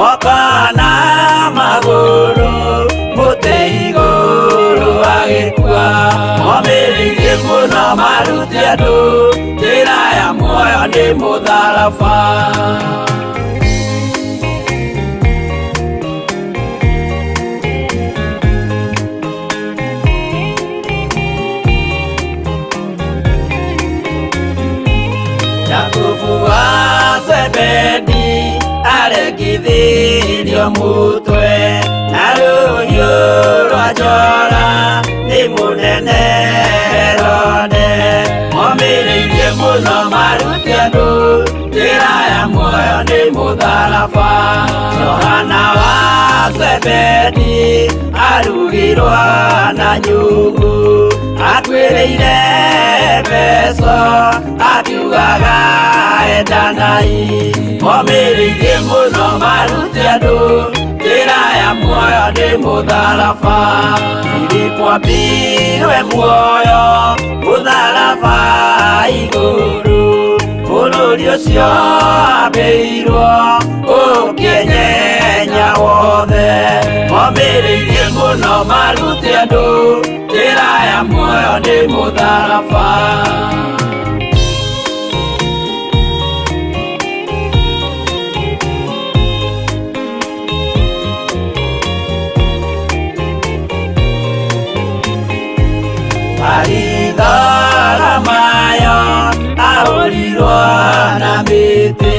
Moko na magũrũ mũtĩ igũrũ agĩkua. Momĩrĩirie mũno marute andũ njĩra ya muoyo nĩ mũtharaba. Jakubu wa Zebedi arekithirio mutwe na rũhiũ rwa njora nĩ mũnene Herode. Momĩrĩirie mũno marute andũ njĩra ya muoyo nĩ mũtharaba. Johana wa Zebedi arugirwo na nyungu akuĩrĩire Efeso akiugaga endanai. Momĩrĩirie mũno marute andũ njĩra ya muoyo nĩ mũtharaba. Filipo ambirwe muoyo mũtharaba igũrũ bũrũri ũcio ambĩirwo ũkĩnyenya wothe. Momĩrĩirie mũno marute andũ njĩra ya muoyo nĩ mũtharaba. Maritharamayo ahũrirwo na mĩtĩ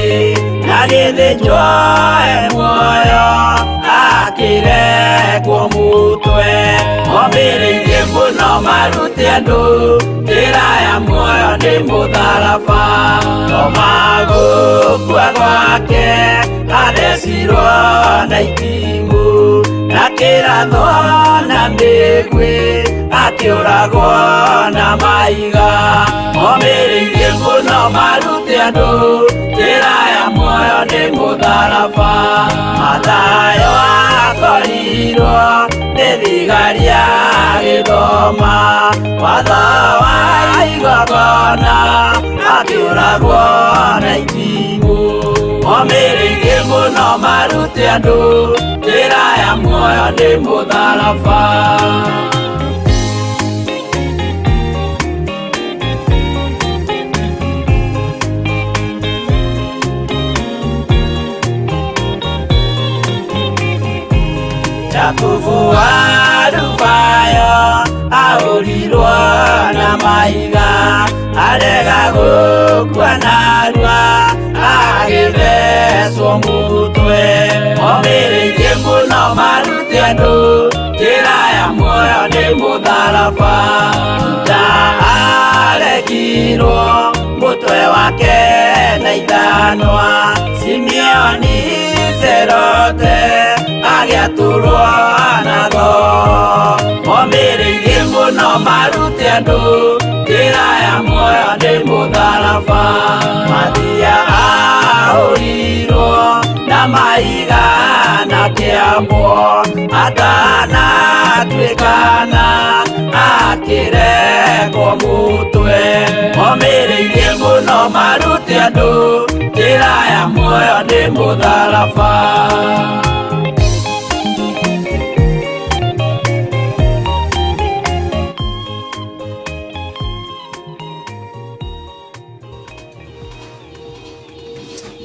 na gĩthĩnjwo e muoyo akĩrekwo mũtwe. Momĩrĩirie mũno marute andũ njĩra ya muoyo nĩ mũtharaba. Toma gũkua gwake athecirwo na itimũ na kĩrathwo na mĩguĩ akĩũragwo na maiga. Momĩrĩirie mũno marute andũ njĩra ya muoyo nĩ mũtharaba. Mathayo akorirwo nĩ thigari agĩthoma watho wa igongona akĩũragwo na itimũ. Momĩrĩirie mũno marute andũ njĩra ya muoyo nĩ mũtharaba. Jakubu wa Alufayo ahũrirwo na mahiga arega gũkua narua agĩthecwo mũtwe. Momĩrĩirie mũno marute andũ njĩra ya muoyo nĩ mũtharaba. Juda arekirwo mũtwe wake na ithanwa. Simeoni Zerote agĩatũrwo na thoo. Momĩrĩirie mũno marute andũ njĩra ya muoyo nĩ mũtharaba. Mathia ahũrirwo na mahiga na kĩambwo atanatuĩkana akĩrekwo mũtwe. Momĩrĩirie mũno marute andũ njĩra ya muoyo nĩ mũtharaba.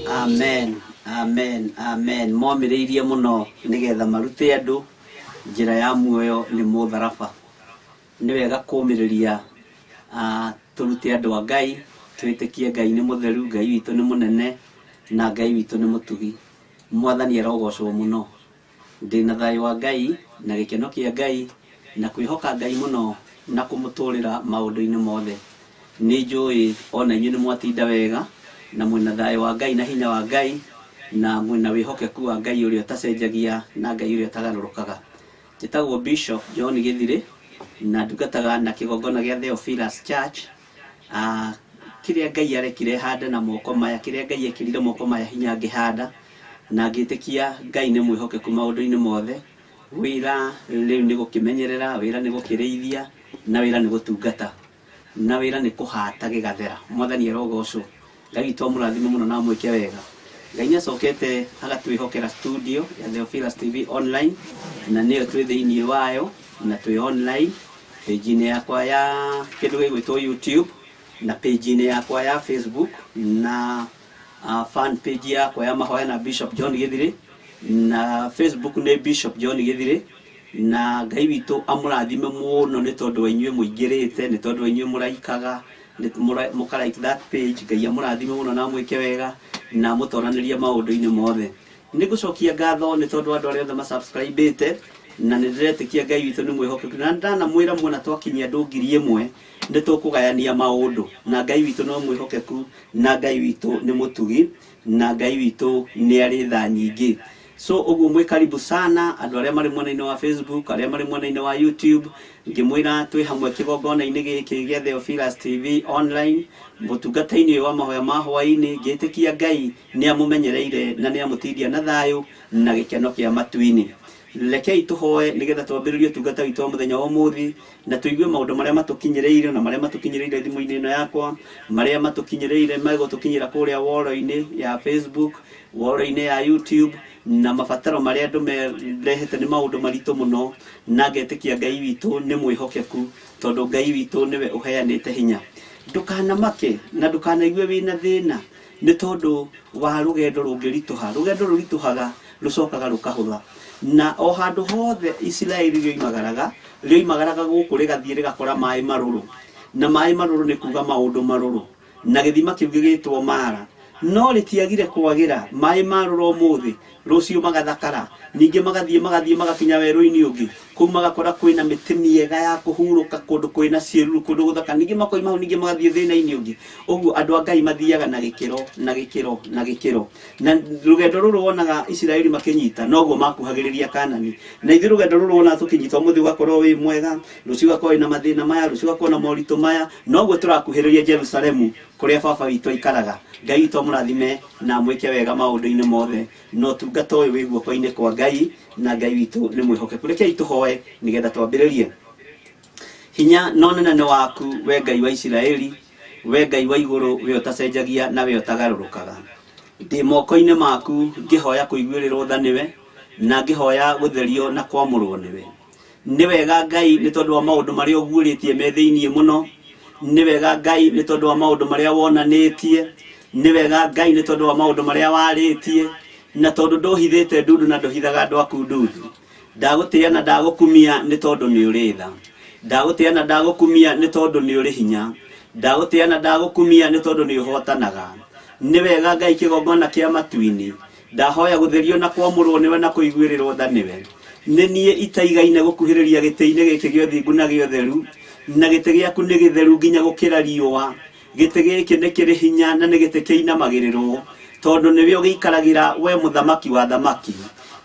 Amen, amen, amen. Momĩrĩirie mũno nĩgetha marute andũ njĩra ya muoyo nĩ mũtharaba. Nĩ wega kũmĩrĩria tũrute andũ a Ngai, twĩtĩkie Ngai nĩ mũtheru, Ngai witũ nĩ mũnene na Ngai witũ nĩ mũtugi. Mwathani arogocwo mũno. Ndĩna thayũ wa Ngai na gĩkeno kĩa Ngai na kwĩhoka Ngai mũno na kũmũtũrĩra maũndũ-inĩ mothe. Nĩ njũĩ ona inyuĩ nĩ mwatinda wega na mwĩna thayũ wa Ngai na hinya wa Ngai na mwĩna wĩhokeku wa Ngai ũrĩa ũtacenjagia na Ngai ũrĩa ũtagarũrũkaga. Njĩtagwo Bishop John Gĩthirĩ na ndungataga na kĩgongona gĩa Theophilus Church. Kĩrĩa Ngai arekire hande na moko maya, kĩrĩa Ngai ekĩrire moko maya hinya ngĩhanda na ngĩtĩkia Ngai nĩ mwĩhokeku maũndũ-inĩ mothe. Wĩra rĩu nĩ gũkĩmenyerera, wĩra nĩ gũkĩrĩithia na wĩra nĩ gũtungata na wĩra nĩ kũhata gĩgathera. Mwathani arogocwo. Ngai witũ amũrathime mũno na amwĩke wega. Ngai nĩ acokete agatwĩhokera studio ya Theophilus TV online, na nĩyo twĩ thĩinĩ wayo na twĩ online page-inĩ yakwa ya kĩndũ gĩgwĩtwo YouTube na page-inĩ yakwa ya Facebook na fan page yakwa ya mahoya na Bishop John Githiri, na Facebook nĩ Bishop John Githiri. Na Ngai witũ amũrathime mũno nĩ tondũ wa inyuĩ mũingĩrĩte, nĩ tondũ wa inyuĩ mũraikaga, mũka like that page. Ngai amũrathime mũno na amwĩke wega na amũtoranĩrie maũndũ-inĩ mothe. Nĩ ngũcokia ngatho nĩ tondũ andũ arĩa othe masubscribĩte, na nĩ ndĩretĩkia Ngai witũ nĩ mwĩhokeku, na ndanamwĩra muona twakinyia andũ 1000 nĩ tũkũgayania maũndũ, na Ngai witũ no mwĩhokeku, na Ngai witũ nĩ mũtugi, na Ngai witũ nĩ arĩ tha nyingĩ. So ũguo mwĩ karibu sana andũ arĩa marĩ mwena-inĩ wa Facebook, arĩa marĩ mwena-inĩ wa YouTube, ngĩmwĩra twĩ hamwe kĩgongona-inĩ gĩkĩ gĩa Theophilus TV online, mũtungata-inĩ ũyũ wa mahoya ma hwaĩ-inĩ, ngĩtĩkia Ngai nĩ amũmenyereire na nĩ amũtindia na thayũ na gĩkeno kĩa matu-inĩ. Rekei tũhoe nĩgetha twambĩrĩrie ũtungata witũ wa mũthenya wa ũmũthĩ, na tũigue maũndũ marĩa matũkinyĩrĩire na marĩa matũkinyĩrĩire thimũ-inĩ ĩno yakwa, marĩa matũkinyĩrĩire megũtũkinyĩra kũrĩa wall-inĩ ya Facebook, wall-inĩ ya YouTube, na mabataro marĩa andũ merehete nĩ maũndũ maritũ mũno, na ngetĩkia Ngai witũ nĩ mwĩhokeku, tondũ Ngai witũ nĩwe ũheanĩte hinya. Ndũkanamake na ndũkanaigue wĩna thĩna nĩ tondũ wa rũgendo rũngĩritũha. Rũgendo rũritũhaga rũcokaga rũkahũtha. Na o handũ hothe Isiraeli rĩoimagaraga, rĩoimagaraga gũkũ rĩgathiĩ rĩgakora maĩ marũrũ. Na maĩ marũrũ nĩ kuga maũndũ marũrũ. Na gĩthima kĩu gĩgĩtwo Mara. No rĩtiagire kwagĩra, maĩ marũra ũmũthĩ, rũciũ magathakara, ningĩ magathiĩ magathiĩ magakinya werũ-inĩ ũngĩ, kũu magakora kwĩna mĩtĩ mĩega ya kũhurũka, kũndũ kwĩna ciĩruru, kũndũ gũthaka, ningĩ makoima hau ningĩ magathiĩ thĩna-inĩ ũngĩ. Ũguo andũ a Ngai mathiaga na gĩkĩro, na gĩkĩro, na gĩkĩro. Na rũgendo rũrũ wonaga Isiraeli makĩnyita, noguo makuhagĩrĩria Kanani. Na ithuĩ rũgendo rũrũ wonaga tũkĩnyita ũmũthĩ ũgakorwo wĩ mwega, rũciũ ũgakorwo wĩna mathĩna maya, rũciũ ũgakorwo na moritũ maya, noguo tũrakuhĩrĩria Jerusalemu kũrĩa baba witũ aikaraga. Ngai witũ amũrathime na amwĩke wega maũndũ-inĩ mothe, na ũtungata ũyũ wĩ guoko-inĩ kwa Ngai, na Ngai witũ nĩ mwĩhokeku. Rekei tũhoe nĩgetha twambĩrĩrie. Hinya na ũnene nĩ waku, we Ngai wa Isiraeli, we Ngai wa igũrũ, we ũtacenjagia na we ũtagarũrũkaga. Ndĩ moko-inĩ maku ngĩhoya kũiguĩrĩrwo tha nĩwe, na ngĩhoya gũtherio na kwamũrwo nĩwe. Nĩ wega Ngai nĩ tondũ wa maũndũ marĩa ũguũrĩtie me thĩinĩ mũno. Nĩ wega Ngai nĩ tondũ wa maũndũ marĩa wonanĩtie. Nĩ wega Ngai nĩ tondũ wa maũndũ marĩa warĩtie, na tondũ ndũhithĩte ndundu na ndũhithaga andũ aku ndundu. Ndagũtĩĩa na ndagũkumia nĩ tondũ nĩ ũrĩ tha. Ndagũtĩĩa na ndagũkumia nĩ tondũ nĩ ũrĩ hinya. Ndagũtĩĩa na ndagũkumia nĩ tondũ nĩ ũhotanaga. Nĩ wega Ngai kĩgongona kĩa matu-inĩ. Ndahoya gũtherio na kwamũrwo nĩwe na kũiguĩrĩrwo tha nĩwe. Nĩ niĩ itaigaine gũkuhĩrĩria gĩtĩ-inĩ gĩkĩ gĩa ũthingu na gĩa ũtheru, na gĩtĩ gĩaku nĩ gĩtheru nginya gũkĩra riũa. Gĩtĩ gĩkĩ nĩ kĩrĩ hinya na nĩ gĩtĩ kĩinamagĩrĩrwo, tondũ nĩwe ũgĩikaragĩra we mũthamaki wa thamaki.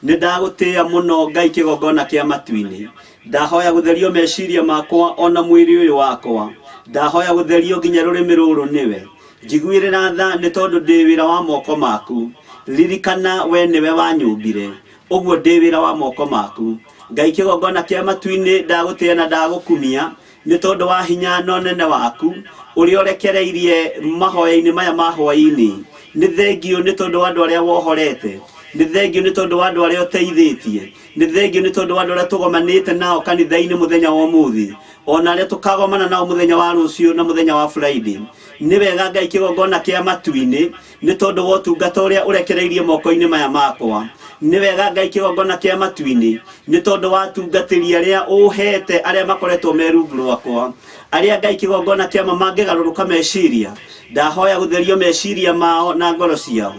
Nĩ ndagũtĩĩa mũno Ngai kĩgongona kĩa matu-inĩ. Ndahoya gũtherio meciria makwa ona mwĩrĩ ũyũ wakwa. Ndahoya gũtherio nginya rũrĩmĩ rũrũ nĩwe. Njiguĩrĩra tha nĩ tondũ ndĩ wĩra wa moko maku. Ririkana we nĩwe wanyũmbire, ũguo ndĩ wĩra wa moko maku. Ngai kĩgongona kĩa matu-inĩ, ndagũtĩĩa na ndagũkumia nĩ tondũ wa hinya na ũnene waku ũrĩa ũrekereirie mahoya-inĩ maya ma hwaĩ-inĩ. Nĩ thengiũ nĩ tondũ wa andũ arĩa wohorete, nĩ thengiũ nĩ tondũ wa andũ arĩa ũteithĩtie, nĩ thengiũ nĩ tondũ wa andũ arĩa tũgomanĩte nao kanitha-inĩ mũthenya wa ũmũthĩ, ona arĩa tũkagomana nao mũthenya wa rũciũ na mũthenya wa Friday. Nĩ wega Ngai kĩgongona kĩa matu-inĩ nĩ tondũ wa ũtungata ũrĩa ũrekereirie moko-inĩ maya makwa. Nĩ wega Ngai kĩgongona kĩa matu-inĩ nĩ tondũ wa atungatĩri arĩa ũhete arĩa makoretwo me rungu rwakwa, arĩa Ngai kĩgongona kĩa ma mangĩgarũrũka meciria. Ndahoya gũtherio meciria mao na ngoro ciao,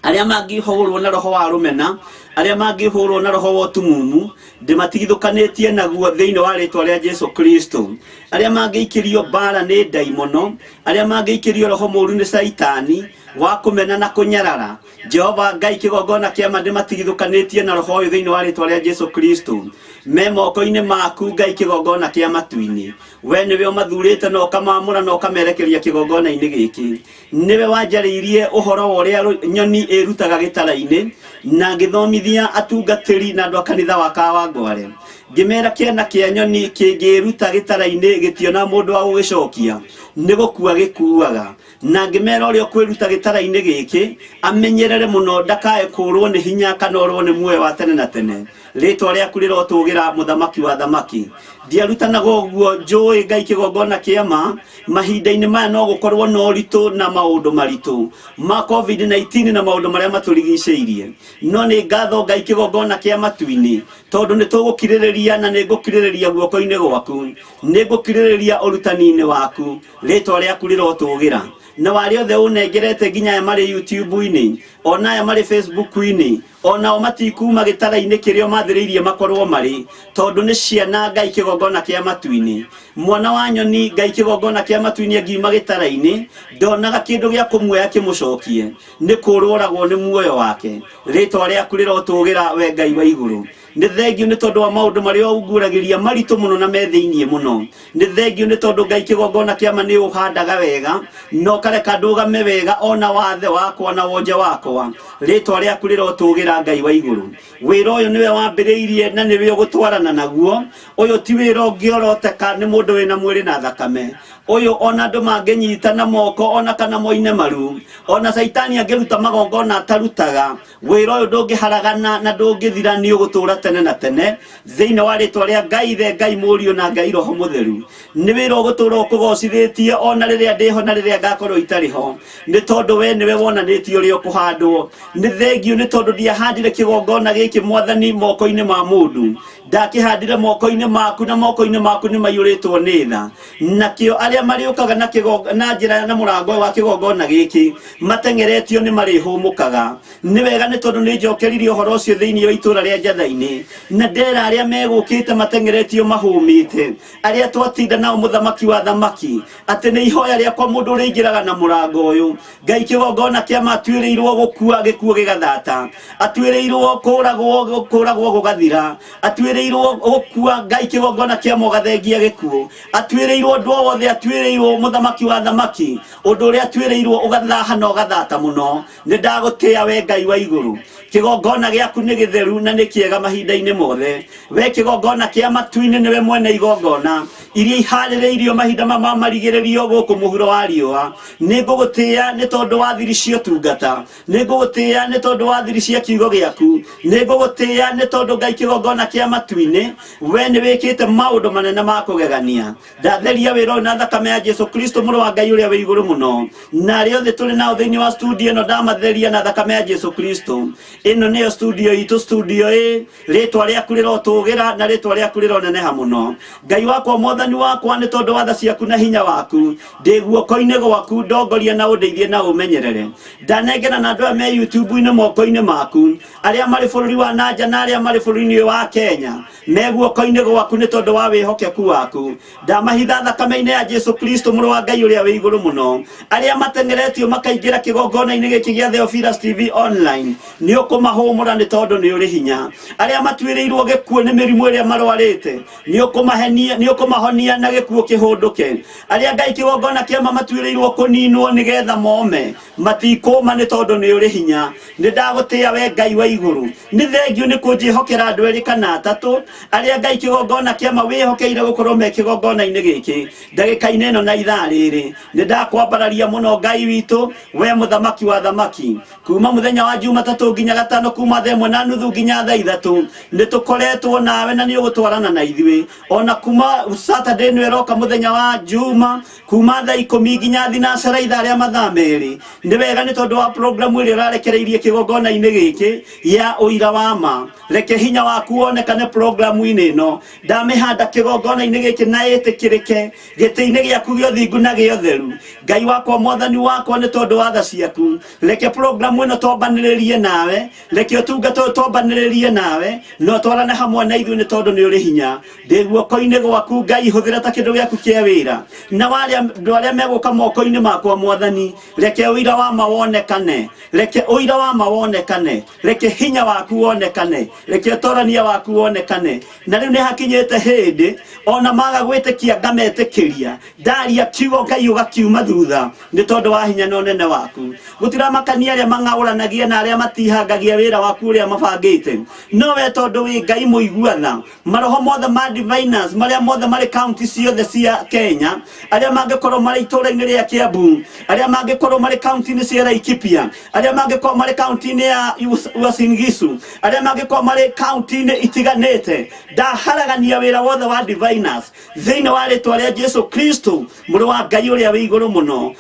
arĩa mangĩhũrwo na roho wa rũmena, arĩa mangĩhũrwo na roho wa ũtumumu, ndĩmatigithũkanĩtie naguo thĩinĩ wa rĩtwa rĩa Jesu Kristo. Arĩa mangĩikĩrio mbara nĩ ndaimono, arĩa mangĩikĩrio roho mũru nĩ Caitani wa kũmena na kũnyarara, Jehova Ngai kĩgongona kĩa ma ndĩmatigithũkanĩtie na roho ũyũ thĩinĩ wa rĩtwa rĩa Jesu Kristo. Me moko-inĩ maku Ngai kĩgongona kĩa matu-inĩ, we nĩwe ũmathurĩte na ũkamaamũra na ũkamerekeria kĩgongona-inĩ gĩkĩ. Nĩwe wanjarĩirie ũhoro wa ũrĩa nyoni ĩrutaga gĩtara-inĩ, na ngĩthomithia atungatĩri na andũ a kanitha wa Kawangware. Ngĩmera kĩana kĩa nyoni kĩngĩruta gĩtara-inĩ gĩtiona mũndũ wa gũgĩcokia, nĩ gũkua gĩkuaga. Na ngĩmera ũrĩa ũkwĩruta gĩtara-inĩ gĩkĩ amenyerere mũno ndakae kũũrwo nĩ hinya kana orwo nĩ muoyo wa tene na tene. Rĩtwa rĩaku rĩrotũgĩra, mũthamaki wa thamaki. Ndiarutanaga ũguo njũĩ Ngai kĩgongona kĩa ma. Mahinda-inĩ maya no gũkorwo na ũritũ na maũndũ maritũ ma COVID-19 na maũndũ marĩa matũrigicĩirie, no nĩ ngatho Ngai kĩgongona kĩa matu-inĩ, tondũ nĩ tũgũkirĩrĩria na nĩ ngũkirĩrĩria guoko-inĩ gwaku, nĩ ngũkirĩrĩria ũrutani-inĩ waku. Rĩtwa rĩaku rĩrotũgĩra. Na warĩa othe ũnengerete, nginya aya marĩ YouTube-inĩ, ona aya marĩ Facebook-inĩ, onao matikuma gĩtara-inĩ kĩrĩa mathĩrĩirie makorwo marĩ, tondũ nĩ ciana Ngai kĩgongona kĩa matu-inĩ. Mwana wa nyoni Ngai kĩgongona kĩa matu-inĩ angiuma gĩtara-inĩ, ndonaga kĩndũ gĩa kũmuoya kĩmũcokie, nĩ kũrũragwo nĩ muoyo wake. Rĩtwa rĩaku rĩrotũgĩra, we Ngai wa igũrũ. Nĩ thengio nĩ tondũ wa maũndũ marĩa ũnguũragĩria maritũ mũno na me thĩiniĩ mũno. Nĩ thengio nĩ tondũ Ngai kĩgongona kĩa ma nĩ ũhandaga wega na ũkareka ndũgame wega ona wathe wakwa na wonje wakwa. Rĩtwa rĩaku rĩrotũgĩra, Ngai wa igũrũ. Wĩra ũyũ nĩwe wambĩrĩirie na nĩwe ũgũtwarana naguo. Ũyũ ti wĩra ũngĩoroteka nĩ mũndũ wĩna mwĩrĩ na thakame. Ũyũ ona andũ mangĩnyita na moko ona kana moine maru, ona Caitani angĩruta magongona atarutaga, wĩra ũyũ ndũngĩharagana na ndũngĩthira, nĩ ũgũtũra tene na tene thĩinĩ wa rĩtwa rĩa Ngai Ithe, Ngai Mũriũ na Ngai Roho Mũtheru. Nĩ wĩra ũgũtũra ũkũgocithĩtie ona rĩrĩa ndĩho na rĩrĩa ngakorwo itarĩ ho, nĩ tondũ we nĩwe wonanĩtie ũrĩa ũkũhandwo. Nĩ thengio nĩ tondũ ndiahandire kĩgongona gĩkĩ, Mwathani, moko-inĩ ma mũndũ. Ndakĩhandire moko-inĩ maku, na moko-inĩ maku nĩ maiyũrĩtwo nĩ tha. Nakĩo arĩa marĩũkaga na na njĩra na mũrango wa kĩgongona gĩkĩ mateng'eretio nĩ marĩhũmũkaga. Nĩ wega nĩ tondũ nĩ njokeririe ũhoro ũcio thĩinĩ wa itũũra rĩa Njatha-inĩ, na ndera arĩa megũkĩte mateng'eretio mahũmĩte, arĩa twatinda nao, mũthamaki wa thamaki, atĩ nĩ ihoya rĩakwa mũndũ ũrĩingĩraga na mũrango ũyũ, Ngai kĩgongona kĩa ma, atuĩrĩirwo gũkua gĩkuũ gĩgathata, atuĩrĩirwo kũragwo kũragwo gũgathira, atuĩrĩirwo gũkua, Ngai kĩgongona kĩa ma, ũgathengia gĩkuũ, atuĩrĩirwo ũndũ o wothe atuĩrĩirwo, mũthamaki wa thamaki, ũndũ ũrĩa atuĩrĩirwo ũgathaha na ũgathata mũno. Nĩ ndagũtĩa, we Ngai wa igũrũ. Kĩgongona gĩaku nĩ gĩtheru na nĩ kĩega mahinda-inĩ mothe. We kĩgongona kĩa matu-inĩ, nĩwe mwene igongona iria iharĩrĩirio mahinda ma marigĩrĩrio gũkũ mũhuro wa riũa. Nĩ ngũgũtĩa nĩ tondũ wa thiri cia ũtungata, nĩ ngũgũtĩa nĩ tondũ wa thiri cia kiugo gĩaku, nĩ ngũgũtĩa nĩ tondũ Ngai kĩgongona kĩa matu-inĩ, we nĩ wĩkĩte maũndũ manene ma kũgegania. Ndatheria wĩra ũyũ na thakame ya Jesu Kristo, mũrũ wa Ngai ũrĩa wĩ igũrũ mũno, na arĩa othe tũrĩ nao thĩinĩ wa studio ĩno ndamatheria na thakame ya Jesu Kristo. Ĩno nĩyo studio itũ, studio ĩ. Rĩtwa rĩaku rĩrotũgĩra na rĩtwa rĩaku rĩroneneha mũno, Ngai wakwa, Mwathani wakwa, nĩ tondũ wa tha ciaku na hinya waku. Ndĩ guoko-inĩ gwaku, ndongoria na ũndeithie na ũmenyerere. Ndanengera na andũ aya me YouTube-inĩ moko-inĩ maku, arĩa marĩ bũrũri wa nanja na arĩa marĩ bũrũri-inĩ ũyũ wa Kenya, me guoko-inĩ gwaku nĩ tondũ wa wĩhokeku waku. Ndamahitha thakame-inĩ ya Jesu Kristo, mũrũ wa Ngai ũrĩa wĩ igũrũ mũno. Arĩa mateng'eretio makaingĩra kĩgongona-inĩ gĩkĩ gĩa Theophilus TV Online, nĩ ũkũmahũmũra nĩ tondũ nĩ ũrĩ hinya. Arĩa matuĩrĩirwo gĩkuũ nĩ mĩrimũ ĩrĩa marwarĩte, nĩ ũkũmahenia, nĩ ũkũmahonia na gĩkuũ kĩhũndũke. Arĩa Ngai kĩgongona kĩama matuĩrĩirwo kũninwo nĩgetha mome, matikũma nĩ tondũ nĩ ũrĩ hinya. Nĩ ndagũtĩa, we Ngai wa igũrũ. Nĩ thengio nĩ kũnjĩhokera andũ erĩ kana atatũ arĩa Ngai kĩgongona kĩama wĩhokeire gũkorwo me kĩgongona-inĩ gĩkĩ ndagĩka-inĩ ĩno na ithaa rĩrĩ. Nĩ ndakwambararia mũno, Ngai witũ, we mũthamaki wa thamaki. Kuma mũthenya wa Jumatatũ nginya gatano, kuma 1:30 nginya 3:00, nĩ tũkoretwo nawe na nĩ ũgũtwarana na ithuĩ. Ona kuma Saturday ĩno ĩroka, mũthenya wa Juma, kuma 10:00 nginya 6:00, ithaa rĩa mathaa 2. Nĩ wega nĩ tondũ wa programu ĩrĩa ũrarekereirie kĩgongona-inĩ gĩkĩ ya ũira wa ma. Reke hinya waku wonekane programu-inĩ ĩno. Ndamĩhanda kĩgongona-inĩ gĩkĩ na ĩtĩkĩrĩke gĩtĩ-inĩ gĩaku gĩa ũthingu na gĩa ũtheru, Ngai wakwa, Mwathani wakwa, nĩ tondũ wa tha ciaku. Reke programu ĩno twambanĩrĩrie nawe, reke ũtungata ũyũ twambanĩrĩrie nawe na ũtwarane hamwe na ithuĩ, nĩ tondũ nĩ ũrĩ hinya. Ndĩ guoko-inĩ gwaku, Ngai, hũthĩra ta kĩndũ gĩaku kĩa wĩra. Na warĩa andũ arĩa megũka moko-inĩ makwa, Mwathani, reke ũira wa ma wonekane, reke ũira wa ma wonekane, reke hinya waku wonekane, reke ũtorania waku wonekane. kĩonekane. Na rĩu nĩ hakinyĩte hĩndĩ ona maga gwĩtĩkia ngametĩkĩria. Ndaria kiugo Ngai ũgakiuma thutha nĩ tondũ wa hinya na ũnene waku. Gũtiramakania arĩa mang'aũranagia na arĩa matihangagia wĩra waku ũrĩa mabangĩte, no we tondũ wĩ Ngai mũigua tha, maroho mothe ma diviners marĩa mothe marĩ kaunti ciothe cia Kenya, arĩa mangĩkorwo marĩ itũũra-inĩ rĩa Kiambu, arĩa mangĩkorwo marĩ kaunti-inĩ cia Laikipia, arĩa mangĩkorwo marĩ kaunti-inĩ ya Uasin Gishu, arĩa mangĩkorwo marĩ kaunti-inĩ itiganĩte, ndaharagania wĩra wothe wa diviners thĩinĩ wa rĩtwa rĩa Jesu Kristo, mũrũ wa Ngai ũrĩa wĩ igũrũ mũno.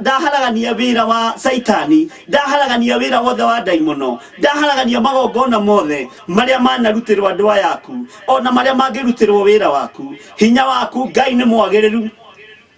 Ndaharagania wĩra wa Saitani, ndaharagania wĩra wothe wa ndaimono, ndaharagania magongona mothe marĩa manarutĩrwo andũ aya aku, ona marĩa mangĩrutĩrwo wĩra waku. Hinya waku Ngai nĩ mwagĩrĩru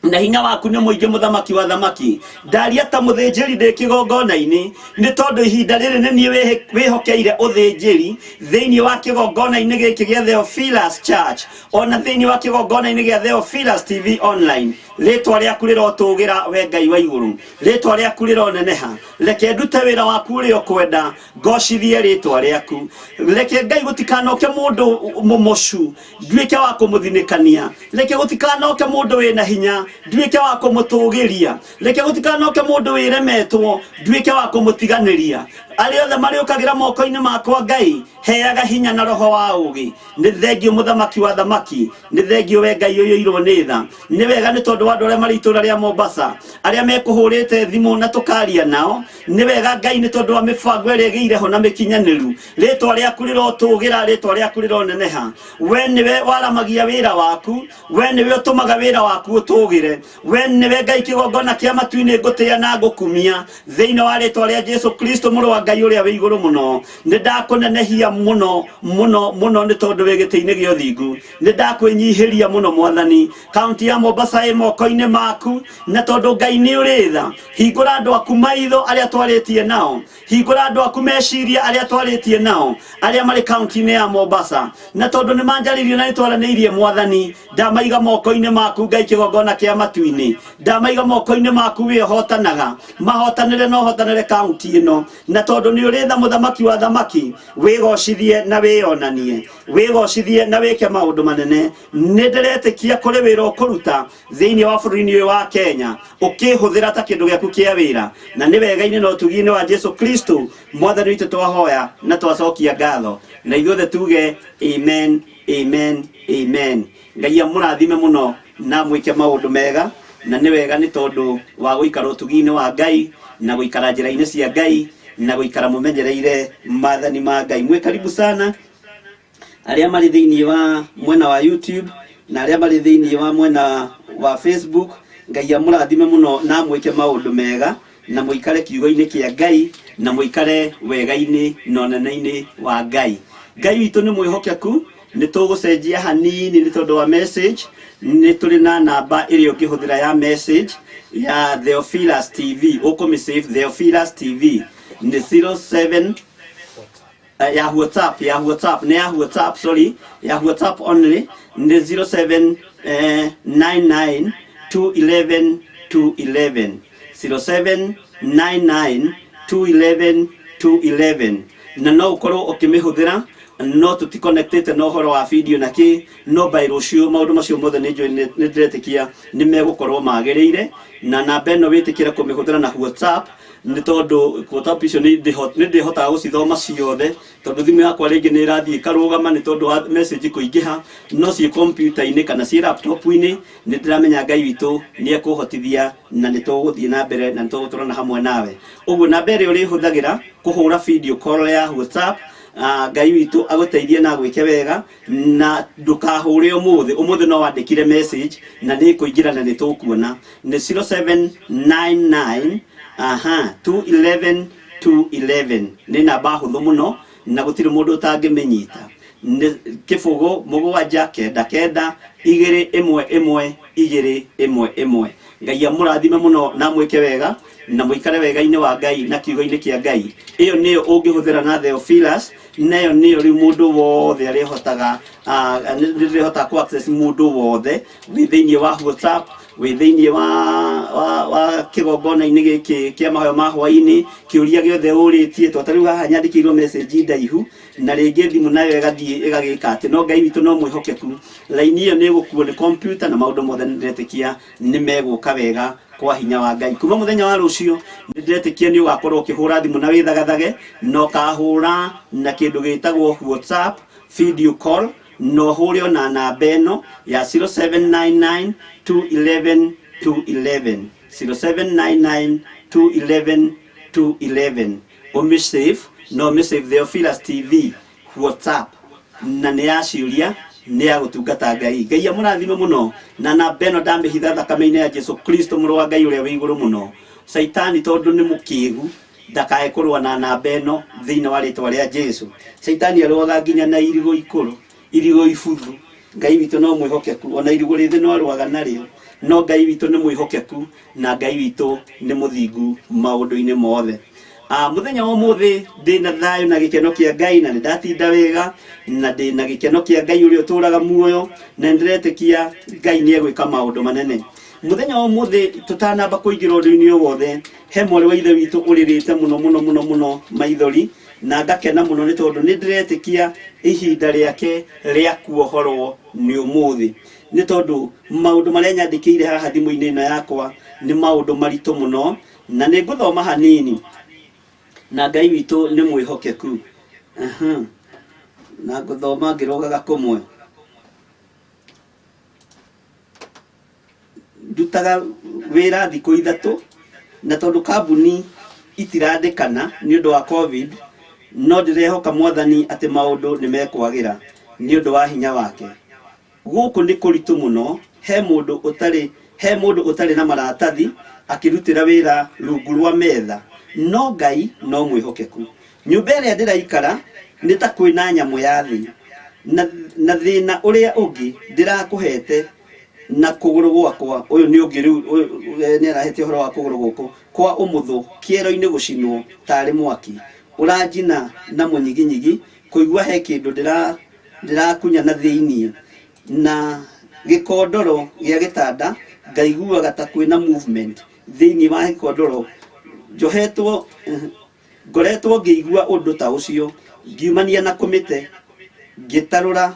na hinya waku nĩ mũingĩ, mũthamaki wa thamaki. Ndaria ta mũthĩnjĩri ndĩ kĩgongona-inĩ, nĩ tondũ ihinda rĩrĩ nĩ niĩ wĩhokeire ũthĩnjĩri thĩinĩ wa kĩgongona-inĩ gĩkĩ gĩa Theophilus Church, ona thĩinĩ wa kĩgongona-inĩ gĩa Theophilus TV Online. Rĩtwa rĩaku rĩrotũgĩra, we Ngai wa igũrũ, rĩtwa rĩaku rĩroneneha. Reke ndute wĩra waku ũrĩa ũkwenda, ngocithie rĩtwa rĩaku. Reke Ngai gũtikanoke mũndũ mũmocu nduĩke wa kũmũthinĩkania. Reke gũtikanoke mũndũ wĩna hinya nduĩke wa kũmũtũgĩria. Reke gũtikanoke mũndũ wĩremetwo nduĩke wa kũmũtiganĩria. Arĩa othe marĩũkagĩra moko-inĩ makwa, Ngai, heaga hinya na roho wa ũũgĩ. Nĩ thengio mũthamaki wa thamaki, nĩ thengio we Ngai ũiyũirwo nĩ tha. Nĩ wega nĩ tondũ wa andũ arĩa marĩ itũũra rĩa Mombasa, arĩa mekũhũrĩte thimũ na tũkaria nao. Nĩ wega Ngai nĩ tondũ wa mĩbango ĩrĩa ĩgĩire ho na mĩkinyanĩru. Rĩtwa rĩaku rĩrotũgĩra, rĩtwa rĩaku rĩroneneha. We nĩwe waramagia wĩra waku, we nĩwe ũtũmaga wĩra waku ũtũgĩre. We nĩwe Ngai kĩgongona kĩa matu-inĩ, ngũtĩĩa na ngũkumia thĩinĩ wa rĩtwa rĩa Jesu Kristo, mũrũ wa Ngai ũrĩa wĩ igũrũ mũno. Nĩ ndakũnenehia mũno mũno mũno nĩ tondũ wĩ gĩtĩ-inĩ gĩa ũthingu. Nĩ ndakwĩnyihĩria mũno Mwathani. Kaunti ya Mombasa ĩ moko-inĩ maku, na tondũ Ngai nĩ ũrĩ tha, hingũra andũ aku maitho arĩa twarĩtie nao, hingũra andũ aku meciria arĩa twarĩtie nao, arĩa marĩ kaunti-inĩ ya Mombasa. Na tondũ nĩ manjarĩirie na nĩ twaranĩirie, Mwathani, ndamaiga moko-inĩ maku. Ngai kĩgongona kĩa matu-inĩ, ndamaiga moko-inĩ maku. Wĩ ũhotanaga, mahotanĩre na ũhotanĩre kaunti ĩno. Na tondũ nĩ ũrĩ tha, mũthamaki wa thamaki, wĩgocithie na wĩyonanie, wĩgocithie na wĩke maũndũ manene. Nĩ ndĩretĩkia kũrĩ wĩra ũkũruta thĩinĩ wa bũrũri-inĩ ũyũ wa Kenya, ũkĩhũthĩra ta kĩndũ gĩaku kĩa wĩra. Na nĩ wega-inĩ na ũtugi-inĩ wa Jesu Kristo Mwathani witũ twahoya na twacokia ngatho, na ithuothe tuge amen, amen, amen. Ngai amũrathime mũno na mwĩke maũndũ mega. Na nĩ wega nĩ tondũ wa gũikara ũtugi-inĩ wa Ngai na gũikara njĩra-inĩ cia Ngai na gũikara mũmenyereire maathani ma Ngai. Mwĩ karibu sana arĩa marĩ thĩinĩ wa mwena wa YouTube na arĩa marĩ thĩinĩ wa mwena wa Facebook. Ngai amũrathime mũno na amwĩke maũndũ mega, na mũikare kiugo-inĩ kĩa Ngai na mũikare wega-inĩ na ũnene-inĩ wa Ngai. Ngai witũ nĩ mwĩhokeku. Nĩ tũgũcenjia hanini nĩ tondũ wa message. Nĩ tũrĩ na namba ĩrĩa ũngĩhũthĩra ya message ya Theophilus TV, ũkũmĩ save Theophilus TV, nĩ 07 ya WhatsApp, ya WhatsApp, nĩ ya WhatsApp, sorry, ya WhatsApp only, nĩ 07 99 211 211, 07 99 211 211. Na no ũkorwo ũkĩmĩhũthĩra, no tũticonnectĩte na ũhoro wa video na kĩ, no by rũciũ maũndũ macio mothe nĩ njũĩ nĩ ndĩretĩkia nĩ megũkorwo magĩrĩire. Na namba ĩno wĩtĩkĩre kũmĩhũthĩra na WhatsApp, nĩ tondũ WhatsApp icio nĩ ndĩhotaga gũcithoma ciothe, tondũ thimũ yakwa rĩngĩ nĩ ĩrathiĩ ĩkarũgama nĩ tondũ wa message kũingĩha, no ciĩ kompiuta-inĩ kana ciĩ laptop-inĩ, nĩ ndĩramenya Ngai witũ nĩ ekũhotithia na nĩ tũgũthiĩ na mbere na nĩ tũgũtũrana hamwe nawe. Ũguo namba ĩrĩa ũrĩhũthagĩra kũhũra video call ya WhatsApp, Ngai witũ agũteithie na agwĩke wega, na ndũkahũre ũmũthĩ. Ũmũthĩ no wandĩkire message na nĩ ĩkũingĩra na nĩ tũkuona, nĩ 0799 aha 211 211. Nĩ namba hũthũ mũno na gũtirĩ mũndũ ũtangĩmĩnyita. Nĩ 0 7 9 9 2 1 1 2 1 1. Ngai amũrathime mũno na mwĩke wega na mũikare wega-inĩ wa Ngai na kiugo-inĩ kĩa Ngai. Ĩyo nĩyo ũngĩhũthĩra na Theophilus, nayo nĩyo rĩu mũndũ wothe arĩhotaga, nĩ ndĩrĩhotaga kũ access mũndũ wothe wĩ thĩinĩ wa WhatsApp. Wĩ thĩinĩ wa, wa, wa kĩgongona-inĩ gĩkĩ kĩa mahoya ma hwaĩ-inĩ, kĩũria gĩothe ũrĩtie to ta rĩu haha nyandĩkĩirwo message ndaihu na rĩngĩ thimũ nayo ĩgathiĩ ĩgagĩka atĩ, no Ngai witũ no mwĩhokeku, raini ĩyo nĩ ĩgũkuo nĩ kompiuta na maũndũ mothe nĩ ndĩretĩkia nĩ megũka wega kwa hinya wa Ngai. Kuma mũthenya wa rũciũ nĩ ndĩretĩkia nĩ ũgakorwo ũkĩhũra thimũ na wĩthagathage, na ũkahũra na kĩndũ gĩtagwo WhatsApp video call, na ũhũre ona namba ĩno ya 0799 211 211, 0799 211 211. Ũmĩsave na ũmĩsave Theophilus TV WhatsApp, na nĩ ya ciũria, nĩ ya gũtungata Ngai. Ngai amũrathime mũno. Na namba ĩno ndamĩhitha thakame-inĩ ya Jesu Kristo, mũrũ wa Ngai ũrĩa wĩ igũrũ mũno. Caitani tondũ nĩ mũkĩgu ndakae kũrũa na namba ĩno thĩinĩ wa rĩtwa rĩa Jesu. Caitani arũaga nginya na irigũ ikũrũ, irigũ ibuthu. Ngai witũ no mwĩhokeku, ona irigũ rĩthĩ no arũaga narĩo. No Ngai witũ nĩ mwĩhokeku na Ngai witũ nĩ mũthingu maũndũ-inĩ mothe. Mũthenya wa ũmũthĩ ndĩ na thayũ na gĩkeno kĩa Ngai, na nĩ ndatinda wega, na ndĩ na gĩkeno kĩa Ngai ũrĩa ũtũraga muoyo, na nĩ ndĩretĩkia Ngai nĩ egwĩka maũndũ manene. Mũthenya wa ũmũthĩ tũtanamba kũingĩra ũndũ-inĩ o wothe, he mwarĩ wa ithe witũ ũrĩrĩte mũno mũno mũno mũno maithori, na ngakena mũno nĩ tondũ nĩ ndĩretĩkia ihinda rĩake rĩa kuohorwo nĩ ũmũthĩ, nĩ tondũ maũndũ marĩa nyandĩkĩire haha thimũ-inĩ ĩno yakwa nĩ maũndũ maritũ mũno, na nĩ ngũthoma hanini, na Ngai witũ nĩ mwĩhokeku. Aha. Na ngũthoma ngĩrũgaga kũmwe. Ndutaga wĩra thikũ ithatũ, na tondũ kambuni itirandĩkana nĩ ũndũ wa COVID, no ndĩrehoka Mwathani atĩ maũndũ nĩ mekwagĩra nĩ ũndũ wa hinya wake. Gũkũ nĩ kũritũ mũno, he mũndũ ũtarĩ he mũndũ ũtarĩ na maratathi akĩrutĩra wĩra rungu rwa metha, no Ngai no mwĩhokeku. Nyũmba ĩrĩa ndĩraikara nĩ ta kwĩna nyamũ ya thĩ, na, na thĩna ũrĩa ũngĩ ndĩrakũhete na kũgũrũ gwakwa, ũyũ nĩ ũngĩ rĩu, ũyũ nĩ arahete ũhoro wa kũgũrũ gũkũ kwa ũmũthũ, kĩero-inĩ gũcinwo tarĩ mwaki ũranjina na mũnyiginyigi, kũigua he kĩndũ ndĩrakunya na thĩiniĩ, na gĩkondoro gĩa gĩtanda ngaiguaga ta kwĩna movement thĩiniĩ wa gĩkondoro njohetwo. Ngoretwo ngĩigua ũndũ ta ũcio, ngiumania na kũmĩte, ngĩtarũra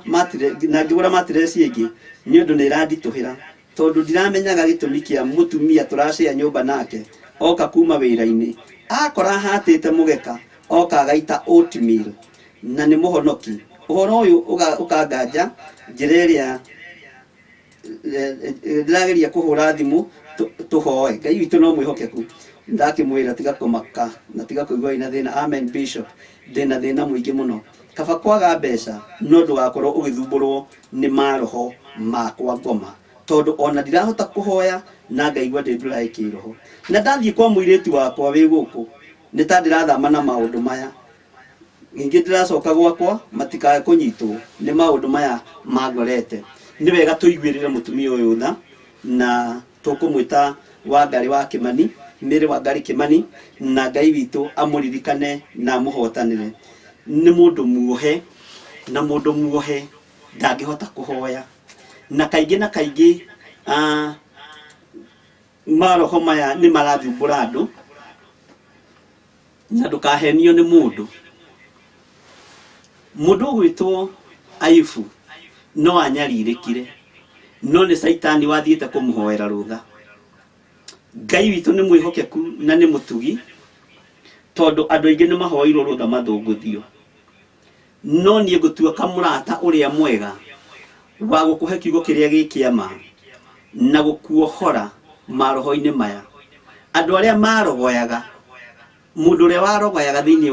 na ngĩgũra matiresi ĩngĩ nĩ ũndũ nĩ ĩranditũhĩra tondũ ndiramenyaga gĩtũmi kĩa mũtumia tũracĩa nyũmba nake oka kuma wĩra-inĩ akora hatĩte mũgeka oka agaita oatmeal na nĩ mũhonoki. Ũhoro ũyũ ũkanganja njĩra ĩrĩa Ndĩrageria kũhũra thimũ tũhoe. Ngai witũ no mwĩhokeku. Ndakĩmwĩra tiga kũmaka na tiga kũigua wĩna thĩna. Amen Bishop. Ndĩna thĩna mũingĩ mũno. Kaba kwaga mbeca no ndũgakorwo ũgĩthumbũrwo nĩ maroho makwa ngoma. Tondũ ona ndirahota kũhoya na ngaigua ndĩ ndũraĩ kĩroho. Na ndathiĩ kwa mũirĩtu wakwa wĩ gũkũ nĩ ta ndĩrathama na maũndũ maya. Ningĩ ndĩracoka gwakwa matikae kũnyitwo nĩ maũndũ maya mangorete. Nĩ wega tũiguĩrĩre mũtumia ũyũ tha, na tũkũmwĩta Wangarĩ wa Kĩmani, Mary Wangarĩ Kĩmani, na Ngai witũ amũririkane na amũhotanĩre. Nĩ mũndũ muohe, na mũndũ muohe ndangĩhota kũhoya. Na kaingĩ na kaingĩ maroho maya nĩ marathumbũra andũ. Na ndũkahenio nĩ mũndũ. Mũndũ ũgwĩtwo Ayubu no anyarirĩkire, no nĩ Caitani wathiĩte kũmũhoera rũtha. Ngai witũ nĩ mwĩhokeku na nĩ mũtugi, tondũ andũ aingĩ nĩ mahoeirwo rũtha mathũngũthio. No niĩ ngũtuĩka mũrata ũrĩa mwega wa gũkũhe kiugo kĩrĩa gĩ kĩa ma na gũkuohora maroho-inĩ maya. Andũ arĩa marogoyaga, mũndũ ũrĩa warogoyaga thĩinĩ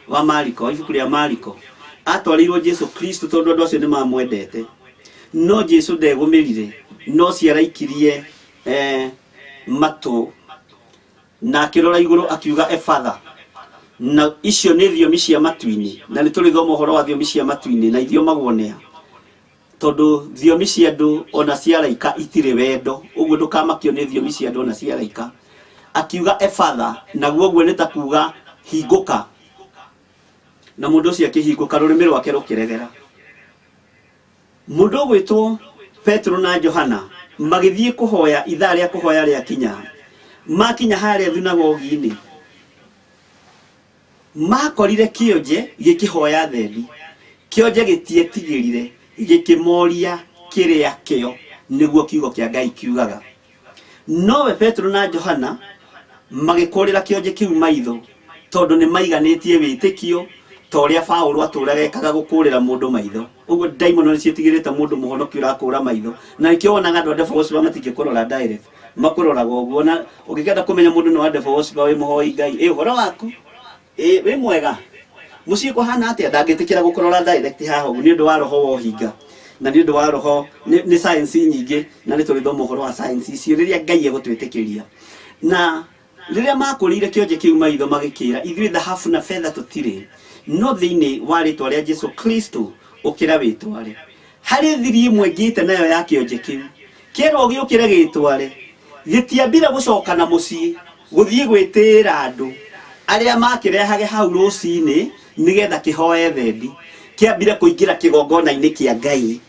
wa Mariko, ibuku rĩa Mariko, atwarĩirwo Jesu Kristo tondũ andũ acio nĩ mamwendete. No Jesu ndegũmĩrire, no ciaraikirie matũ na akĩrora igũrũ akiuga Efatha. Na icio nĩ thiomi cia matu-inĩ, na nĩ tũrĩthoma ũhoro wa thiomi cia matu-inĩ na ithiomagwo nĩa, tondũ thiomi cia andũ ona cia araika itirĩ wendo, ũguo ndũkamakio nĩ thiomi cia andũ ona cia araika. Akiuga Efatha, naguo ũguo nĩ ta kuga hingũka, na mũndũ ũcio akĩhingũka, rũrĩmĩ rwake rũkĩregera. Mũndũ ũgwĩtwo Petero na Johana Magĩthiĩ kũhoya ithaa rĩa kũhoya rĩakinya. Makinya harĩa thunagogi-inĩ, makorire kĩonje gĩkĩhoya thendi. Kĩonje gĩtietigĩrire, gĩkĩmoria kĩrĩa kĩo, nĩguo kiugo kĩa Ngai kiugaga. Nowe Petero na Johana magĩkũrĩra kĩonje kĩu maitho, tondũ nĩ maiganĩtie wĩtĩkio ta ũrĩa Paũlũ atũraga ekaga gũkũrĩra mũndũ maitho. Ũguo ndaimono nĩ ciĩtigĩrĩte mũndũ mũhonoki ũrakũra maitho. Na nĩkĩo wonaga andũ a devil worshiper matingĩkũrora direct, makũroraga ũguo. Na ũngĩkenda kũmenya mũndũ nĩ wa devil worshiper wĩ mũhoi Ngai, ĩ ũhoro waku? Ĩ wĩ mwega? Mũciĩ kũhana atĩa? Ndangĩtĩkĩra gũkũrora direct haha ũguo nĩ ũndũ wa roho wa ũhinga na nĩ ũndũ wa roho nĩ science nyingĩ, na nĩ tũrĩthoma ũhoro wa science icio rĩrĩa Ngai egũtwĩtĩkĩria. Na rĩrĩa makũrĩire kĩonje kĩu maitho magĩkĩra, ithuĩ thahabu na betha tũtirĩ, no thĩinĩ wa rĩtwa rĩa Jesu Kristo ũkĩra wĩtware. Harĩ thiri ĩmwe ngĩte nayo ya kĩonje kĩu, kĩerwo gĩũkĩre gĩtware, gĩtiambire gũcoka na mũciĩ gũthiĩ gwĩtĩĩra andũ arĩa makĩrehage hau rũcinĩ nĩgetha kĩhoe thendi. Kĩambire kũingĩra kĩgongona-inĩ kĩa Ngai,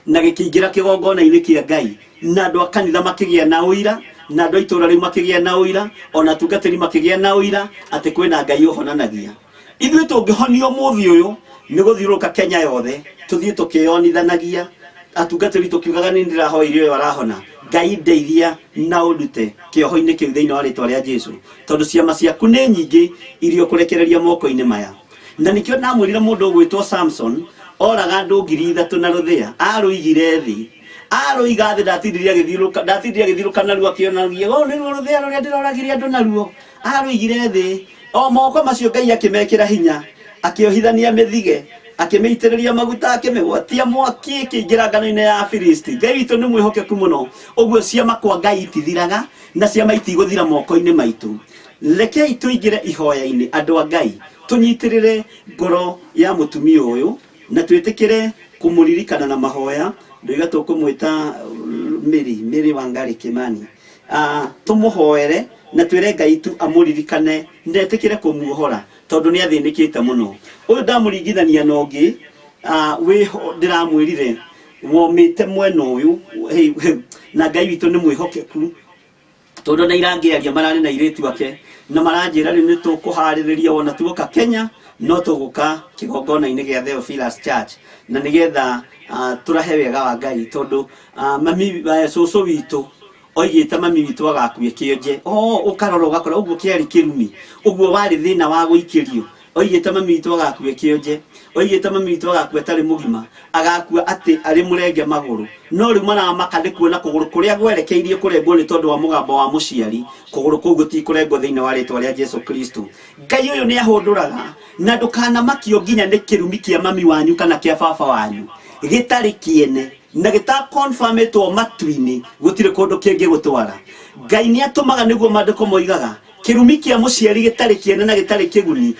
na gĩkĩingĩra kĩgongona-inĩ kĩa Ngai, na andũ a kanitha makĩgĩa na ũira, na andũ a itũũra rĩu makĩgĩa na ũira, ona atungatĩri makĩgĩa na ũira atĩ kwĩna Ngai ũhonanagia. Ithuĩ tũngĩhonio ũmũthĩ ũyũ nĩ gũthiũrũrũka Kenya yothe tũthiĩ tũkĩyonithanagia, atungatĩri tũkiugaga nĩ ndĩrahoire ũyũ arahona. Ngai ndeithia na ũndute kĩoho-inĩ kĩu thĩinĩ wa rĩtwa rĩa Jesu, tondũ ciama ciaku nĩ nyingĩ iria ũkũrekereria moko-inĩ maya. Na nĩkĩo ndamwĩrire mũndũ ũgwĩtwo Samson oraga andũ 3,000 na rũthĩa, arũigire thĩ, arũiga thĩ, ndatindirie agĩthiũrũka, ndatindirie agĩthiũrũka naruo akĩonagia, ũũ nĩruo rũthĩa rũrĩa ndĩroragire andũ naruo. Arũigire thĩ, o moko macio Ngai akĩmekĩra hinya, akĩohithania mĩthige, akĩmĩitĩrĩria maguta, akĩmĩgwatia mwaki, ĩkĩingĩra ngano-inĩ ya Afilisti. Ngai witũ nĩ mwĩhokeku mũno. Ũguo ciama kwa Ngai itithiraga, na ciama itigũthira moko-inĩ maitũ. Rekei tũingĩre ihoya-inĩ, andũ a Ngai, tũnyitĩrĩre ngoro ya mũtumia ũyũ na twĩtĩkĩre kũmũririkana na mahoya. Ndoiga tũkũmwĩta Mary, Mary Wangari Kimani. Tũmũhoere na twĩre Ngai tu amũririkane na etĩkĩre kũmuohora, tondũ nĩ athĩnĩkĩte mũno. Ũyũ ndamũringithania na ũngĩ, wĩho ndĩramwĩrire womĩte mwena ũyũ, hey, hey, na Ngai witũ nĩ mwĩhokeku, tondũ na irangĩaria mararĩ na airĩtu ake na maranjĩra rĩu nĩ tũkũharĩrĩria wona tuoka Kenya no tũgũka kĩgongona-inĩ gĩa Theophilus Church, na nĩgetha tũrahe wega wa Ngai, tondũ mami, cũcũ witũ oigĩte mami witũ agakue kĩonje. O ũkarora ũgakora ũguo kĩarĩ kĩrumi, ũguo warĩ thĩna wa gũikĩrio. Oigĩte mami witũ agakue kĩonje, oigĩte mami witũ agakua atarĩ mũgima, agakua atĩ arĩ mũrenge magũrũ. No rĩu maramaka nĩ kuona kũgũrũ kũrĩa gwerekeirie kũrengwo nĩ tondũ wa mũgambo wa mũciari, kũgũrũ kũu gũtikũrengwo thĩinĩ wa rĩtwa rĩa Jesu Kristo. Ngai ũyũ nĩ ahũndũraga, na ndũkanamakio nginya nĩ kĩrumi kĩa mami wanyu kana kĩa baba wanyu gĩtarĩ kĩene na gĩtakonfirmĩtwo matu-inĩ, gũtirĩ kũndũ kĩngĩgũtwara. Ngai nĩ atũmaga, nĩguo maandĩko moigaga, kĩrumi kĩa mũciari gĩtarĩ kĩene na gĩtarĩ kĩguni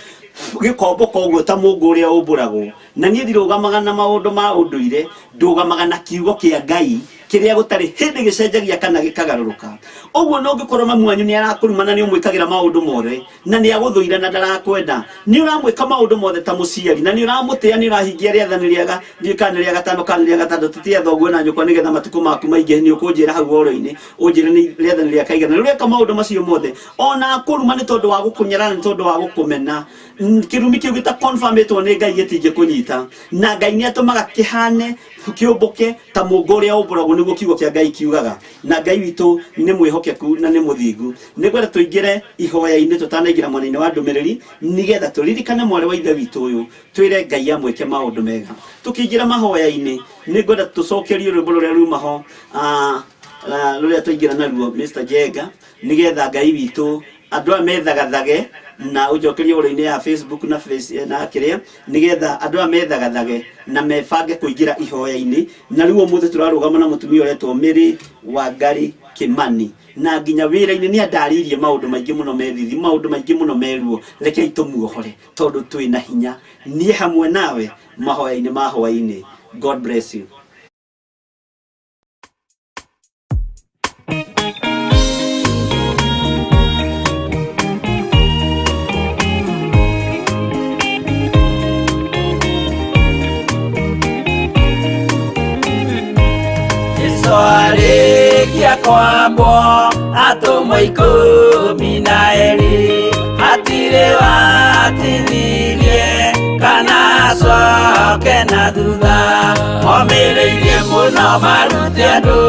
gĩkomboka ũguo ta mũngũ ũrĩa ũmbũragwo. Na niĩ ndirũgamaga na maũndũ ma ũndũire, ndũgamaga na kiugo kĩa Ngai kĩrĩa gũtarĩ hĩndĩ gĩcenjagia kana gĩkagarũrũka. Ũguo no ũngĩkorwo mamu wanyu nĩ arakũruma na nĩ ũmwĩkagĩra maũndũ mothe na nĩ agũthũire na ndarakwenda, nĩ ũramwĩka maũndũ mothe ta mũciari na nĩ ũramũtĩa, nĩ ũrahingia rĩathani rĩaga ndiũĩ kana nĩ rĩa gatano kana nĩ rĩa gatandatũ, tĩa thoguo na nyũkwa nĩgetha matukũ maku maingĩhe. Nĩ ũkũnjĩra hau ũhoro-inĩ, ũnjĩre nĩ rĩathani rĩa kaigana. Rĩu ũreka maũndũ macio mothe, ona akũruma nĩ tondũ wa gũkũnyarara, nĩ tondũ wa gũkũmena, kĩrumi kĩu gĩtakonfirmĩtwo nĩ Ngai gĩtingĩkũnyita. Na Ngai nĩ atũmaga kĩhane kĩũmbũke ta mũngũ ũrĩa ũmbũragwo, nĩguo kiugo kĩa Ngai kiugaga. Na Ngai witũ nĩ mwĩhokeku na nĩ mũthingu. Nĩngwenda tũingĩre ihoya-inĩ tũtanaingĩra mwena-inĩ wa ndũmĩrĩri, nĩgetha tũririkane mwarĩ wa ithe witũ ũyũ, twĩre Ngai amwĩke maũndũ mega. Tũkĩingĩra mahoya-inĩ, nĩngwenda tũcokerie rwĩmbo rũrĩa ruma ho, rũrĩa twaingĩra naruo Mr. Jenga, nĩgetha Ngai witũ andũ aya methagathage, na ũnjokerie ũhoro-inĩ ya Facebook na face, na kĩrĩa, nĩgetha andũ aya methagathage na mebange kũingĩra ihoya-inĩ. Na rĩu ũmũthĩ tũrarũgama na mũtumia ũretwo Mary Wangari Kimani, na nginya wĩra-inĩ nĩ andarĩirie maũndũ maingĩ mũno me thithi, maũndũ maingĩ mũno me ruo. Rekei tũmuohore tondũ twĩna hinya. Niĩ hamwe nawe mahoya-inĩ ma hwaĩ-inĩ. God bless you. Jesu arĩ Kwambwo atũmwo 12 hatirĩ watithirie kana acoke na thutha momĩrĩirie mũno marute andũ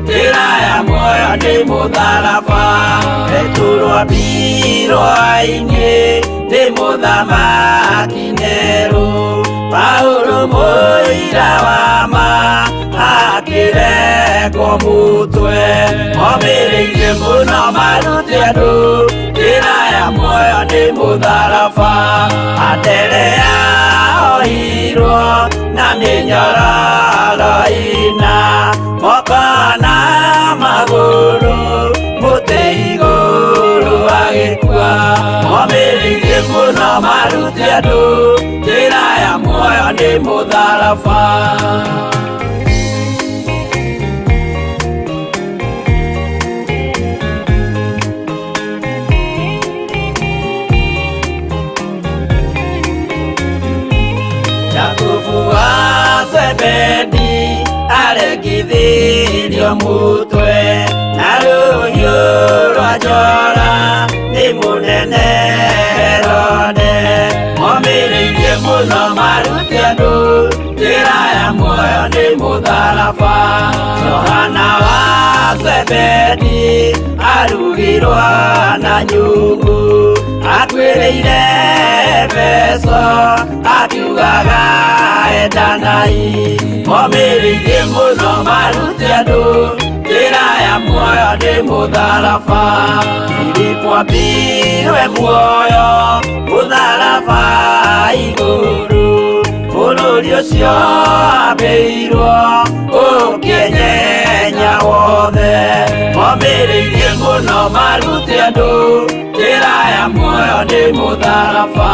njĩra ya muoyo nĩ mũtharaba Petero ambirwo-inĩ nĩ mũthamaki Nero Paulo mũira wa ma akĩrekwo mũtwe momĩrĩirie mũno marute andũ njĩra ya muoyo nĩ mũtharaba Anderea ohirwo na mĩnyororo ĩna moko na magũrũ mũtĩ igũrũ agĩkua momĩrĩirie mũno marute andũ njĩra ya muoyo nĩ mũtharaba. Jakubu wa Zebedi arekithirio mutwe na rũhiũ rwa njora nĩ mũnene Herode momĩrĩirie mũno marute andũ njĩra ya muoyo nĩ mũtharaba Johana wa Zebedi arugirwo na nyungu akuĩrĩire Efeso akiugaga endanai momĩrĩirie mũno marute andũ njĩra ya muoyo nĩ mũtharaba Filipo ambirwe muoyo mũtharaba igũrũ bũrũri ũcio ambĩirwo ũkĩenyenya wothe momĩrĩirie mũno marute andũ njĩra ya muoyo nĩ mũtharaba.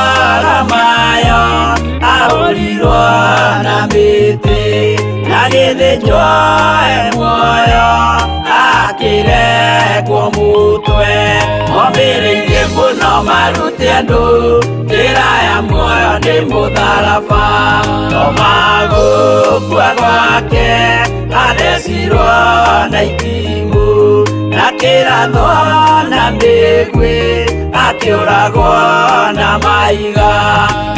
Baritholomayo ahũrirwo na mĩtĩ na gĩthĩnjwo e muoyo akĩrekwo mũtwe momĩrĩirie mũno marute andũ njĩra ya muoyo nĩ mũtharaba Toma gũkua gwake athecirwo na itimũ na kĩrathwo na mĩguĩ akĩũragwo na mahiga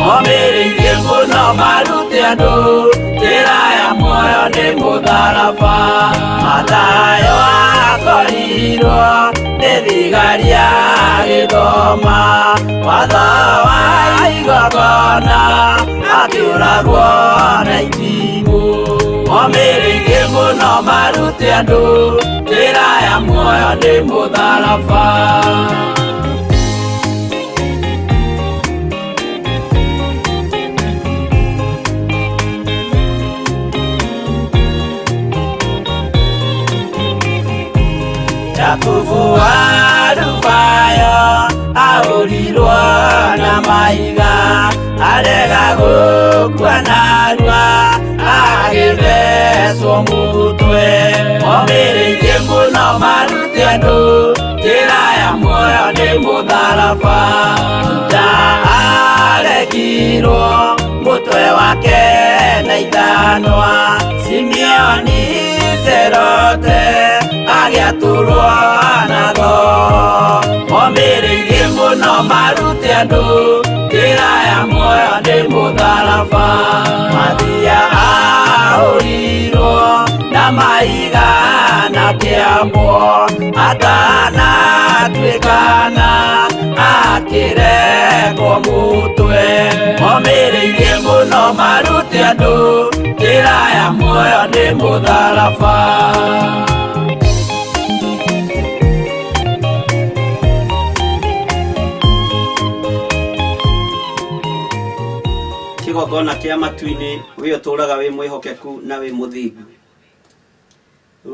momĩrĩirie mũno marute andũ njĩra ya muoyo nĩ mũtharaba Mathayo akorirwo nĩ thigari agĩthoma watho wa igongona akĩũragwo na itimũ momĩrĩirie mũno marute andũ njĩra ya muoyo nĩ mũtharaba. Jakubu wa Alufayo ahũrirwo na mahiga arega gũkua narua agĩthecwo mũtwe momĩrĩirie mũno marute andũ njĩra ya muoyo nĩ mũtharaba Juda aregirwo mũtwe wake na ithanwa Simeoni Serote agĩatũrwo na thoo momĩrĩirie mũno marute andũ njĩra ya muoyo nĩ mũtharaba Mathia ahũrirwo na mahiga na kĩambwo atanatuĩkana akĩrekwo mũtwe momĩrĩirie mũno marute andũ njĩra ya muoyo nĩ mũtharaba. Kĩgongona kĩa matu-inĩ wĩ ũtũũraga wĩ mwĩhokeku na wĩ mũthingu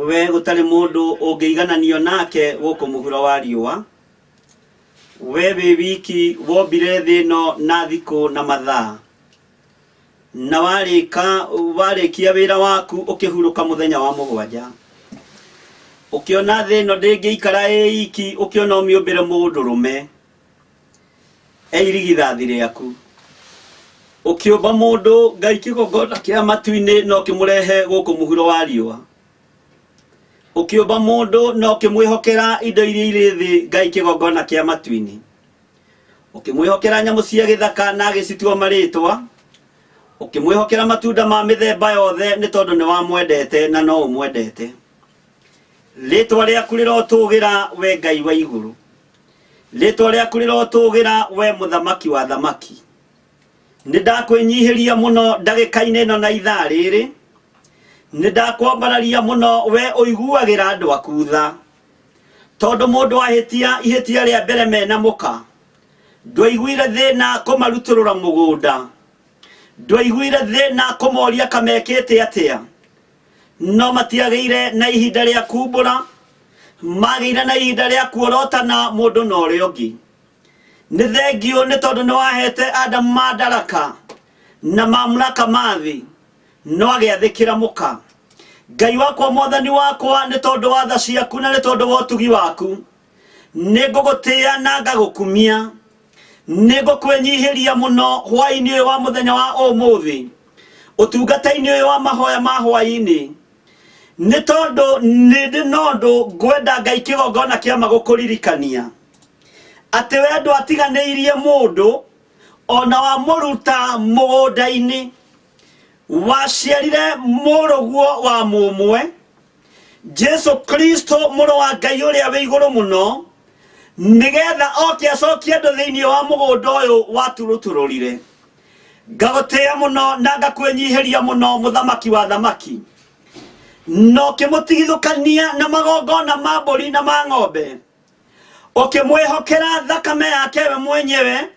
we gũtarĩ mũndũ ũngĩigananio nake gũkũ mũhuro wa riũa we wĩ wiki wombire thĩ ĩno na thikũ na mathaa na warĩkia wĩra waku ũkĩhurũka mũthenya wa mũgwanja. Ũkĩona thĩ ĩno ndĩngĩikara ĩ iki, ũkĩona ũmĩũmbĩre mũndũrũme e irigithathi rĩaku. Ũkĩũmba mũndũ Ngai kĩgongona kĩa matu-inĩ na ũkĩmũrehe gũkũ mũhuro wa riũa. Ũkĩũmba mũndũ na ũkĩmwĩhokera indo iria irĩ thĩ Ngai kĩgongona kĩa matu-inĩ. Ũkĩmwĩhokera nyamũ cia gĩthaka na agĩcitua marĩtwa. Ũkĩmwĩhokera matunda ma mĩthemba yothe nĩ tondũ nĩ wamwendete na no ũmwendete. Rĩtwa rĩaku rĩrotũgĩra we Ngai wa igũrũ. Rĩtwa rĩaku rĩrotũgĩra we mũthamaki wa thamaki. Nĩ ndakwĩnyihĩria mũno ndagĩka-inĩ ĩno na ithaa rĩrĩ. Nĩ ndakwambararia mũno we ũiguagĩra andũ aku tha. Tondũ mũndũ ahĩtia ihĩtia rĩa mbere mena mũka. Ndwaiguire thĩna kũmarutũrũra mũgũnda. Ndwaiguire thĩna kũmoria kamekĩte atĩa. No matiagĩire na ihinda rĩa kumbũra, magĩire na ihinda rĩa kuorotana mũndũ na ũrĩa ũngĩ. Nĩ thengiũ nĩ tondũ nĩ wahete Adamu mandaraka na mamlaka ma thĩ, no agĩathĩkĩra mũka. Ngai wakwa mwathani wakwa, nĩ tondũ wa tha ciaku na nĩ tondũ wa ũtugi waku, nĩ ngũgũtĩĩa na ngagũkumia. Nĩ ngũkwĩnyihĩria mũno hwaĩ-inĩ ũyũ wa mũthenya wa ũmũthĩ, ũtungata-inĩ ũyũ wa mahoya ma hwaĩ-inĩ, nĩ tondũ nĩ ndĩ na ũndũ ngwenda Ngai kĩgongona kĩa ma gũkũririkania atĩ we ndwatiganĩirie mũndũ ona wamũruta mũgũnda-inĩ, waciarire mũrũguo wa mũmwe Jesu Kristo mũrũ wa Ngai ũrĩa wĩ igũrũ mũno, nĩgetha oke acokie andũ thĩinĩ wa mũgũnda ũyũ waturũtũrũrire. Ngagũtĩĩa mũno na ngakwĩnyihĩria mũno mũthamaki wa thamaki. Na ũkĩmũtigithũkania na magongona ma mbũri na ma ng'ombe, ũkĩmwĩhokera thakame yake we mwenyewe,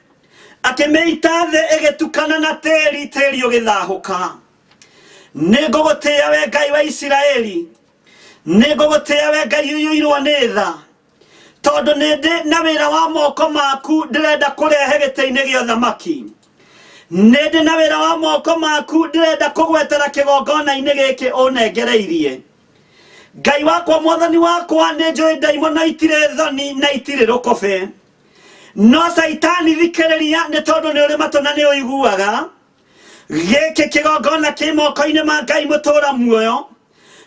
akĩmĩita thĩ ĩgĩtukana na tĩri, tĩri ũgĩthahũka. Nĩ ngũgũtĩĩa we Ngai wa Isiraeli, nĩ ngũgũtĩĩa we Ngai ũiyũirwo nĩ tha, tondũ nĩ ndĩ na wĩra wa moko maku ndĩrenda kũrehe gĩtĩ-inĩ gĩa ũthamaki. Nĩ ndĩ na wĩra wa moko maku ndĩrenda kũgwetera kĩgongona-inĩ gĩkĩ ũnengereirie. Ngai wakwa mwathani wakwa, nĩ njũĩ ndaimono itirĩ thoni na itirĩ rũkobe, no Caitani thikĩrĩria, nĩ tondũ nĩ ũrĩ matũ na nĩ ũiguaga. Gĩkĩ kĩgongona kĩ moko-inĩ ma Ngai mũtũra muoyo.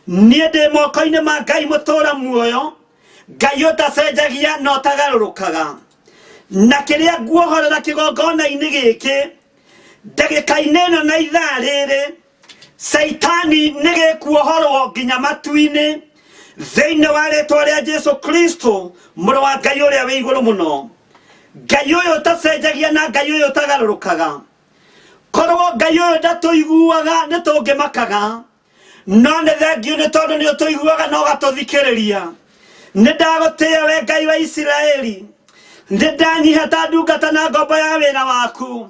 Niĩ ndĩ moko-inĩ ma Ngai mũtũra muoyo, Ngai ũtacenjagia na ũtagarũrũkaga. Na kĩrĩa nguohorera kĩgongona-inĩ gĩkĩ ndagĩka-inĩ ĩno na ithaa rĩrĩ, Caitani nĩ gĩkuohorwo nginya matu-inĩ thĩinĩ wa rĩtwa rĩa Jesu Kristo mũrũ wa Ngai ũrĩa wĩ igũrũ mũno. Ngai ũyũ ũtacenjagia na Ngai ũyũ ũtagarũrũkaga. Korwo Ngai ũyũ ndatũiguaga nĩ tũngĩmakaga, no nĩ thengiũ nĩ tondũ nĩ ũtũiguaga na ũgatũthikĩrĩria. Nĩ ndagũtĩĩa we Ngai wa Isiraeli, nĩ ndanyiha ta ndungata na ngombo ya wĩra waku,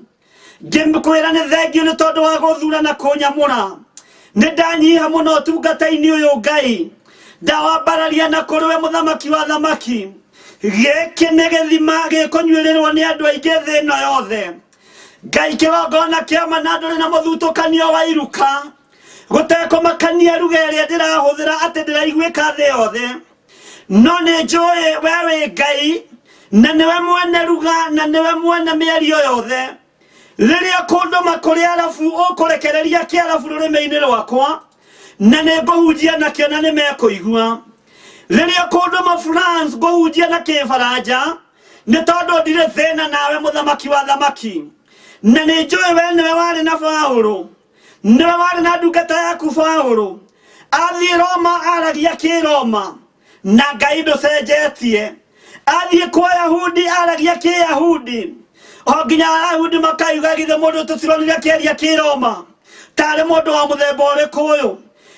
ngĩkwĩra nĩ thengiũ nĩ tondũ wa gũthura na kũnyamũra. Nĩ ndanyiha mũno ũtungata-inĩ ũyũ Ngai, ndawambararia na kũrĩ we mũthamaki wa thamaki. Gĩkĩ nĩ gĩthima gĩkũnyuĩrĩrwo nĩ andũ aingĩ thĩ ĩno yothe. Ngai kĩgongona kĩa ma na ndũrĩ na mũthutũkanio wa iruka, gũtekũmakania ruga ĩrĩa ndĩrahũthĩra atĩ ndĩraiguĩka thĩ yothe, no nĩ njũĩ we wĩ Ngai na nĩwe mwene ruga na nĩwe mwene mĩario yothe. Rĩrĩa kũndũma kũrĩ arabu, ũkũrekereria kĩarabu rũrĩmĩ-inĩ rwakwa na nĩ ngũhunjia nakĩo na nĩ mekũigua. Rĩrĩa kũndũma France, ngũhunjia na kĩbaranja nĩ tondũ ndirĩ thĩna nawe mũthamaki wa thamaki. Na nĩ njũĩ we nĩwe warĩ na Paũlũ, nĩwe warĩ na ndungata yaku Paũlũ. Athiĩ Roma aragia kĩroma na Ngai ndũcenjetie. Athiĩ kwa Yahudi aragia kĩyahudi, o nginya Ayahudi makaiga githĩ mũndũ tũtironire akĩaria kĩroma tarĩ mũndũ wa mũthemba ũrĩkũ ũyũ?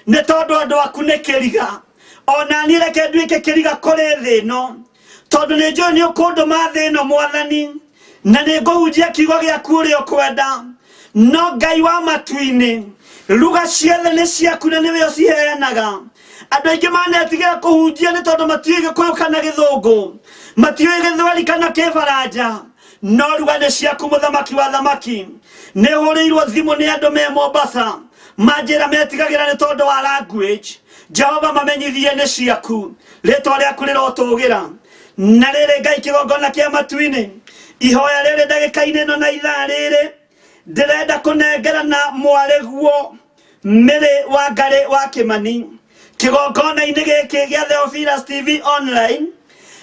Nĩ tondũ andũ aku nĩ kĩriga. Ona niĩ reke nduĩke kĩriga kũrĩ thĩ ĩno, tondũ nĩ njũĩ nĩ ũkũndũma thĩ ĩno mwathani, na nĩ ngũhunjia kiugo gĩaku ũrĩa ũkwenda. No Ngai wa matu-inĩ, ruga ciothe nĩ ciaku na nĩwe ũciheanaga. Andũ aingĩ manetigĩra kũhunjia nĩ tondũ matiũĩ Gĩkũyũ kana Gĩthũngũ, matiũĩ Gĩthweri kana Kĩbaranja, no ruga nĩ ciaku mũthamaki wa thamaki. Nĩ hũrĩirwo thimũ nĩ andũ me Mombasa, manjĩra metigagĩra nĩ tondũ wa language. Jehova mamenyithie nĩ ciaku, rĩtwa rĩaku rĩrotũgĩra. Na rĩrĩ Ngai kĩgongona kĩa matu-inĩ, ihoya rĩrĩ ndagĩka-inĩ ĩno na ithaa rĩrĩ, ndĩrenda kũnengerana mwarĩguo Mĩrĩ wa Ngarĩ wa Kĩmani kĩgongona-inĩ gĩkĩ gĩa Theophilus TV online,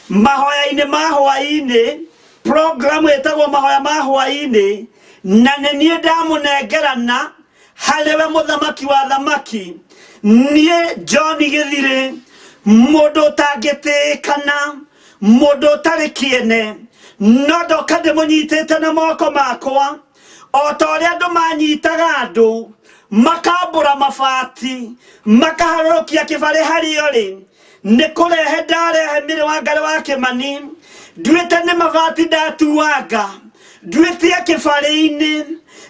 mahoya-inĩ ma hwaĩ-inĩ, programu ĩtagwo mahoya ma hwaĩ-inĩ, na nĩ niĩ ndamũnengerana harĩ we mũthamaki wa thamaki, niĩ John Gĩthirĩ, mũndũ ũtangĩtĩĩkana, mũndũ ũtarĩ kĩene, no ndoka ndĩmũnyitĩte na moko makwa o ta ũrĩa andũ manyitaga andũ makambũra mabati makaharũrũkia kĩbarĩ harĩa ũrĩ. Nĩ kũrehe ndarehe mĩrĩ wa Ngarĩ wa Kĩmani, nduĩte nĩ mabati ndatuanga, nduĩtie kĩbarĩ-inĩ,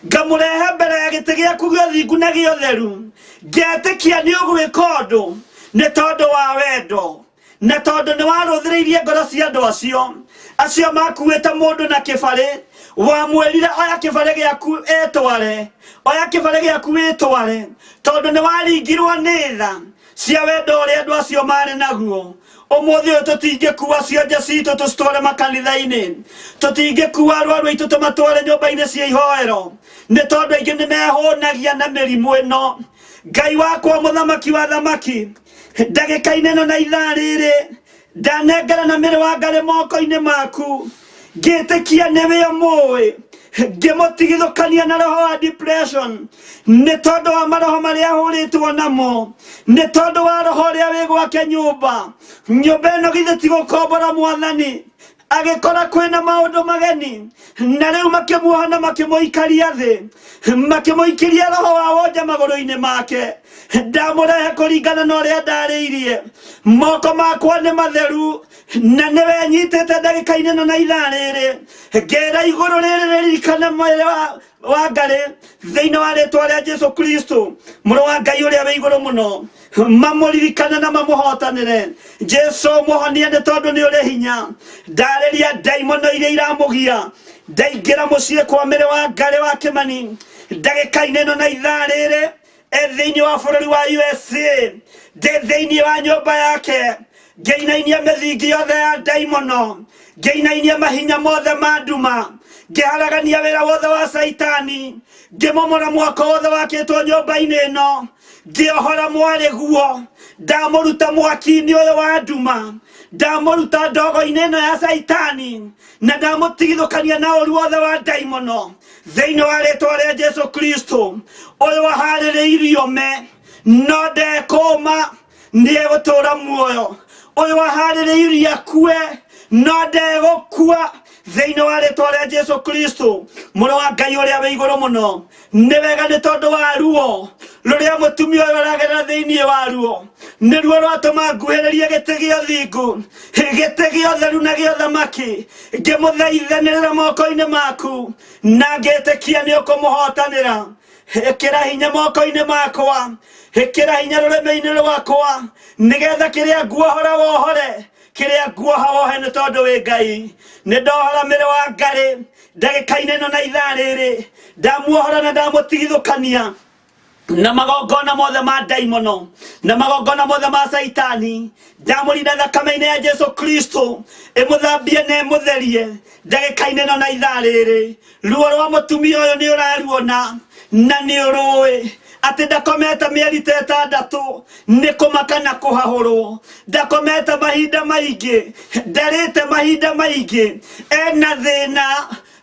ngamũrehe mbere ya gĩtĩ gĩaku gĩa ũthingu na gĩa ũtheru, ngetĩkia nĩ ũgwĩka ũndũ nĩ tondũ wa wendo na tondũ nĩ warũthĩrĩirie ngoro cia andũ acio acio makuĩte mũndũ na kĩbarĩ. Wamwĩrire oya kĩbarĩ gĩaku etware, oya kĩbarĩ gĩaku wĩtware, tondũ nĩ waringirwo nĩ tha cia wendo ũrĩa andũ acio marĩ naguo. Ũmũthĩ ũyũ tũtingĩkua cionje citũ tũcitware makanitha-inĩ, tũtingĩkua arwaru aitũ tũmatware nyũmba-inĩ cia ihoero, nĩ tondũ aingĩ nĩ mehũnagia na mĩrimũ ĩno. Ngai wakwa mũthamaki wa thamaki, ndagĩka-inĩ ĩno na ithaa rĩrĩ ndanengera na mĩrĩ wa Ngarĩ moko-inĩ maku, ngĩtĩkia nĩwe mũĩ, ngĩmũtigithũkania na roho wa depression nĩ tondũ wa maroho marĩa ahũrĩtwo namo, nĩ tondũ wa roho ũrĩa wĩ gwake nyũmba. Nyũmba ĩno githĩ ti gũkombora mwathani, agĩkora kwĩna maũndũ mageni, na rĩu makĩmuoha na makĩmũikaria thĩ, makĩmũikĩria roho wa wonja magũrũ-inĩ make. Ndamũrehe kũringana na ũrĩa ndarĩirie, moko makwa nĩ matheru na nĩwe nyitĩte ndagĩka-inĩ ĩno na ithaa rĩrĩ, ngera igũrũ rĩrĩ rĩririkane mwĩrĩ wa Ngarĩ thĩinĩ wa rĩtwa rĩa Jesu Kristo mũrũ wa Ngai ũrĩa wĩ igũrũ mũno, mamũririkane na mamũhotanĩre. Jesu mũhonie nĩ tondũ nĩ ũrĩ hinya. Ndarĩria ndaimono iria iramũgia, ndaingĩra mũciĩ kwa mĩrĩ wa Ngarĩ wa Kĩmani ndagĩka-inĩ ĩno na ithaa rĩrĩ, e thĩinĩ wa bũrũri wa USA, ndĩ thĩinĩ wa nyũmba yake, ngĩinainia mĩthingi yothe ya ndaimono, ngĩinainia mahinya mothe ma nduma, ngĩharagania wĩra wothe wa Caitani, ngĩmomora mwako wothe wakĩtwo nyũmba-inĩ ĩno, ngĩohora mwarĩ guo, ndamũruta mwaki-inĩ ũyũ wa nduma, ndamũruta ndogo-inĩ ĩno ya Caitani, na ndamũtigithũkania na ũru wothe wa ndaimono thĩinĩ wa rĩtwa rĩa Jesu Kristo. Ũyũ aharĩrĩirio me no ndekũma, nĩ egũtũũra muoyo. Ũyũ aharĩrĩirie akue no ndegũkua thĩinĩ wa rĩtwa rĩa Jesu Kristo mũrũ wa Ngai ũrĩa wĩ igũrũ mũno. Nĩ wega nĩ tondũ wa ruo rũrĩa mũtumia ũyũ aragerera thĩinĩ wa ruo, nĩruo rwatũma nguhĩrĩrie gĩtĩ gĩa ũthingu, gĩtĩ gĩa ũtheru na gĩa ũthamaki, ngĩmũthaithanĩrĩra moko-inĩ maku na ngĩtĩkia nĩ ũkũmũhotanĩra. Ĩkĩra hinya moko-inĩ makwa, ĩkĩra hinya rũrĩmĩ-inĩ rwakwa, nĩgetha kĩrĩa nguohora wohore, kĩrĩa nguoha wohe, nĩ tondũ wĩ Ngai. Nĩ ndohora mĩrĩ wa Ngarĩ ndagĩka-inĩ ĩno na ithaa rĩrĩ, ndamuohora na ndamũtigithũkania na magongona mothe ma ndaimono na magongona mothe ma Caitani, ndamũrinda thakame-inĩ ya Jesu Kristo ĩmũthambie na ĩmũtherie ndagĩka-inĩ ĩno na ithaa rĩrĩ. Ruo rwa mũtumia ũyũ nĩ ũraruona na nĩ ũrũĩ atĩ ndakomete mĩeri ta 6 nĩ kũmaka na kũhahũrwo, ndakomete mahinda maingĩ, ndarĩte mahinda maingĩ, ena thĩna.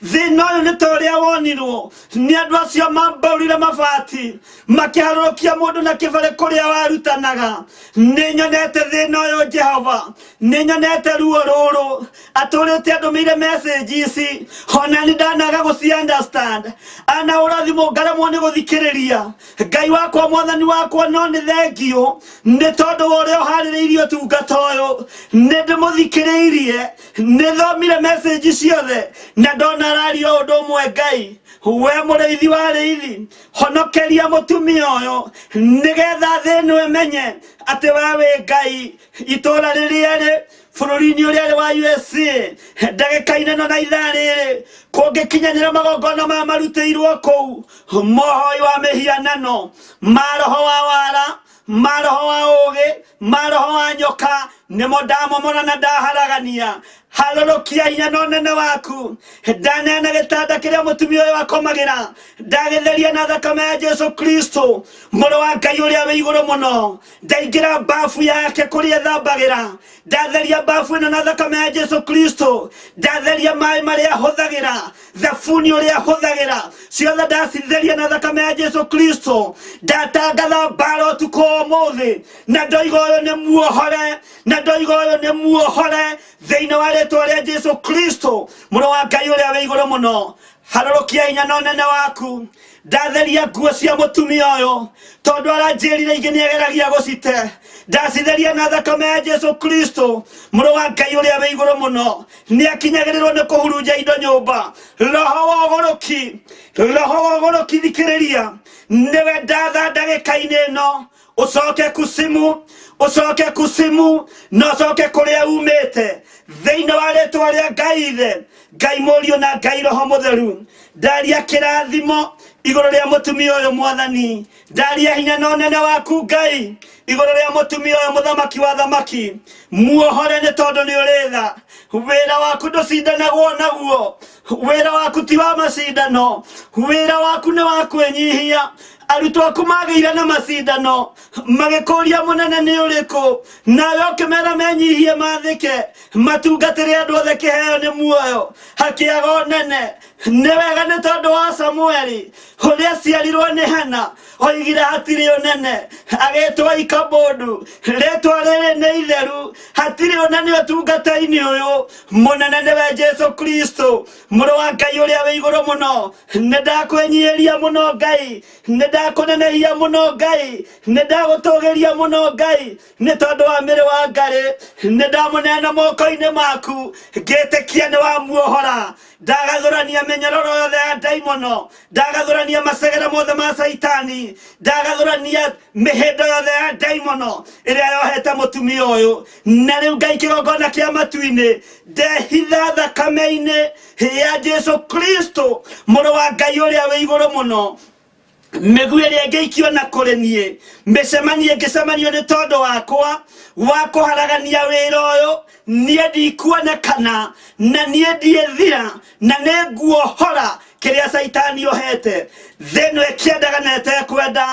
Thĩna ũyũ nĩ ta ũrĩa wonirwo nĩ andũ acio mambaurire mabati makĩharũrũkia mũndũ na kĩbarĩ kũrĩa warutanaga. Nĩ nyonete thĩna ũyũ Jehova, nĩ nyonete ruo rũrũ atũrĩte andũmĩire message ici, ona nĩ ndanaga gũci understand, anahũra thimũ ngaremwo nĩ gũthikĩrĩria. Ngai wakwa, mwathani wakwa, no nĩ thengiũ nĩ tondũ wa ũrĩa ũharĩrĩirie ũtungata ũyũ. Nĩ ndĩmũthikĩrĩirie, nĩ thomire message ciothe na ndona araria o ũndũ ũmwe. Ngai we mũrĩithi wa rĩithi, honokeria mũtumia ũyũ nĩgetha thĩ ĩno ĩmenye atĩ we wĩ Ngai. Itũũra rĩrĩa rĩ bũrũri-inĩ ũrĩa rĩ wa USA ndagĩka-inĩ ĩno na ithaa rĩrĩ, kũngĩkinyanĩra magongona maya marutĩirwo kũu, mohoi wa mĩhianano ma roho wa wara. Ma roho wa ũũgĩ, ma roho wa nyoka, nĩmo ndamomora na ndaharagania. Harũrũkia hinya na ũnene waku. Ndaneana gĩtanda kĩrĩa mũtumia ũyũ akomagĩra, ndagĩtheria na thakame ya Jesu Kristo, mũrũ wa Ngai ũrĩa wĩ igũrũ mũno. Ndaingĩra bafu yake kũrĩa ethambagĩra, ndatheria bafu ĩno na thakame ya Jesu Kristo. Ndatheria maĩ marĩa ahũthagĩra, thabuni ũrĩa ahũthagĩra, ciothe ndacitheria na thakame ya Jesu Kristo. Ndatangatha mbara ũtukũ wa ũmũthĩ, na ndoiga ũyũ nĩ muohore, na ndoiga ũyũ nĩ muohore thĩinĩ wa rĩtwa rĩa Jesu Kristo, mũrũ wa Ngai ũrĩa wĩ igũrũ mũno. Harũrũkia hinya na ũnene waku. Ndatheria nguo cia mũtumia ũyũ, tondũ aranjĩrire ingĩ nĩ ageragia gũcite. Ndacitheria na thakame ya Jesu Kristo, mũrũ wa Ngai ũrĩa wĩ igũrũ mũno. Nĩ akinyagĩrĩrwo nĩ kũhurunja indo nyũmba. Roho wa ũgũrũki, roho wa ũgũrũki, thikĩrĩria, nĩwe ndatha ndagĩka-inĩ ĩno. Ũcoke kusimu, ũcoke kusimu, na ũcoke kũrĩa umĩte, thĩinĩ wa rĩtwa rĩa Ngai Ithe, Ngai Mũriũ na Ngai Roho Mũtheru. Ndaria kĩrathimo igũrũ rĩa mũtumia ũyũ, Mwathani. Ndaria hinya na ũnene waku, Ngai, igũrũ rĩa mũtumia ũyũ, mũthamaki wa thamaki. Muohore, nĩ tondũ nĩ ũrĩ tha. Wĩra waku ndũcindanagwo naguo. Wĩra waku ti wa macindano. Wĩra waku nĩ wa kwĩnyihia. Arutwo aku magĩire na macindano, magĩkũria mũnene nĩ ũrĩkũ, nawe ũkĩmera menyihie, mathĩke, matungatĩre andũ othe. Kĩheo nĩ muoyo, hakĩaga ũnene. Nĩ wega, nĩ tondũ wa Samueli ũrĩa aciarirwo nĩ Hana, oigire hatirĩ ũnene, agĩtwo Ikabodu. Rĩtwa rĩrĩ nĩ itheru, hatirĩ ũnene ũtungata-inĩ ũyũ. Mũnene nĩwe Jesu Kristo, mũrũ wa Ngai ũrĩa wĩ igũrũ mũno. Nĩ ndakwĩnyihĩria mũno, Ngai. Nĩ ndakũnenehia mũno, Ngai. Nĩ ndagũtũgĩria mũno, Ngai, nĩ tondũ wa mĩrĩ wa Ngarĩ. Nĩ ndamũneana moko-inĩ maku, ngĩtĩkia nĩ wamuohora. Ndagathũrania mĩnyororo yothe ya ndaimono, ndagathũrania macegera mothe ma Caitani, ndagathũrania mĩhĩndo yothe ya ndaimono ĩrĩa yohete mũtumia ũyũ. Na rĩu, Ngai kĩgongona kĩa matu-inĩ, ndehitha thakame-inĩ ya Jesu Kristo, mũrũ wa Ngai ũrĩa wĩ igũrũ mũno. Mĩguĩ ĩrĩa ĩngĩikio na kũrĩ niĩ, mĩcemanio ĩngĩcemanio nĩ tondũ wakwa wa kũharagania wĩra ũyũ, niĩ ndikuonekana na niĩ ndiĩthira, na nĩ nguohora kĩrĩa Caitani ohete thĩ ĩno ĩkĩendaga na ĩtekwenda,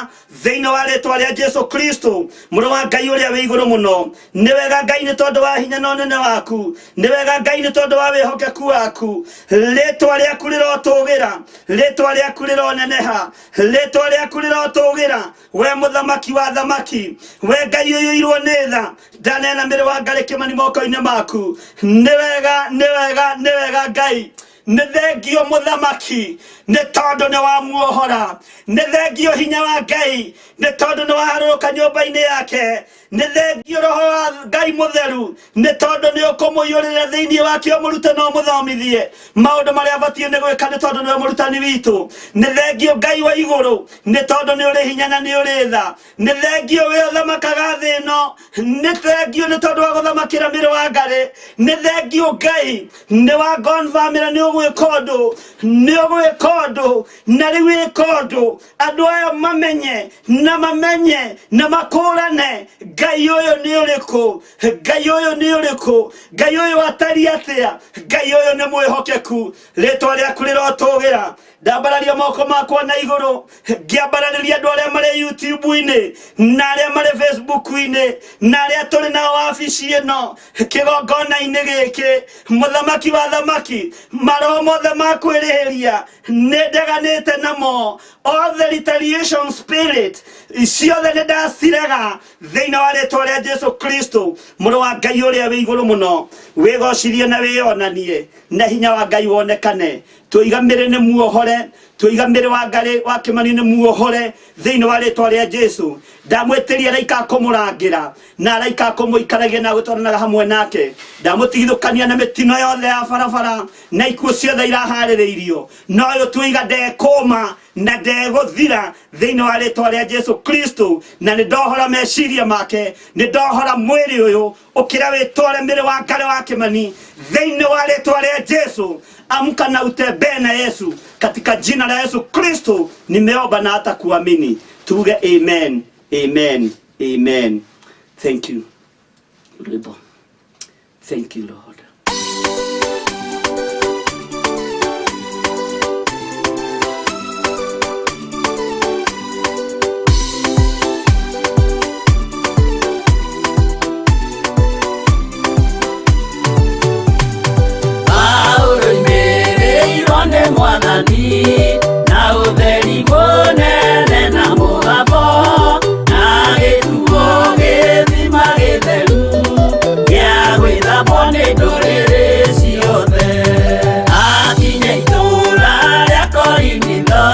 thĩinĩ wa rĩtwa rĩa Jesu Kristo, mũrũ wa Ngai ũrĩa wĩ igũrũ mũno. Nĩ wega, Ngai, nĩ tondũ wa hinya na ũnene waku. Nĩ wega, Ngai, nĩ tondũ wa wĩhokeku waku. Rĩtwa rĩaku rĩrotũgĩra, rĩtwa rĩaku rĩroneneha, rĩtwa rĩaku rĩrotũgĩra, we mũthamaki wa thamaki, we Ngai ũiyũirwo nĩ tha. Ndanena mĩrĩ wa Ngarĩ Kĩmani moko-inĩ maku. Nĩ wega, nĩ wega, nĩ wega, Ngai. Nĩ thengio, mũthamaki, nĩ tondũ nĩ wamuohora. Nĩ thengio, hinya wa Ngai, nĩ tondũ nĩ waharũrũka nyũmba-inĩ yake. Nĩ thengio, roho wa Ngai mũtheru, nĩ tondũ nĩ ũkũmũiyũrĩra thĩinĩ wake, ũmũrute na ũmũthomithie maũndũ marĩa abatiĩ nĩ gwĩka, nĩ tondũ nĩwe mũrutani witũ. Nĩ thengio, Ngai wa igũrũ, nĩ tondũ nĩ ũrĩ hinya na nĩ ũrĩ tha. Nĩ thengio, wĩ ũthamakaga thĩ ĩno. Nĩ thengio nĩ tondũ wa gũthamakĩra mĩrĩ wa Ngarĩ. Nĩ thengio, Ngai, nĩ wa ngonbamĩra nĩ ũgwĩka ũndũ, nĩ ũgwĩka ũndũ, na rĩu ĩka ũndũ andũ aya mamenye na mamenye na makũrane Ngai ũyũ nĩ ũrĩkũ, Ngai ũyũ nĩ ũrĩkũ, Ngai ũyũ atariĩ atĩa. Ngai ũyũ nĩ mwĩhokeku. Rĩtwa rĩaku rĩrotũgĩra. Ndambararia moko makwa na igũrũ, ngĩambararĩria andũ arĩa marĩ YouTube-inĩ na arĩa marĩ Facebook-inĩ na arĩa tũrĩ nao wabici ĩno kĩgongona-inĩ gĩkĩ. Mũthamaki wa thamaki, maroho mothe ma kwĩrĩhĩria nĩ ndeganĩte namo. All the retaliation spirit ciothe nĩ ndacirega thĩinĩ wa rĩtwa rĩa Jesu Kristo, mũrũ wa Ngai ũrĩa wĩ igũrũ mũno. Wĩgocirie na wĩyonanie, na hinya wa Ngai wonekane. Tũiga mĩrĩ nĩ muohore, tũiga mĩrĩ wa Ngarĩ wa Kĩmani nĩ muohore thĩinĩ wa rĩtwa rĩa Jesu. Ndamwĩtĩria araika akũmũrangĩra na araika akũmũikaragia na gũtwaranaga hamwe nake. Ndamũtigithũkania na mĩtino yothe ya barabara na ikuũ ciothe iraharĩrĩirio, na ũyũ tũiga ndekũma na ndegũthira thĩinĩ wa rĩtwa rĩa Jesu Kristo. Na nĩ ndohora meciria make, nĩ ndohora mwĩrĩ ũyũ. Ũkĩra wĩtware, mĩrĩ wa Ngarĩ wa Kĩmani, thĩinĩ wa rĩtwa rĩa Jesu. Amka na utembee na Yesu. Katika jina la Yesu Kristo nimeomba na hata kuamini. Tuge amen, amen, Amen. Thank you. Rwĩmbo. Thank you, Lord. Paulo oimĩrĩirwo nĩ Mwathani na ũtheri mũnene na mũgambo na gĩtuo gĩthima gĩtheru gĩa gwĩthambwo nĩ ndũrĩrĩ ciothe. Akinya itũũra rĩa Korinitho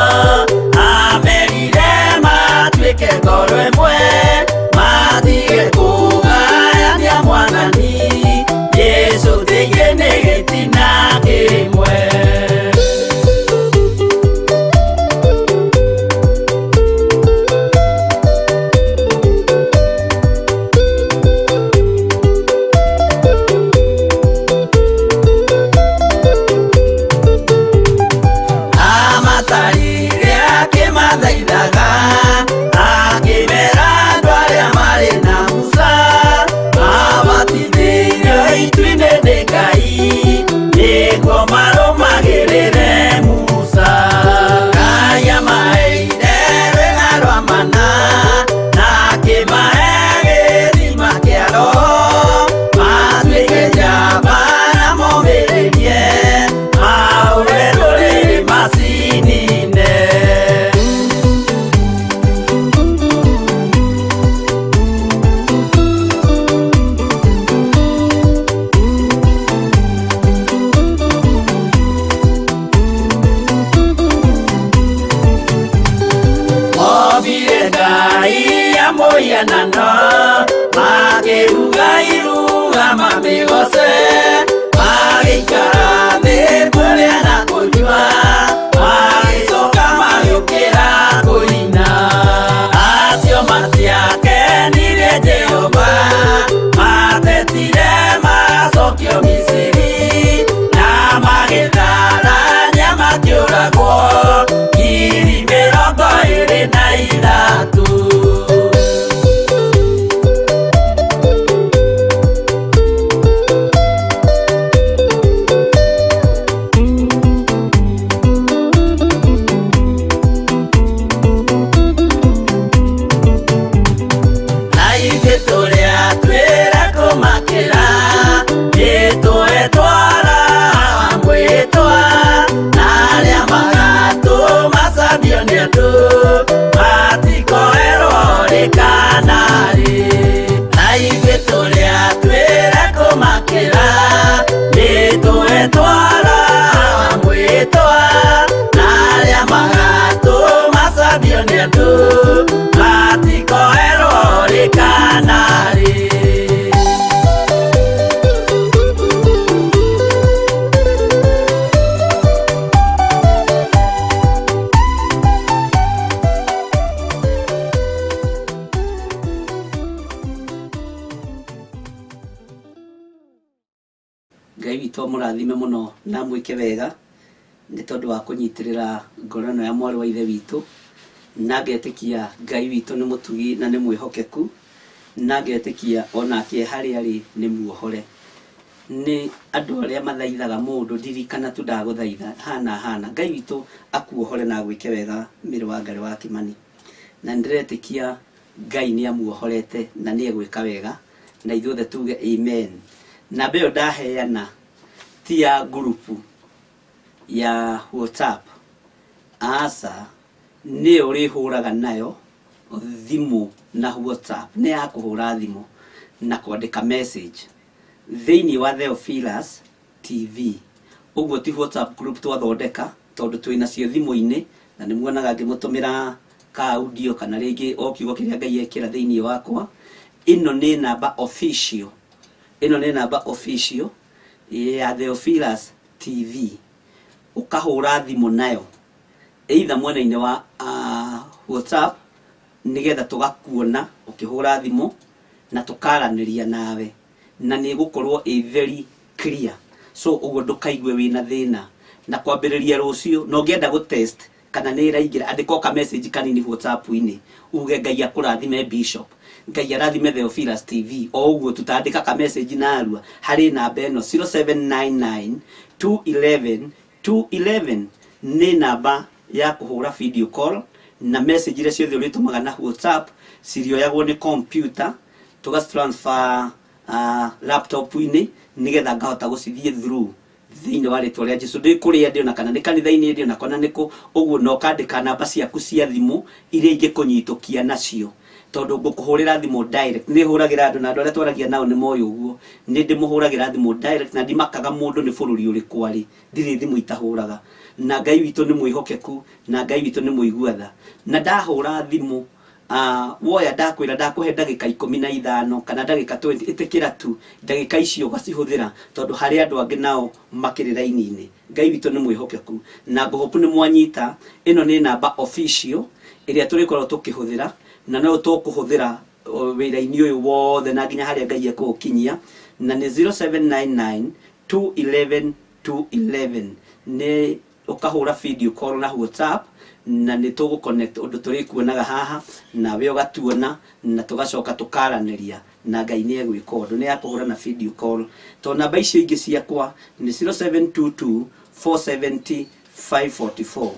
amerire matuĩke ngoro ĩmwe matige kũgayania Mwathani Jesũ thĩinĩ nĩ gĩtina kĩmwe. Amatarire akĩmathaithaga akĩmera andũ arĩa marĩ na Musa mabatithĩirio itu-inĩ nĩ Ngai nĩguo marũmagĩrĩre Musa. Ngai amaheire rwĩga rwa mana na akĩmahe gĩthima kĩa Roho matuĩke njamba na momĩrĩrie mahũre ndũrĩrĩ macinine. Mobire Ngai ya mũhianano makĩruga iruga mamĩgoce magĩikara thĩ kũrĩa na kũnyua magĩcoka magĩũkĩra kũina. Acio matiakenirie Jehova matetire macokio Misiri na magĩtharania makĩũragwo 23,000. Na ithuĩ tũrĩa twĩra kũmakĩra nĩtũhetwara mwĩtwa na arĩa magatũmacambio nĩ andũ matikoerwo rĩ kana rĩ. Na ithuĩ tũrĩa twĩra kũmakĩra nĩtũhetwara mwĩtwa na arĩa magatũmacambio nĩ andũ matikoerwo rĩ kana rĩ. Ngai witũ amũrathime mũno na amwĩke wega nĩ tondũ wa kũnyitĩrĩra ngoro ĩno ya mwarĩ wa ithe witũ, na ngetĩkia Ngai witũ nĩ mũtugi na nĩ mwĩhokeku, na ngetĩkia onake harĩa arĩ nĩ muohore. Nĩ andũ arĩa mathaithaga mũndũ ndirikana tu ndagũthaitha hana hana. Ngai witũ akuohore na agwĩke wega mĩrĩ wa Ngarĩ wa Kĩmani, na nĩndĩretĩkia Ngai nĩ amuohorete na nĩ egwĩka wega, na ithuothe tuge amen. Namba ĩyo ndaheana ti ya ngurubu ya WhatsApp, aca, nĩyo ũrĩhũraga nayo thimũ na WhatsApp nĩ ya kũhũra thimũ na kwandĩka message thĩinĩ wa Theophilus TV. Ũguo ti WhatsApp group twathondeka tondũ twĩ nacio thimũ-inĩ na nĩ muonaga ngĩmũtũmĩra ka audio kana rĩngĩ o kiugo kĩrĩa Ngai ekĩra thĩinĩ wakwa. Ĩno nĩ namba official, ĩno nĩ namba official ya Theophilus TV. Ũkahũra thimũ nayo either mwena-inĩ wa WhatsApp nĩgetha tũgakuona ũkĩhũra thimũ na tũkaranĩria nawe, na nĩ ĩgũkorwo ĩ very clear, so ũguo ndũkaigue wĩna thĩna. Na kwambĩrĩria rũciũ, na ũngĩenda gũ test Kana nĩ ĩraingĩra, andĩka o ka message kanini WhatsApp-inĩ uge Ngai akũrathime Bishop, Ngai arathime Theophilus TV, o ũguo tu tandĩka ka message narua harĩ namba ĩno 0799 211 211. Nĩ namba ya kũhũra video call, na message iria ciothe ũrĩtũmaga na WhatsApp cirĩoyagwo nĩ computer, tũga transfer laptop-inĩ nĩgetha ngahota gũcithiĩ through thĩinĩ wa rĩtwa rĩa Jesu. Ndĩ kũrĩa ndĩ, ona kana nĩ kanitha-inĩ ndĩ, ona kana nĩ kũ ũguo, na ũkandĩka namba ciaku cia thimũ iria ingĩkũnyitũkia nacio, tondũ ngũkũhũrĩra thimũ direct. Nĩ hũragĩra andũ, na andũ arĩa twaragia nao nĩ moĩ ũguo, nĩ ndĩmũhũragĩra thimũ direct na ndimakaga mũndũ nĩ bũrũri ũrĩkũ arĩ. Ndirĩ thimũ itahũraga, na Ngai witũ nĩ mwĩhokeku, na Ngai witũ nĩ mũigua tha. Na ndahũra thimũ, woya ndakwĩra ndakũhe ndagĩka 15 kana ndagĩka 20, ĩtĩkĩra tu ndagĩka icio ũgacihũthĩra, tondũ harĩ andũ angĩ nao makĩrĩ raini-inĩ. Ngai witũ nĩ mwĩhokeku, na ngũhopu nĩ mwanyita. Ĩno nĩ namba official ĩrĩa tũrĩkorwo tũkĩhũthĩra, na no tũkũhũthĩra wĩra-inĩ ũyũ wothe na nginya harĩa Ngai ekũũkinyia, na nĩ 0799 211 211. Nĩ ũkahũra video call na WhatsApp, na nĩ tũgũ connect ũndũ tũrĩkuonaga haha nawe ũgatuona, na tũgacoka tũkaranĩria, na Ngai nĩ egwĩka ũndũ. Nĩ ya kũhũra na video call, tondũ namba icio ingĩ ciakwa nĩ 0722 470 544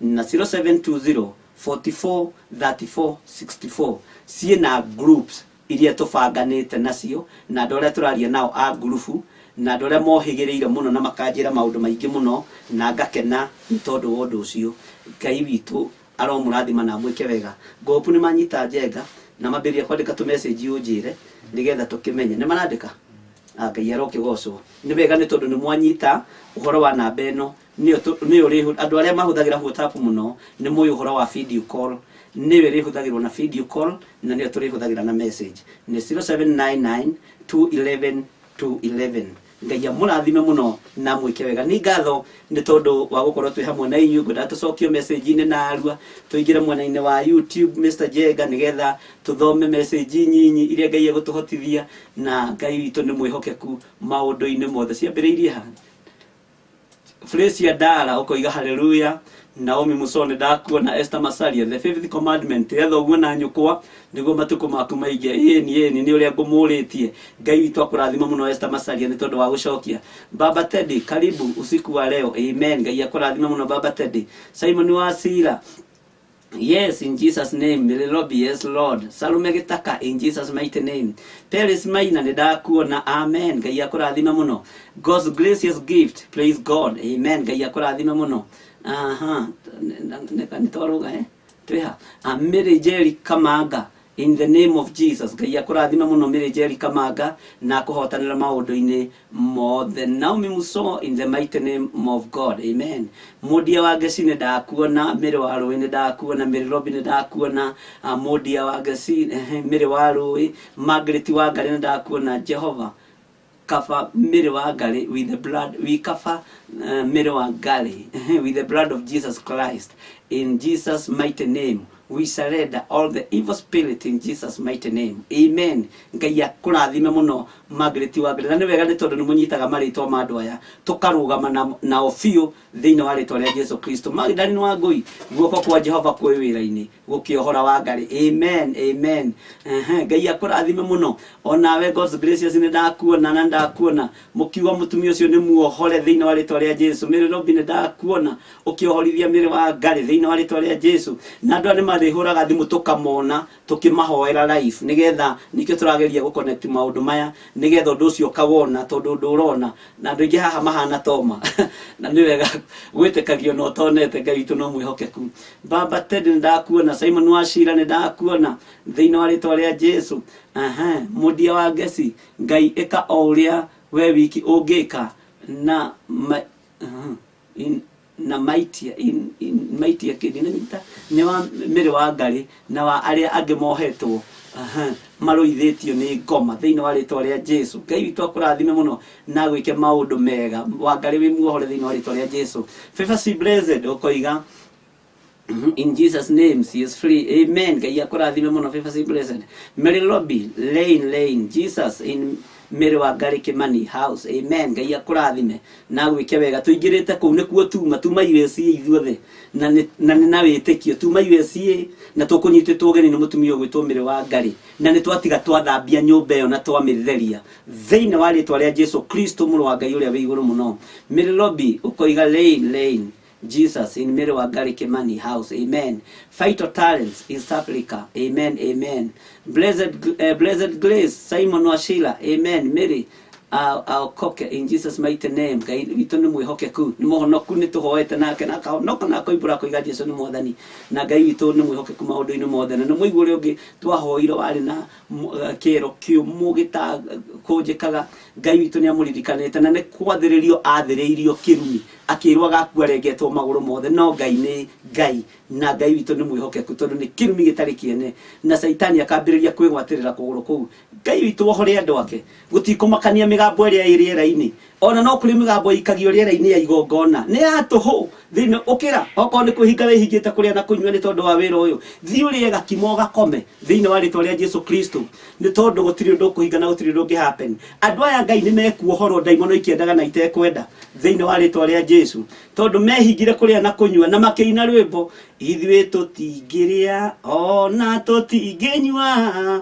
na 0720 44 34 64. Ciĩna groups iria tũbanganĩte nacio, na andũ arĩa tũraria nao a ngurubu, na andũ arĩa mohĩgĩrĩire mũno na makanjĩra maũndũ maingĩ mũno, na ngakena nĩ tondũ wa ũndũ ũcio. Ngai witũ aromũrathima na amwĩke wega. Ngopu nĩ manyita njenga na mambĩrĩria kwandĩka tũ message, ũnjĩre nĩgetha tũkĩmenye nĩ marandĩka. Ngai arokĩgocwo. Nĩ wega nĩ tondũ nĩ mwanyita ũhoro wa namba ĩno, nĩyo nĩyo andũ arĩa mahũthagĩra WhatsApp mũno nĩ moĩ ũhoro wa video call. Nĩyo ĩrĩhũthagĩrwo na video call, na nĩyo tũrĩhũthagĩra na message, nĩ 0799 211 211. Ngai amũrathime mũno na mwĩke wega. Nĩ ngatho nĩ tondũ wa gũkorwo twĩ hamwe na inyuĩ. Ngwendaga tũcokio message-inĩ narua, tũingĩre mwena-inĩ wa YouTube Mr Jenga, nĩgetha tũthome message nyinyi iria Ngai egũtũhotithia. Na Ngai witũ nĩ mwĩhokeku maũndũ-inĩ mothe. Ciambĩrĩirie ha? Fresia Dara ũkoiga haleluya. Naomi Musone ndakuona. Esther Masaria, the fifth commandment, ĩrĩa thoguo na nyũkwa nĩguo matukũ maku maingĩ. Ĩni ĩni nĩ ũrĩa ngũmũrĩtie. Ngai witũ akũrathima mũno, Esther Masaria, nĩ tondũ wa gũcokia. Baba Teddy, karibu usiku wa leo. Amen. Ngai akũrathima mũno, Baba Teddy. Simon Wasira, yes, in Jesus' name. Mililobi, yes, Lord. Salome Gitaka, in Jesus' mighty name. Peris Maina, nĩ ndakuona. Amen. Ngai akũrathime mũno. God's gracious gift, praise God. Amen. Ngai akũrathime mũno. Aha, nĩ twarũga eh? Twĩha. Mary Jerry Kamanga, in the name of Jesus. Ngai akũrathime mũno, Mary Jerry Kamanga, na akũhotanĩra maũndũ-inĩ mothe. Naomi Muso, in the mighty name of God. Amen. Mũndia wa Ngeci nĩ ndakuona, Mary wa Rũĩ nĩ ndakuona, Mary Robi nĩ ndakuona, Mũndia wa Ngeci, Mary wa Rũĩ, Margaret wa Ngarĩ nĩ ndakuona. Jehova cover Mary wa Ngarĩ with the blood, we cover Mary wa Ngarĩ with the blood of Jesus Christ. In Jesus' mighty name we surrender all the evil spirit, in Jesus' mighty name. Amen. Ngai akũrathime mũno, Margaret wa Ngarĩ. Na nĩ wega nĩ tondũ nĩ mũnyitaga marĩtwa ma andũ aya, tũkarũgama nao biũ thĩinĩ wa rĩtwa rĩa Jesu Kristo. Magdalene wa Ngũi, guoko kwa Jehova kwĩ wĩra-inĩ gũkĩohora wa Ngarĩ. Amen, amen. Ehe, Ngai akũrathime mũno onawe. God's gracious, nĩ ndakuona, na ndakuona mũkiuga mũtumia ũcio nĩ muohore thĩinĩ wa rĩtwa rĩa Jesu. Mary Robi, nĩ ndakuona ũkĩohorithia Mary wa Ngarĩ thĩinĩ wa rĩtwa rĩa Jesu. Na andũ aya nĩ marĩhũraga thimũ tũkamona tũkĩmahoera live, nĩgetha nĩkĩo tũrageria gũconnect maũndũ maya, nĩgetha ũndũ ũcio ũkawona, tondũ ũndũ ũrona na andũ aingĩ haha mahana toma, na nĩ wega gwĩtĩkagio na ũtonete. Ngai witũ no mwĩhokeku. Baba Ted, nĩ ndakuona. Simon Wacira, nĩ ndakuona thĩinĩ wa rĩtwa rĩa Jesu. Aha, mũndia wa Ngeci, Ngai ĩka o ũrĩa we wiki ũngĩka na ma, na maitia in maitia kĩndĩ nanyita nĩ wa Mĩrĩ wa Ngarĩ na wa arĩa angĩ mohetwo, aha, marũithĩtio nĩ ngoma thĩinĩ wa rĩtwa rĩa Jesu. Ngai witũ akũrathime mũno na gwĩke maũndũ mega. Wa Ngarĩ wĩ muohore thĩinĩ wa rĩtwa rĩa Jesu. Favor C Blessed ũkoiga, in Jesus' name, she is free. Amen. Ngai akũrathime mũno, Favor C Blessed. Mary Lobby, Lane Lane, Jesus in Mary Wangari Kimani house. Amen. Ngai akũrathime na agwĩke wega. Tũingĩrĩte kũu nĩkuo tuma tuma USA ithuothe na nĩ na nĩ na wĩtĩkio tuma USA na tũkũnyitĩtwo ũgeni nĩ mũtumia ũgwĩtwo Mary Wangari na nĩ twatiga twathambia nyũmba ĩyo na twamĩtheria thĩinĩ wa rĩtwa rĩa Jesu Kristo mũrũ wa Ngai ũrĩa wĩ igũrũ mũno. Mary Lobby ũkoiga lane lane Jesus in Mary Wangari Kimani house. Amen. Vital Talents, East Africa. Amen. Amen. Blessed Grace, Simon Washila. Amen. Mary Aokoke in Jesus mighty name. Ngai witũ nĩ mwĩhokeku, nĩ mũhonoku, nĩ tũhoete nake na akahonoka na akoimbũra akoiga Jesu nĩ mwathani. Na Ngai witũ nĩ mwĩhokeku maũndũ-inĩ mothe. Na nĩ mũigua ũrĩa ũngĩ twahoire warĩ na kĩero kĩũmũ gĩtakũnjĩkaga. Ngai witũ nĩ amũririkanĩte na nĩ kwathĩrĩrio athĩrĩirio kĩrumi akĩrwo agakua arengetwo magũrũ mothe no Ngai nĩ Ngai na Ngai witũ nĩ mwĩhokeku tondũ nĩ kĩrumi gĩtarĩ kĩene na Caitani akambĩrĩria kwĩgwatĩrĩra kũgũrũ kũu. Ngai witũ ohore andũ ake gũtikũmakania mĩgambo ĩrĩa ĩ rĩera-inĩ ona no kũrĩ mĩgambo ĩikagio rĩera-inĩ ya igongona nĩ ya tũhũ thĩinĩ ũkĩra okorwo nĩ kwĩhinga wĩhingĩte kũrĩa na kũnyua nĩ tondũ wa wĩra ũyũ thiĩ ũrĩe gakima ũgakome thĩinĩ wa rĩtwa rĩa Jesu Kristo nĩ tondũ gũtirĩ ũndũ ũkũhinga na gũtirĩ ũndũ ũngĩ happen. Andũ aya Ngai nĩ mekuohorwo ndaimono ikĩendaga na itekwenda thĩinĩ wa rĩtwa rĩa Jesu tondũ mehingire kũrĩa na kũnyua na makĩina rwĩmbo ithuĩ tũtingĩrĩa ona tũtingĩnyua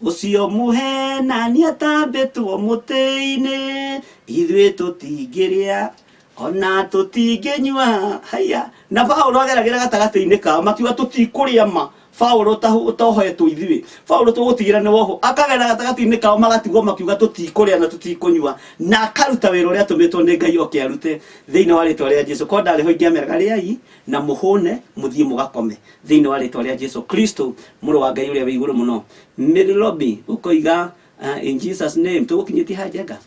ũcio mũhenani atambĩtwo mũtĩ-inĩ ithuĩ tũtingĩrĩa ona tũtingĩnyua haya na Paulo ageragĩra gatagatĩ-inĩ kao makiuga tũtikũrĩa ma Paulo ũtohetwo ithuĩ Paulo tũgũtigĩra nĩ woho akagera gatagatĩ-inĩ kao magatigwo makiuga tũtikũrĩa na tũtikũnyua na akaruta wĩra ũrĩa atũmĩtwo nĩ Ngai oke arute thĩinĩ wa rĩtwa rĩa Jesu ko ndarĩ ho ingĩameraga rĩai na mũhũne mũthiĩ mũgakome thĩinĩ wa rĩtwa rĩa Jesu Kristo mũrũ wa Ngai ũrĩa wĩ igũrũ mũno. Mary Lobby ũkoiga in Jesus name tũgũkinyĩtie haja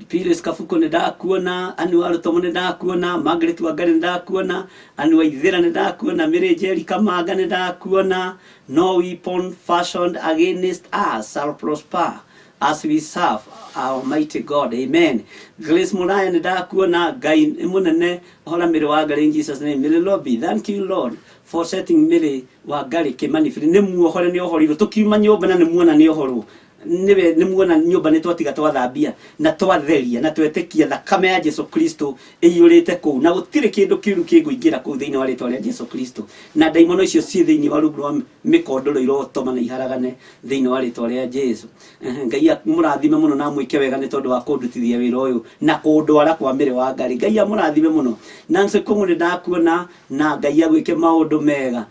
Phyllis Kabuku nĩ ndakuona, Anne wa Rũtomo nĩ ndakuona, Margaret Wangari nĩ ndakuona, Anne wa Ithĩra nĩ ndakuona, Mary Njeri Kamanga nĩ ndakuona. No weapon fashioned against us shall prosper as we serve our mighty God. Amen. Grace Muraya nĩ ndakuona, Ngai nĩ mũnene, hora Mary Wangari in Jesus name. Mary Lobby, thank you Lord for setting Mary Wangari Kimani free. Nĩ muohore nĩ ohorirwo tũkiuma nyũmba na nĩ muona nĩ ohorwo niwe nĩ muona nyũmba nĩ twatiga twathambia na twatheria na twetĩkia thakame ya Jesu Kristo ĩiyũrĩte kũu na gũtirĩ kĩndũ kĩũru kĩngũingĩra kũu thĩinĩ wa rĩtwa rĩa Jesu Kristo na ndaimono icio ciĩ thĩinĩ wa rungu rwa mĩkondoro irotoma na iharagane thĩinĩ wa rĩtwa rĩa Jesu. Ngai amũrathime mũno na amwĩke wega nĩ tondũ wa kũndutithia wĩra ũyũ na kũndwara kwa Mary Wangari. Ngai amũrathime mũno. Nancy Kũng'ũ nĩ ndakuona na Ngai agwĩke maũndũ mega.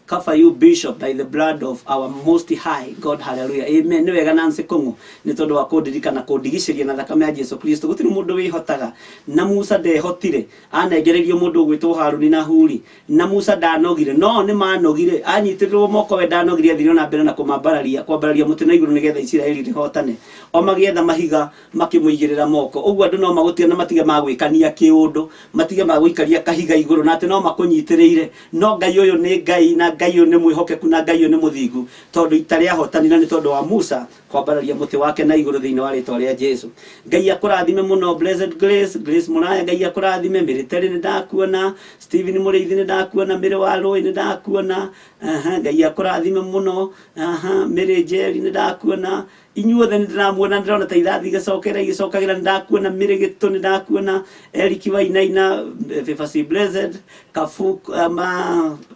Cover you bishop by the blood of our most high God. Hallelujah. Amen. Nĩ wega Nancy Kũng'ũ nĩ tondũ wa kũndirikana kũndigicĩria na thakame ya Jesu Kristo. Gũtirĩ mũndũ wĩhotaga na Musa ndehotire anengereirio mũndũ ũgwĩtwo Haruni na Huri na Musa ndanogire no nĩ manogire anyitĩrĩrwo moko we ndanogire athire na mbere na kũmambararia kwambararia mũtĩ na igũrũ nĩgetha Isiraeli rĩhotane o magĩetha mahiga makĩmũigĩrĩra moko ũguo andũ no magũtige na matige magwĩkania kĩũndũ matige magũikaria kahiga igũrũ na atĩ no makũnyitĩrĩire no Ngai ũyũ nĩ Ngai na Ngai ũyũ nĩ mwĩhokeku na Ngai ũyũ nĩ mũthingu tondũ ita rĩahotanire nĩ tondũ wa Musa kwambararia mũtĩ wake na igũrũ thĩinĩ wa rĩtwa rĩa Jesu. Ngai akũrathime mũno Blessed Grace, Grace Muraya Ngai akũrathime, Mary Terry nĩ ndakuona, Stephen Mũrĩithi nĩ ndakuona, Mary wa Rũĩ nĩ ndakuona, Ngai akũrathime mũno, Mary Njeri nĩ ndakuona, inyuothe nĩ ndĩramuona ndĩrona ta ithathi igĩcokera igĩcokagĩra nĩ ndakuona Mary Gĩtũ nĩ ndakuona Eric Wainaina Favor Blessed Kafuku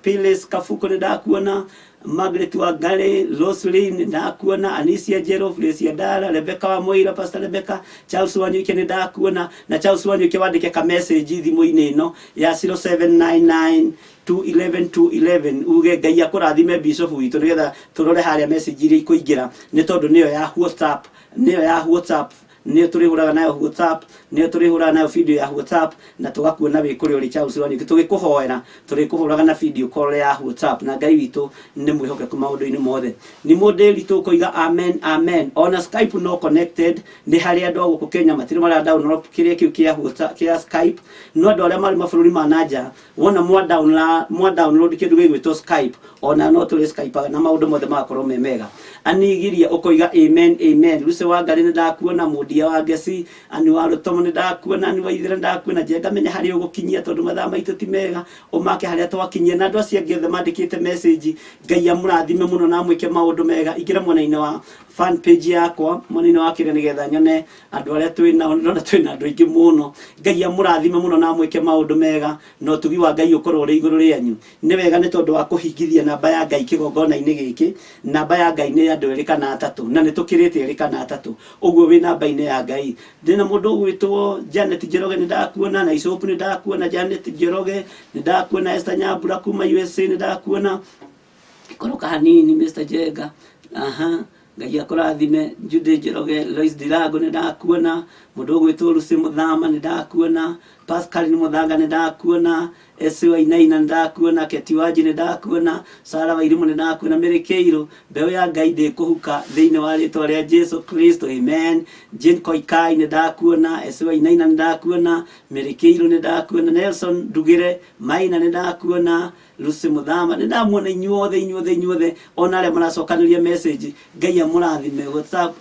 Phyllis Kafuku nĩ ndakuona Margaret Wangari, Roslyn ndakuona, Anisia Jero, Felicia Dara, Rebecca wa Moira, Pastor Rebecca, Charles Wanyuike nĩ ndakuona na Charles Wanyuike wandĩke ka message thimũ-inĩ ĩno ya 0799 211 211 uge Ngai akũrathime bishop witũ nĩgetha tũrore harĩa message iria ikũingĩra nĩ tondũ nĩyo ya WhatsApp nĩyo ya WhatsApp nĩyo tũrĩhũraga nayo WhatsApp nĩyo tũrĩhũraga nayo video ya WhatsApp na tũgakuona wĩ kũrĩa ũrĩ Charles Wanyuike tũgĩkũhoera tũrĩkũhũraga na video call ya WhatsApp na Ngai witũ nĩ mwĩhokeku maũndũ-inĩ mothe nĩ mũndĩri tũkoiga amen amen ona Skype no connected nĩ harĩ andũ a gũkũ Kenya matirĩ mara download kĩrĩa kĩu kĩa WhatsApp kĩa Skype no andũ arĩa marĩ mabũrũri ma nanja wona mwa download mwa download kĩndũ gĩgwĩtwo Skype ona no tũrĩ Skype na maũndũ mothe magakorwo me mega. Anigiria ũkoiga amen amen. Lucy wa Ngarĩ nĩ ndakuona, Mũndia wa Ngeci, Ani wa Rũtomo nĩ ndakuona, Ani wa Ithira nĩ ndakuona. Njenga menya harĩa ũgũkinyia tondũ mathaa maitũ ti mega, ũmake harĩa twakinyia. Na andũ acio angĩ othe mandĩkĩte message, Ngai amũrathime mũno na amwĩke maũndũ mega. Ingĩra mwena-inĩ wa fan page yakwa, mwena-inĩ wa kĩrĩa, nĩgetha nyone andũ arĩa twĩ nao. Ndĩrona twĩ na andũ aingĩ mũno. Ngai amũrathime mũno na amwĩke maũndũ mega, na ũtugi wa Ngai ũkorwo ũrĩ igũrũ rĩanyu. Nĩ wega nĩ tondũ wa kũhingithia namba ya Ngai kĩgongona-inĩ gĩkĩ. Namba ya Ngai nĩ andũ erĩ kana atatũ, na nĩ tũkĩrĩte erĩ kana atatũ, ũguo wĩ namba-inĩ ya Ngai. Ndĩna mũndũ ũgwĩtwo Janet Njoroge, nĩ ndakuona, na Icopu nĩ ndakuona, Janet Njoroge nĩ ndakuona, Esther Nyambura kuma USA nĩ ndakuona. Ikoroka hanini Mr Jenga, aha, Ngai akũrathime. Jude Njoroge, Lois Dirango nĩ ndakuona, mũndũ ũgwĩtwo Lucy Mũthama nĩ ndakuona, Pascal nĩ Mũthanga nĩ ndakuona, Esi Wainaina nĩ ndakuona, Keti Wanji nĩ ndakuona, Sara Wairimu nĩ ndakuona, Mary Kĩirũ, mbeũ ya Ngai ndĩkũhuka thĩinĩ wa rĩtwa rĩa Jesu Kristo, amen. Jane Koikai nĩ ndakuona, Esi Wainaina nĩ ndakuona, Mary Kĩirũ nĩ ndakuona, Nelson Ndugĩre Maina nĩ ndakuona, Lucy Muthama nĩ ndamuona. Inyuothe, inyuothe, inyuothe, ona arĩa maracokanĩria message, Ngai amũrathime. WhatsApp,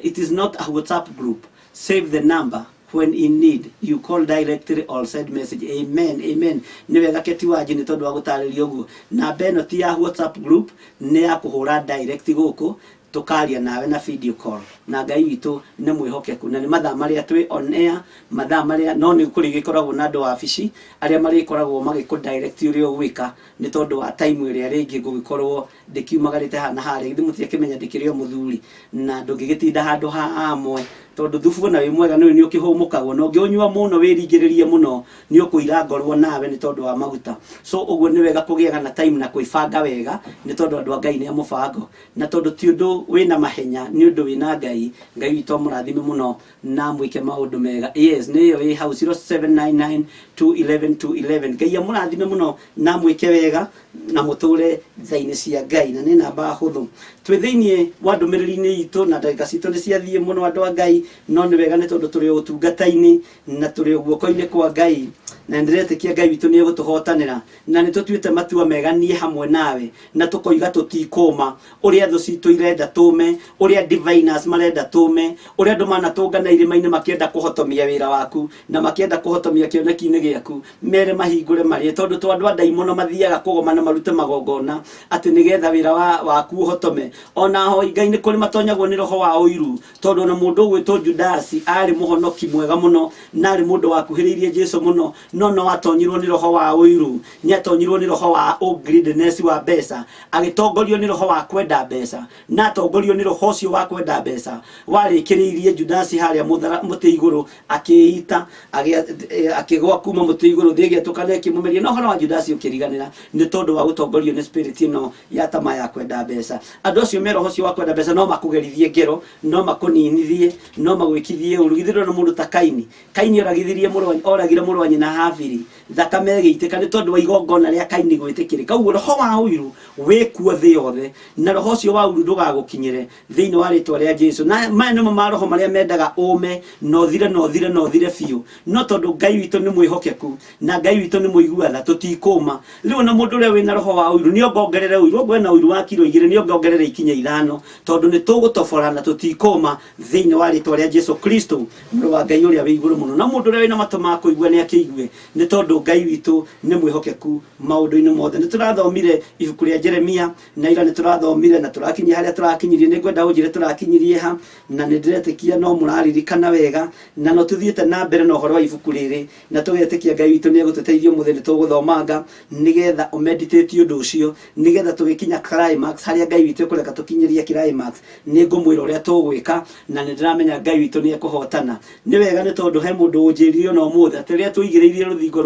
it is not a WhatsApp group. Save the number. When in need, you call directly or send message. Amen, amen. Nĩ wega Keti Wanji nĩ tondũ wa gũtarĩria ũguo. Namba ĩno ti ya WhatsApp group, nĩ ya kũhũra direct gũkũ, tũkaria nawe na video call. Na Ngai witũ nĩ mwĩhokeku, na nĩ mathaa marĩa twĩ on air, mathaa marĩa no nĩ kũrĩ gĩkoragwo na andũ wabici arĩa marĩkoragwo magĩkũ direct ũrĩa ũgwĩka, nĩ tondũ wa time ĩrĩa rĩngĩ ngũgĩkorwo ndĩkiumagarĩte haha na harĩa. Githĩ mũtiakĩmenya ndĩkĩrĩ o mũthuri, na ndũngĩgĩtinda handũ ha hamwe, tondũ thubu ona wĩ mwega nĩ ũkĩhũmũkagwo, na ũngĩũnyua mũno wĩringĩrĩrie mũno nĩ ũkũira ngorwo nawe nĩ tondũ wa maguta. So ũguo nĩ wega kũgĩaga na time na kwĩbanga wega, nĩ tondũ andũ a Ngai nĩ a mũbango, na tondũ ti ũndũ wĩna mahenya, nĩ ũndũ wĩna Ngai. Ngai witũ amũrathime mũno na mwĩke maũndũ mega. Yes, nĩ ĩyo ĩ hau, 0799 211 211. Ngai amũrathime mũno na mwĩke wega na mũtũre tha-inĩ cia Ngai, na nĩ namba hũthũ. Twĩ thĩinĩ wa ndũmĩrĩri-inĩ itũ, na ndagĩka citũ nĩ ciathiĩ mũno, andũ a Ngai, no nĩ wega nĩ tondũ tũrĩ o ũtungata-inĩ na tũrĩ o guoko-inĩ kwa Ngai, na nĩndĩretĩkia Ngai witũ nĩ egũtũhotanĩra, na nĩ tũtuĩte matua mega niĩ hamwe nawe, na tũkoiga tũtikũma ũrĩa thũ citũ irenda tũme, ũrĩa diviners marenda tũme, ũrĩa andũ manatũngana irĩma-inĩ makĩenda kũhotomia wĩra waku na makĩenda kũhotomia kĩoneki-inĩ gĩaku. Mere mahingũre marĩe, tondũ to andũ a ndaimono mathiaga kũgomana marute magongona atĩ nĩgetha wĩra waku ũhotome. Ona ahoi Ngai nĩ kũrĩ matonyagwo nĩ roho wa ũiru, tondũ ona mũndũ ũgwĩtwo Judasi arĩ mũhonoki mwega mũno na arĩ mũndũ wakuhĩrĩirie Jesu mũno, no atonyirwo nĩ roho wa ũiru. Nĩ atonyirwo nĩ roho wa greediness wa mbeca, agĩtongorio nĩ roho wa kwenda mbeca, na atongorio nĩ roho ũcio wa kwenda mbeca warĩkĩrĩirie Judasi harĩa mũtĩ igũrũ, akĩita, akĩgwa kuma mũtĩ igũrũ, thĩ ĩgĩatũkana ĩkĩmũmeria, na ũhoro wa Judasi ũkĩriganĩra nĩ tondũ wa gũtongorio nĩ spirit ĩno ya tamaa ya kwenda mbeca. Andũ acio me roho ũcio wa kwenda mbeca no makũgerithie ngero, no makũninithie, no magwĩkithie ũru. Githĩ ndũrona mũndũ ta Kaini? Kaini oragithirie mũrũ, oragire mũrũ wa nyina Habili, thakame ĩgĩitĩka nĩ tondũ wa igongona rĩa Kaini gwĩtĩkĩrĩka. Ũguo roho wa ũiru wĩkuo thĩ yothe, na roho ũcio wa ũiru ndũgagũkinyĩre thĩinĩ wa rĩtwa rĩa Jesu. Na maya nĩmo maroho marĩa mendaga ũme na ũthire na ũthire na ũthire biũ, no tondũ Ngai witũ nĩ mwĩhokeku na Ngai witũ nĩ mũigua tha, tũtikũma. Rĩu ona mũndũ ũrĩa wĩna roho wa ũiru nĩ ongongerere ũiru, okorwo ena ũiru wa kiro 2 nĩ ongongerere ikinya 5, tondũ nĩ tũgũtobora na tũtikũma thĩinĩ wa rĩtwa rĩa Jesu Kristo, mũrũ wa Ngai ũrĩa wĩ igũrũ mũno. Na mũndũ ũrĩa wĩna matũ ma kũigua nĩ akĩigue, nĩ tondũ Ngai witũ nĩ mwĩhokeku maũndũ-inĩ mothe. Nĩ tũrathomire ibuku rĩa Jeremia na ira nĩ tũrathomire na tũrakinyia harĩa tũrakinyirie. Nĩ ngwenda ũnjĩre tũrakinyirie ha, na nĩ ndĩretĩkia no mũraririkana wega, na no tũthiĩte na mbere na ũhoro wa ibuku rĩrĩ, na tũgetĩkia Ngai witũ nĩ egũtũteithia. Ũmũthĩ nĩ tũgũthomanga nĩgetha ũmeditate ũndũ ũcio, nĩgetha tũgĩkinya climax harĩa Ngai witũ ekũreka tũkinyĩrie climax, nĩ ngũmwĩra ũrĩa tũgwĩka, na nĩ ndĩramenya Ngai witũ nĩ ekũhotana. Nĩ wega nĩ tondũ he mũndũ ũnjĩrire ona ũmũthĩ atĩ rĩrĩa tũigĩrĩirie rũthingo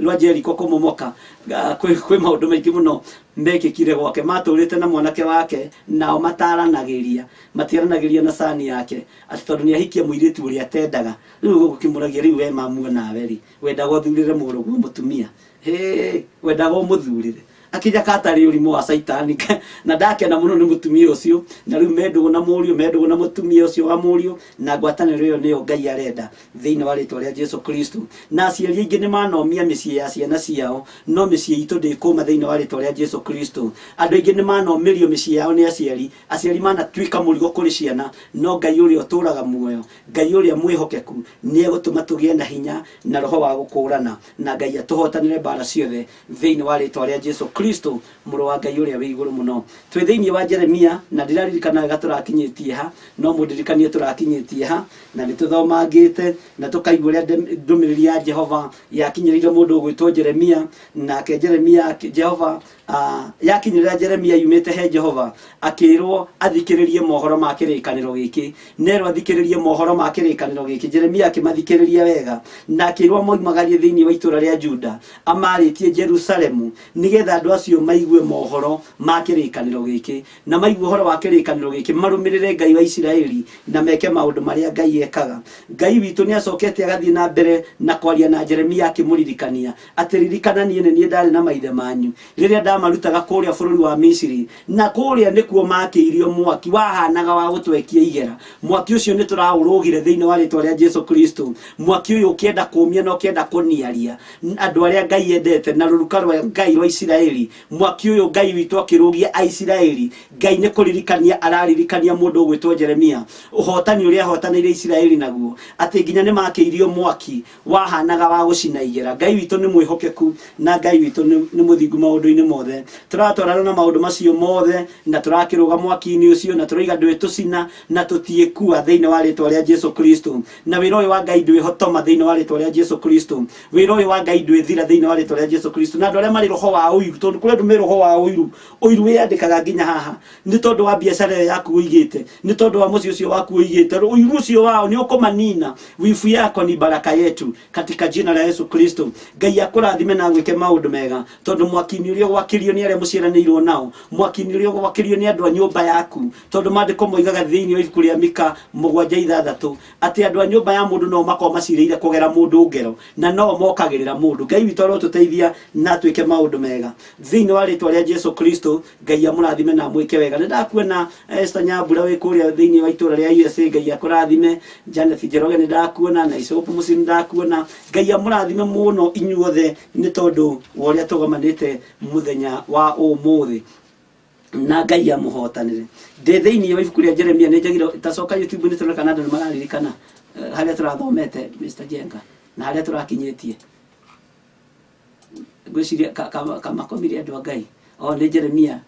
rwa Jericho kũmomoka, kwĩ maũndũ maingĩ mũno mekĩkire gwake. Matũrĩte na mwanake wake, nao mataranagĩria, matiaranagĩria na cani yake, atĩ tondũ nĩ ahikia mũirĩtu ũrĩa atendaga. Rĩu gũkĩmũragia, rĩu we mamuo nawe rĩ, wendaga ũthurĩre mũrũguo mũtumia? Hĩ, wendaga ũmũthurĩre? Akĩnjaka atarĩ ũrimũ wa caitani na ndakena mũno nĩ mũtumia ũcio, na rĩu me ndũgũ na mũriũ, me ndũgũ na mũtumia ũcio wa mũriũ, na ngwatanĩro ĩyo nĩyo Ngai arenda thĩinĩ wa rĩtwa rĩa Jesu Kristo. Na aciari aingĩ nĩ manomia mĩciĩ ya ciana ciao, no mĩciĩ itũ ndĩkũma thĩinĩ wa rĩtwa rĩa Jesu Kristo. Andũ aingĩ nĩ manomĩrio mĩciĩ yao nĩ aciari, aciari manatuĩka mũrigo kũrĩ ciana, no Ngai ũrĩa ũtũũraga muoyo, Ngai ũrĩa mwĩhokeku, nĩ egũtũma tũgĩe na hinya na roho wa gũkũũrana, na Ngai atũhotanĩre mbara ciothe thĩinĩ wa rĩtwa rĩa Jesu Kristo, mũrũ wa Ngai ũrĩa wĩ igũrũ mũno. Twĩ thĩinĩ wa Jeremia, na ndiraririkana wega tũrakinyĩtie ha, no mũndirikanie tũrakinyĩtie ha, na nĩ tũthomangĩte na tũkaigua ũrĩa ndũmĩrĩri ya Jehova yakinyĩrĩire mũndũ ũgwĩtwo Jeremia, nake Jeremia Jehova yakinyĩrĩra Jeremia yumĩte he Jehova, akĩrwo athikĩrĩrie mohoro ma kĩrĩkanĩro gĩkĩ. Nerwo athikĩrĩrie mohoro ma kĩrĩkanĩro gĩkĩ, Jeremia akĩmathikĩrĩria wega, na akĩrwo moimagarie thĩinĩ wa itũũra rĩa Juda amarĩtie Jerusalemu, nĩgetha andũ acio maigue mohoro ma kĩrĩkanĩro gĩkĩ, na maigua ũhoro wa kĩrĩkanĩro gĩkĩ marũmĩrĩre Ngai wa Isiraeli na meke maũndũ marĩa Ngai ekaga. Ngai witũ nĩ acokete agathiĩ na mbere na kwaria na Jeremia akĩmũririkania atĩ ririkana niĩ nĩ niĩ ndarĩ na maithe manyu rĩrĩa ndamarutaga kũrĩa bũrũri wa Misiri, na kũrĩa nĩkuo makĩirio mwaki wahanaga wa gũtwekia igera. Mwaki ũcio nĩ tũraũrũgire thĩinĩ wa rĩtwa rĩa Jesu Kristo. Mwaki ũyũ ũkĩenda kũmia na ũkĩenda kũniaria andũ arĩa Ngai endete na rũruka rwa Ngai rwa Isiraeli. Mwaki ũyũ Ngai witũ akĩrũgia Aisiraeli. Ngai nĩ kũririkania araririkania mũndũ ũgwĩtwo Jeremia ũhotani ũrĩa ahotanĩire Isiraeli naguo, atĩ nginya nĩ makĩirio mwaki wahanaga wa gũcina igera. Ngai witũ nĩ mwĩhokeku na Ngai witũ nĩ mũthingu maũndũ-inĩ mothe. Tũratwarana na maũndũ macio mothe na tũrakĩrũga mwaki-inĩ ũcio, na tũroiga ndwĩtũcina na tũtiĩkua thĩinĩ wa rĩtwa rĩa Jesu Kristo. Na wĩra ũyũ wa Ngai ndwĩhotoma thĩinĩ wa rĩtwa rĩa Jesu Kristo. Wĩra ũyũ wa Ngai ndwĩthira thĩinĩ wa rĩtwa rĩa Jesu Kristo. Na andũ arĩa marĩ roho wa ũiru, tondũ kũrĩ andũ me roho wa ũiru, ũiru wĩyandĩkaga nginya haha nĩ tondũ wa biacara ĩyo yaku ũigĩte, nĩ tondũ wa mũciĩ ũcio waku ũigĩte, ũiru ũcio wao nĩ ũkũmanina. Wibu yako ni baraka yetu katika jina la Yesu Kristo. Ngai akũrathime na agwĩke maũndũ mega, tondũ mwaki-inĩ ũrĩa ũgwakĩrio nĩ arĩa mũciaranĩirwo nao, mwaki-inĩ ũrĩa ũgwakĩrio nĩ andũ a nyũmba yaku, tondũ maandĩko moigaga thĩinĩ wa ibuku rĩa Mika 7:6 atĩ andũ a nyũmba ya mũndũ no makorwo macirĩire kũgera mũndũ ngero, na no mokagĩrĩra mũndũ. Ngai witũ arotũteithia na atwĩke maũndũ mega thĩinĩ wa rĩtwa rĩa Jesu Kristo. Ngai amũrathime na amwĩke wega. Nĩ ndakuona Esther Nyambura wĩ kũrĩa thĩinĩ wa itũũra rĩa USA, Ngai akũrathime. Janet Njoroge nĩ ndakuona, na Icopu Mũciĩ nĩ ndakuona. Ngai amũrathime mũno inyuothe nĩ tondũ wa ũrĩa tũgomanĩte mũthenya wa ũmũthĩ, na Ngai amũhotanĩre. Ndĩ thĩinĩ wa ibuku rĩa Jeremia, nĩ njagire tacoka YouTube nĩ tũrona kana andũ nĩ mararirikana harĩa tũrathomete Mr Jenga na harĩa tũrakinyĩtie. Ngwĩciria kamakomire andũ a Ngai. O nĩ Jeremia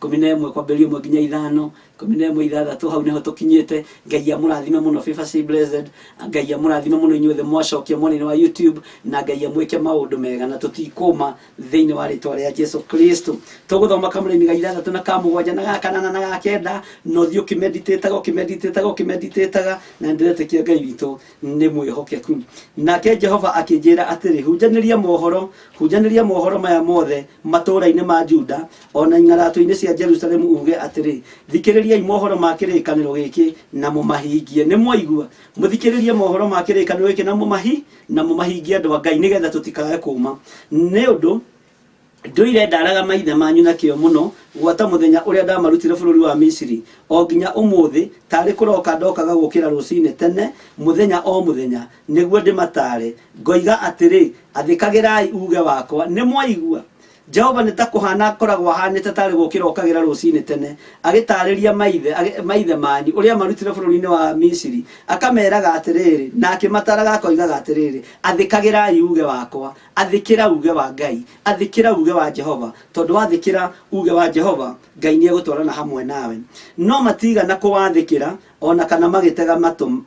11 kwambĩrĩria 1 nginya 5, 11 6, hau nĩho tũkinyĩte. Ngai amũrathime mũno, Favor C Blessed. Ngai amũrathime mũno inyuothe mwacokia mwena-inĩ wa YouTube, na Ngai amwĩke maũndũ mega, na tũtikũma thĩinĩ wa rĩtwa rĩa Jesu Kristo. Tũgũthoma kamũraini ga 6 na ka 7 na ga 8 na ga 9, na ũthiĩ ũkĩmeditĩtaga ũkĩmeditĩtaga ũkĩmeditĩtaga, na ndĩretĩkia Ngai witũ nĩ mwĩhokeku. Nake Jehova akĩnjĩra atĩrĩ, hunjanĩria mohoro, hunjanĩria mohoro maya mothe matũũra-inĩ ma Juda o na ing'aratũ-inĩ cia Jerusalemu, uge atĩrĩ, thikĩrĩriai mohoro ma kĩrĩkanĩro gĩkĩ na mũmahingie. Nĩ mwaigua? Mũthikĩrĩrie mohoro ma kĩrĩkanĩro gĩkĩ na na mũmahingie, andũ a Ngai, nĩgetha tũtikage kũma. Nĩ ũndũ ndũire ndaraga maithe manyu na kĩo mũno gwata mũthenya ũrĩa ndamarutire bũrũri wa Misiri o nginya ũmũthĩ, tarĩ kũroka ndokaga gũkĩra rũcinĩ tene mũthenya o mũthenya nĩguo ndĩmataare, ngoiga atĩrĩ, athĩkagĩrai uuge wakwa. Nĩ mwaigua? Jehova nĩ ta kũhana akoragwo ahanĩte tarĩ gũkĩra okagĩra rũcinĩ tene agĩtaarĩria maithe manyu ũrĩa marutire bũrũri-inĩ wa Misiri, akameraga atĩrĩrĩ, na akĩmataraga akoigaga atĩrĩrĩ, athĩkagĩrai uuge wakwa. Athĩkĩra uuge wa Ngai, athĩkĩra uuge wa Jehova, tondũ wathĩkĩra uuge wa Jehova, Ngai nĩ egũtwarana hamwe nawe. No matigana kũwathĩkĩra o na kana magĩtega matũ,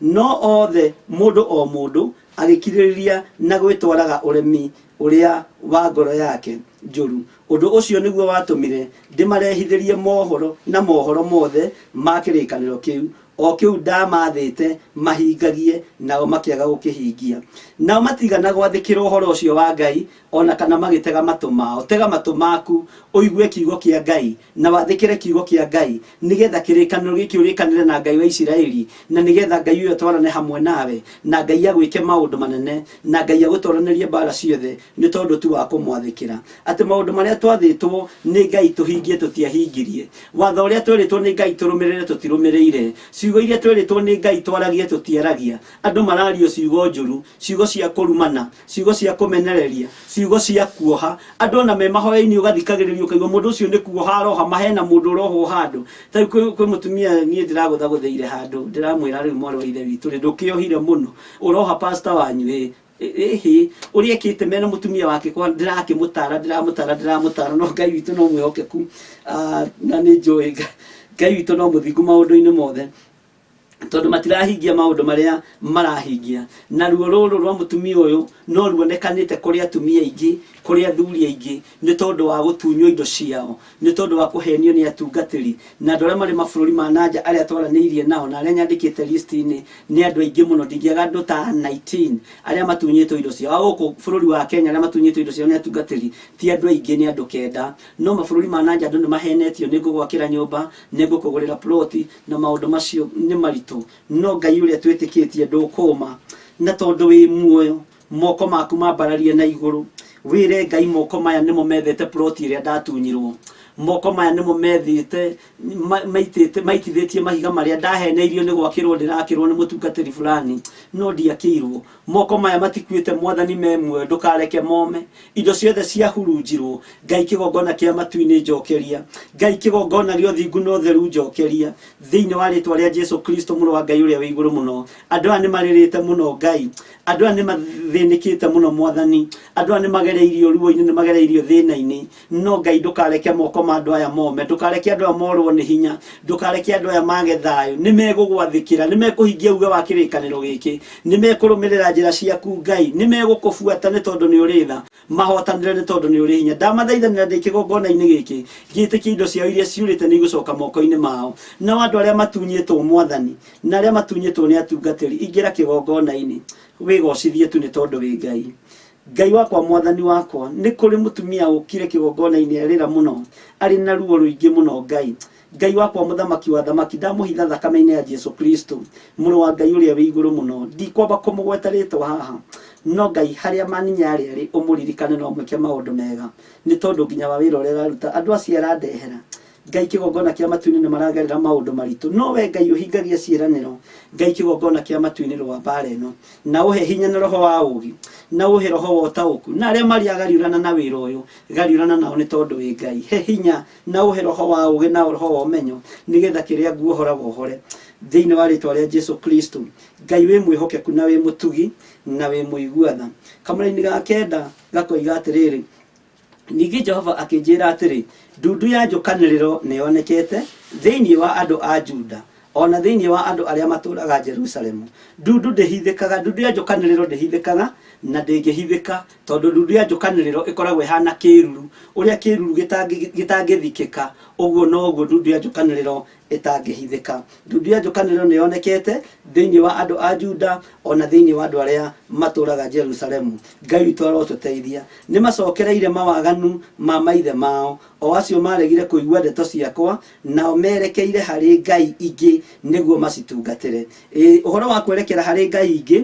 no othe mũndũ o mũndũ agĩkirĩrĩria na gwĩtwaraga ũremi ũrĩa wa ngoro yake njũru. Ũndũ ũcio nĩguo watũmire ndĩmarehithĩrie mohoro na mohoro mothe ma kĩrĩkanĩro kĩu, O kĩu ndamathĩte mahingagie, nao makĩaga gũkĩhingia. Nao matigana gwathĩkĩra ũhoro ũcio wa Ngai, o na kana magĩtega matũ mao. Tega matũ maku ũigue kiugo kĩa Ngai, na wathĩkĩre kiugo kĩa Ngai, nĩgetha kĩrĩkanĩro gĩkĩ ũrĩkanĩre na Ngai wa Isiraeli, na nĩgetha Ngai ũyũ atwarane hamwe nawe, na Ngai agwĩke maũndũ manene, na Ngai agũtoranĩrie mbaara ciothe, nĩ tondũ tu wa kũmwathĩkĩra. Atĩ maũndũ marĩa twathĩtwo nĩ Ngai tũhingie tũtiahingirie. Watho ũrĩa twĩrĩtwo nĩ Ngai tũrũmĩrĩre tũtirũmĩrĩire. Ciugo iria twĩrĩtwo nĩ Ngai twaragie tũtiaragia. Andũ marario ciugo njũru, ciugo cia kũrumana, ciugo cia kũmenereria, ciugo cia kuoha. Andũ ona me mahoya-inĩ ũgathikagĩrĩria ũkaigua mũndũ ũcio nĩ kuoha aroha, ma hena mũndũ ũrohwo handũ. Ta rĩu kwĩ mũtumia niĩ ndĩragũthagũthĩire handũ, ndĩramwĩra rĩu mwarĩ wa ithe witũ rĩ, ndũkĩohire mũno, ũroha pastor wanyu ĩ, ĩhĩ ũrĩa ekĩte mena mũtumia wake kwa ndĩrakĩmũtara ndĩramũtara ndĩramũtara no Ngai witũ no mwĩhokeku. Ah, na nĩ njũĩ Ngai witũ no mũthingu maũndũ-inĩ mothe, tondũ matirahingia maũndũ marĩa marahingia. Na ruo rũrũ rwa mũtumia ũyũ no ruonekanĩte kũrĩ atumia aingĩ, kũrĩ athuri aingĩ, nĩ tondũ wa gũtunywo indo ciao, nĩ tondũ wa kũhenio nĩ atungatĩri na andũ arĩa marĩ mabũrũri ma nanja arĩa twaranĩirie nao na arĩa nyandĩkĩte list-inĩ nĩ andũ aingĩ mũno. Ndingĩaga andũ ta 19 arĩa matunyĩtwo indo ciao. A gũkũ bũrũri wa Kenya arĩa matunyĩtwo indo ciao nĩ atungatĩri ti andũ aingĩ, nĩ andũ 9. No mabũrũri ma nanja andũ nĩ mahenetio, nĩ ngũgwakĩra nyũmba, nĩ ngũkũgũrĩra ploti, na maũndũ macio nĩ maritũ. No Ngai ũrĩa twĩtĩkĩtie ndũkũma, na tondũ wĩ muoyo, moko maku mambararie na igũrũ, wĩre Ngai moko maya nĩmo methete ploti ĩrĩa ndatunyirwo, moko maya nĩmo methete maitĩte maitithĩtie mahiga marĩa ndaheneirio nĩ gwakĩrwo ndĩrakĩrwo nĩ mũtungatĩri fulani no ndiakĩirwo. Moko maya matikuĩte, Mwathani, me muoyo, ndũkareke mome. Indo ciothe ciahurunjirwo, Ngai kĩgongona kĩa matu-inĩ njokeria, Ngai kĩgongona gĩa ũthingu na ũtheru njokeria, thĩinĩ wa rĩtwa rĩa Jesu Kristo mũrũ wa Ngai ũrĩa wĩ igũrũ mũno. Andũ aya nĩ marĩrĩte mũno Ngai, andũ aya nĩ mathĩnĩkĩte mũno Mwathani, andũ aya nĩ magereirio ruo-inĩ, nĩ magereirio thĩna-inĩ, no Ngai ndũkareke moko ma andũ aya mome, ndũkareke andũ aya morwo nĩ hinya, ndũkareke andũ aya mage thayũ. Nĩ megũgwathĩkĩra, nĩ mekũhingia uge wa kĩrĩkanĩro gĩkĩ, nĩ mekũrũmĩrĩra njĩra ciaku Ngai, nĩ megũkũbuata nĩ tondũ nĩ ũrĩ tha, mahotanĩre nĩ tondũ nĩ ũrĩ hinya. Ndamathaithanĩra ndĩ kĩgongona-inĩ gĩkĩ, ngĩtĩkia indo ciao iria ciũrĩte nĩ igũcoka moko-inĩ mao. Nao andũ arĩa matunyĩtwo Mwathani, na arĩa matunyĩtwo nĩ atungatĩri, ingĩra kĩgongona-inĩ, wĩgocithie tu nĩ tondũ wĩ Ngai. Ngai wakwa, Mwathani wakwa, nĩ kũrĩ mũtumia ũkire kĩgongona-inĩ arĩra mũno, arĩ na ruo rũingĩ mũno Ngai. Ngai wakwa, Mũthamaki wa athamaki, ndamũhitha thakame-inĩ ya Jesu Kristo, mũrũ wa Ngai ũrĩa wĩ igũrũ mũno. Ndikwamba kũmũgweta rĩtwa haha, no Ngai harĩa maninya arĩa arĩ, ũmũririkane na ũmwĩke maũndũ mega, nĩ tondũ nginya wa wĩra ũrĩa araruta, andũ acio arandehera Ngai kĩgongona kĩa matu-inĩ nĩ maragerera maũndũ maritũ, no we Ngai ũhingagia ciĩranĩro. Ngai kĩgongona kĩa matu-inĩ rũa mbara ĩno, na ũhe hinya na roho wa ũũgĩ, na ũhe roho wa ũtaũku, na arĩa marĩ agariũrana na wĩra ũyũ, gariũrana nao nĩ tondũ wĩ Ngai. He hinya na ũhe roho wa ũũgĩ na roho wa ũmenyo, nĩgetha kĩrĩa nguohora wohore, thĩinĩ wa rĩtwa rĩa Jesu Kristo. Ngai wĩ mwĩhokeku na wĩ mũtugi na wĩ mũigua tha. Kamũraini ga 9 gakoiga atĩrĩrĩ, ningĩ Jehova akĩnjĩra atĩrĩ, ndundu ya njũkanĩrĩro nĩyonekete thĩinĩ wa andũ a Juda, o na thĩinĩ wa andũ arĩa matũũraga Jerusalemu. Ndundu ndĩhithĩkaga, ndundu ya njũkanĩrĩro ndĩhithĩkaga na ndĩngĩhithĩka, tondũ ndundu ya njũkanĩrĩro ĩkoragwo ĩhana kĩruru. Ũrĩa kĩruru gĩtangĩthikĩka, ũguo noguo ndundu ya njũkanĩrĩro ĩtangĩhithĩka. Ndundu ya njũkanĩrĩro nĩyonekete thĩinĩ wa andũ a Juda, o na thĩinĩ wa andũ arĩa matũũraga Jerusalemu. Ngai witũ arotũteithia. Nĩmacokereire mawaganu ma maithe mao, o acio maaregire kũigua ndeto ciakwa, nao merekeire harĩ ngai ingĩ nĩguo macitungatĩre. Ĩĩ, ũhoro wa kwerekera harĩ ngai ingĩ,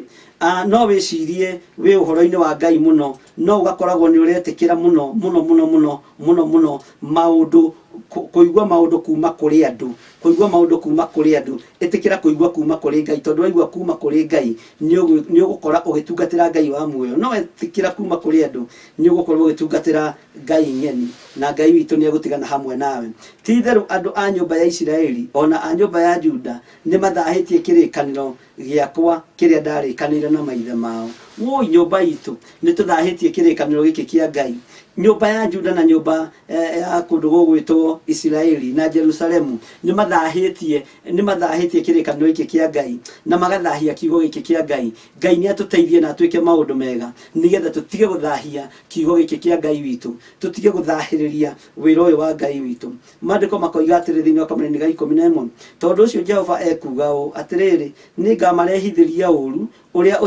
no wĩcirie wĩ ũhoro-inĩ wa Ngai mũno, no ũgakoragwo nĩ ũretĩkĩra mũno mũno mũno mũno mũno mũno maũndũ, kũigua maũndũ kuma kũrĩ andũ, kũigua maũndũ kuma kũrĩ andũ. Ĩtĩkĩra kũigua kuma kũrĩ Ngai, tondũ waigua kuma kũrĩ Ngai nĩ ũgũkora ũgĩtungatĩra Ngai wa muoyo. No wetĩkĩra kuma kũrĩ andũ nĩ ũgũkorwo ũgĩtungatĩra Ngai ng'eni, na Ngai witũ nĩ egũtigana hamwe nawe. Ti itherũ andũ a nyũmba ya Isiraeli o na a nyũmba ya Juda nĩ mathahĩtie kĩrĩkanĩro Gĩakwa kĩrĩa ndarĩkanĩire na maithe mao. Wũi nyũmba itũ, nĩ tũthahĩtie kĩrĩkanĩro gĩkĩ kĩa Ngai. Nyũmba ya Juda na nyũmba ya kũndũ gũgwĩtwo Isiraeli na Jerusalemu nĩ mathahĩtie nĩ mathahĩtie kĩrĩkanĩro gĩkĩ kĩa Ngai na magathahia kiugo gĩkĩ kĩa Ngai. Ngai nĩ atũteithie na atwĩke maũndũ mega nĩgetha tũtige gũthahia kiugo gĩkĩ kĩa Ngai witũ, tũtige gũthahĩrĩria wĩra ũyũ wa Ngai witũ. Maandĩko makoiga atĩrĩ thĩinĩ wa kamũraini ga 11, tondũ ũcio Jehova ekuuga ũũ, Atĩrĩrĩ, nĩngamarehithĩria ũũru ũrĩa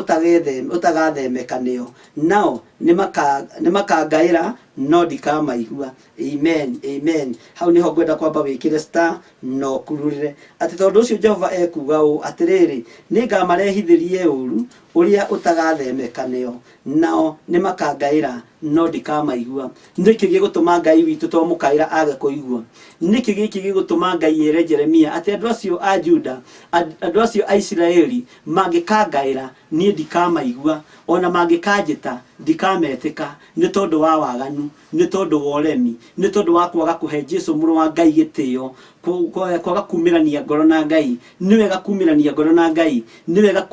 ũtagathemeka nĩo, nao nĩmakangaĩra, no ndikamaigua. Amen, amen. Hau nĩho ngwenda kwamba wĩkĩre star na ũkururĩre atĩ tondũ ũcio Jehova ekuuga ũũ, Atĩrĩrĩ, nĩngamarehithĩrie ũũru ũrĩa ũtagathemeka nĩo, nao nĩmakangaĩra, no ndikamaigua. Nĩkĩ gĩgũtũma Ngai witũ twamũkaĩra age kũigua? Nĩkĩ gĩkĩ gĩgũtũma Ngai ere Jeremia atĩ andũ acio a Juda, andũ acio a Isiraeli mangĩkangaĩra, niĩ ndikamaigua, o na mangĩkanjĩta, ndikametĩka, nĩ tondũ wa waganu, nĩ tondũ wa ũremi, nĩ tondũ wa kwaga kũhe Jesu mũrũ wa Ngai gĩtĩo, kwaga kumĩrania ngoro na Ngai. Nĩ wega kumĩrania ngoro na Ngai, nĩ wega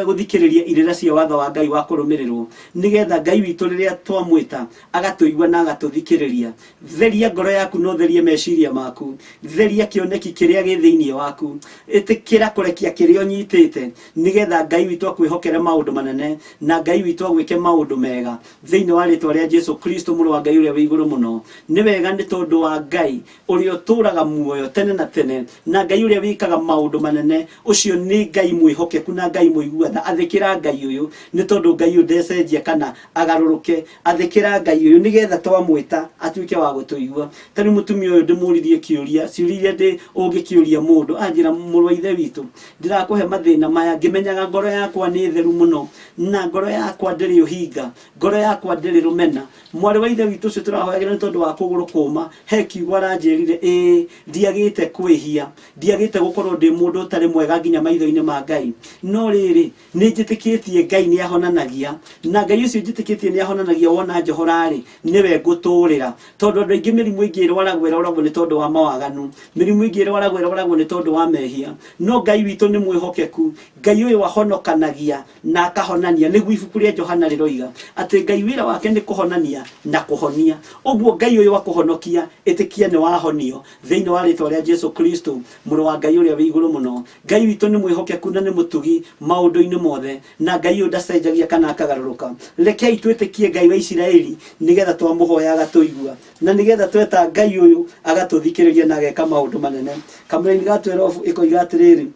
gũthikĩrĩria irĩra cia watho wa Ngai wa kũrũmĩrĩrwo, nĩgetha Ngai witũ rĩrĩa twamwĩta agatũigua na agatũthikĩrĩria. Theria ngoro yaku na ũtherie meciria maku, theria kĩoneki kĩrĩa gĩ thĩinĩ waku, ĩtĩkĩra kũrekia kĩrĩa ũnyitĩte, nĩgetha Ngai witũ akwĩhokere maũndũ manene na Ngai witũ agwĩke maũndũ mega thĩinĩ wa rĩtwa rĩa Jesu Kristo mũrũ wa Ngai ũrĩa wĩ igũrũ mũno. Nĩ wega nĩ tondũ wa Ngai ũrĩa ũtũũraga muoyo tene na tene, na Ngai ũrĩa wĩkaga maũndũ manene, ũcio nĩ Ngai mwĩhokeku na Ngai mũigua tha. Athĩkĩra Ngai ũyũ, nĩ tondũ Ngai ũyũ ndecenjia kana agarũrũke. Athĩkĩra Ngai ũyũ nĩgetha twamwĩta atuĩke wa gũtũigua. Ta rĩu mũtumia ũyũ ndĩmũririe kĩũria, ciũria iria ndĩ ũngĩkĩũria mũndũ, anjĩra mũrũ wa ithe witũ, ndĩrakũhe mathĩna maya ngĩmenyaga ngoro yakwa nĩ theru mũno, na ngoro yakwa ndĩrĩ ũhinga, ngoro yakwa ndĩrĩ rũmena. Mwarĩ wa ithe witũ ũcio tũrahoyagĩra nĩ tondũ wa kũgũrũ kũma, he kiugo aranjĩrire, ĩĩ ndiagĩte kwĩhia, ndiagĩte gũkorwo ndĩ mũndũ ũtarĩ mwega nginya maitho-inĩ ma Ngai, no rĩrĩ nĩ njĩtĩkĩtie Ngai nĩ ahonanagia, na Ngai ũcio njĩtĩkĩtie nĩ ahonanagia wona njohora-rĩ, nĩwe ngũtũrĩra. Tondũ andũ aingĩ mĩrimũ ĩngĩ ĩrwaragwo ĩrwaragwo nĩ tondũ wa mawaganu, mĩrimũ ĩngĩ ĩrwaragwo ĩrwaragwo nĩ tondũ wa mehia, no Ngai witũ nĩ mwĩhokeku. Ngai ũyũ ahonokanagia na akahonania, nĩguo ibuku rĩa Johana rĩroiga atĩ Ngai wĩra wake nĩ kũhonania na kũhonia. Ũguo Ngai ũyũ akũhonokia, ĩtĩkia nĩ wahonio thĩinĩ wa rĩtwa rĩa Jesu Kristo mũrũ wa Ngai ũrĩa wĩ igũrũ mũno. Ngai witũ nĩ mwĩhokeku na nĩ mũtugi maũndũ-inĩ mothe, na Ngai ũyũ ndacenjagia kana akagarũrũka. Rekei twĩtĩkie Ngai wa Isiraeli nĩgetha twamũhoya agatũigua, na nĩgetha tweta Ngai ũyũ agatũthikĩrĩria na ageka maũndũ manene. Kamũraini ga 12 ĩkoiga atĩrĩrĩ,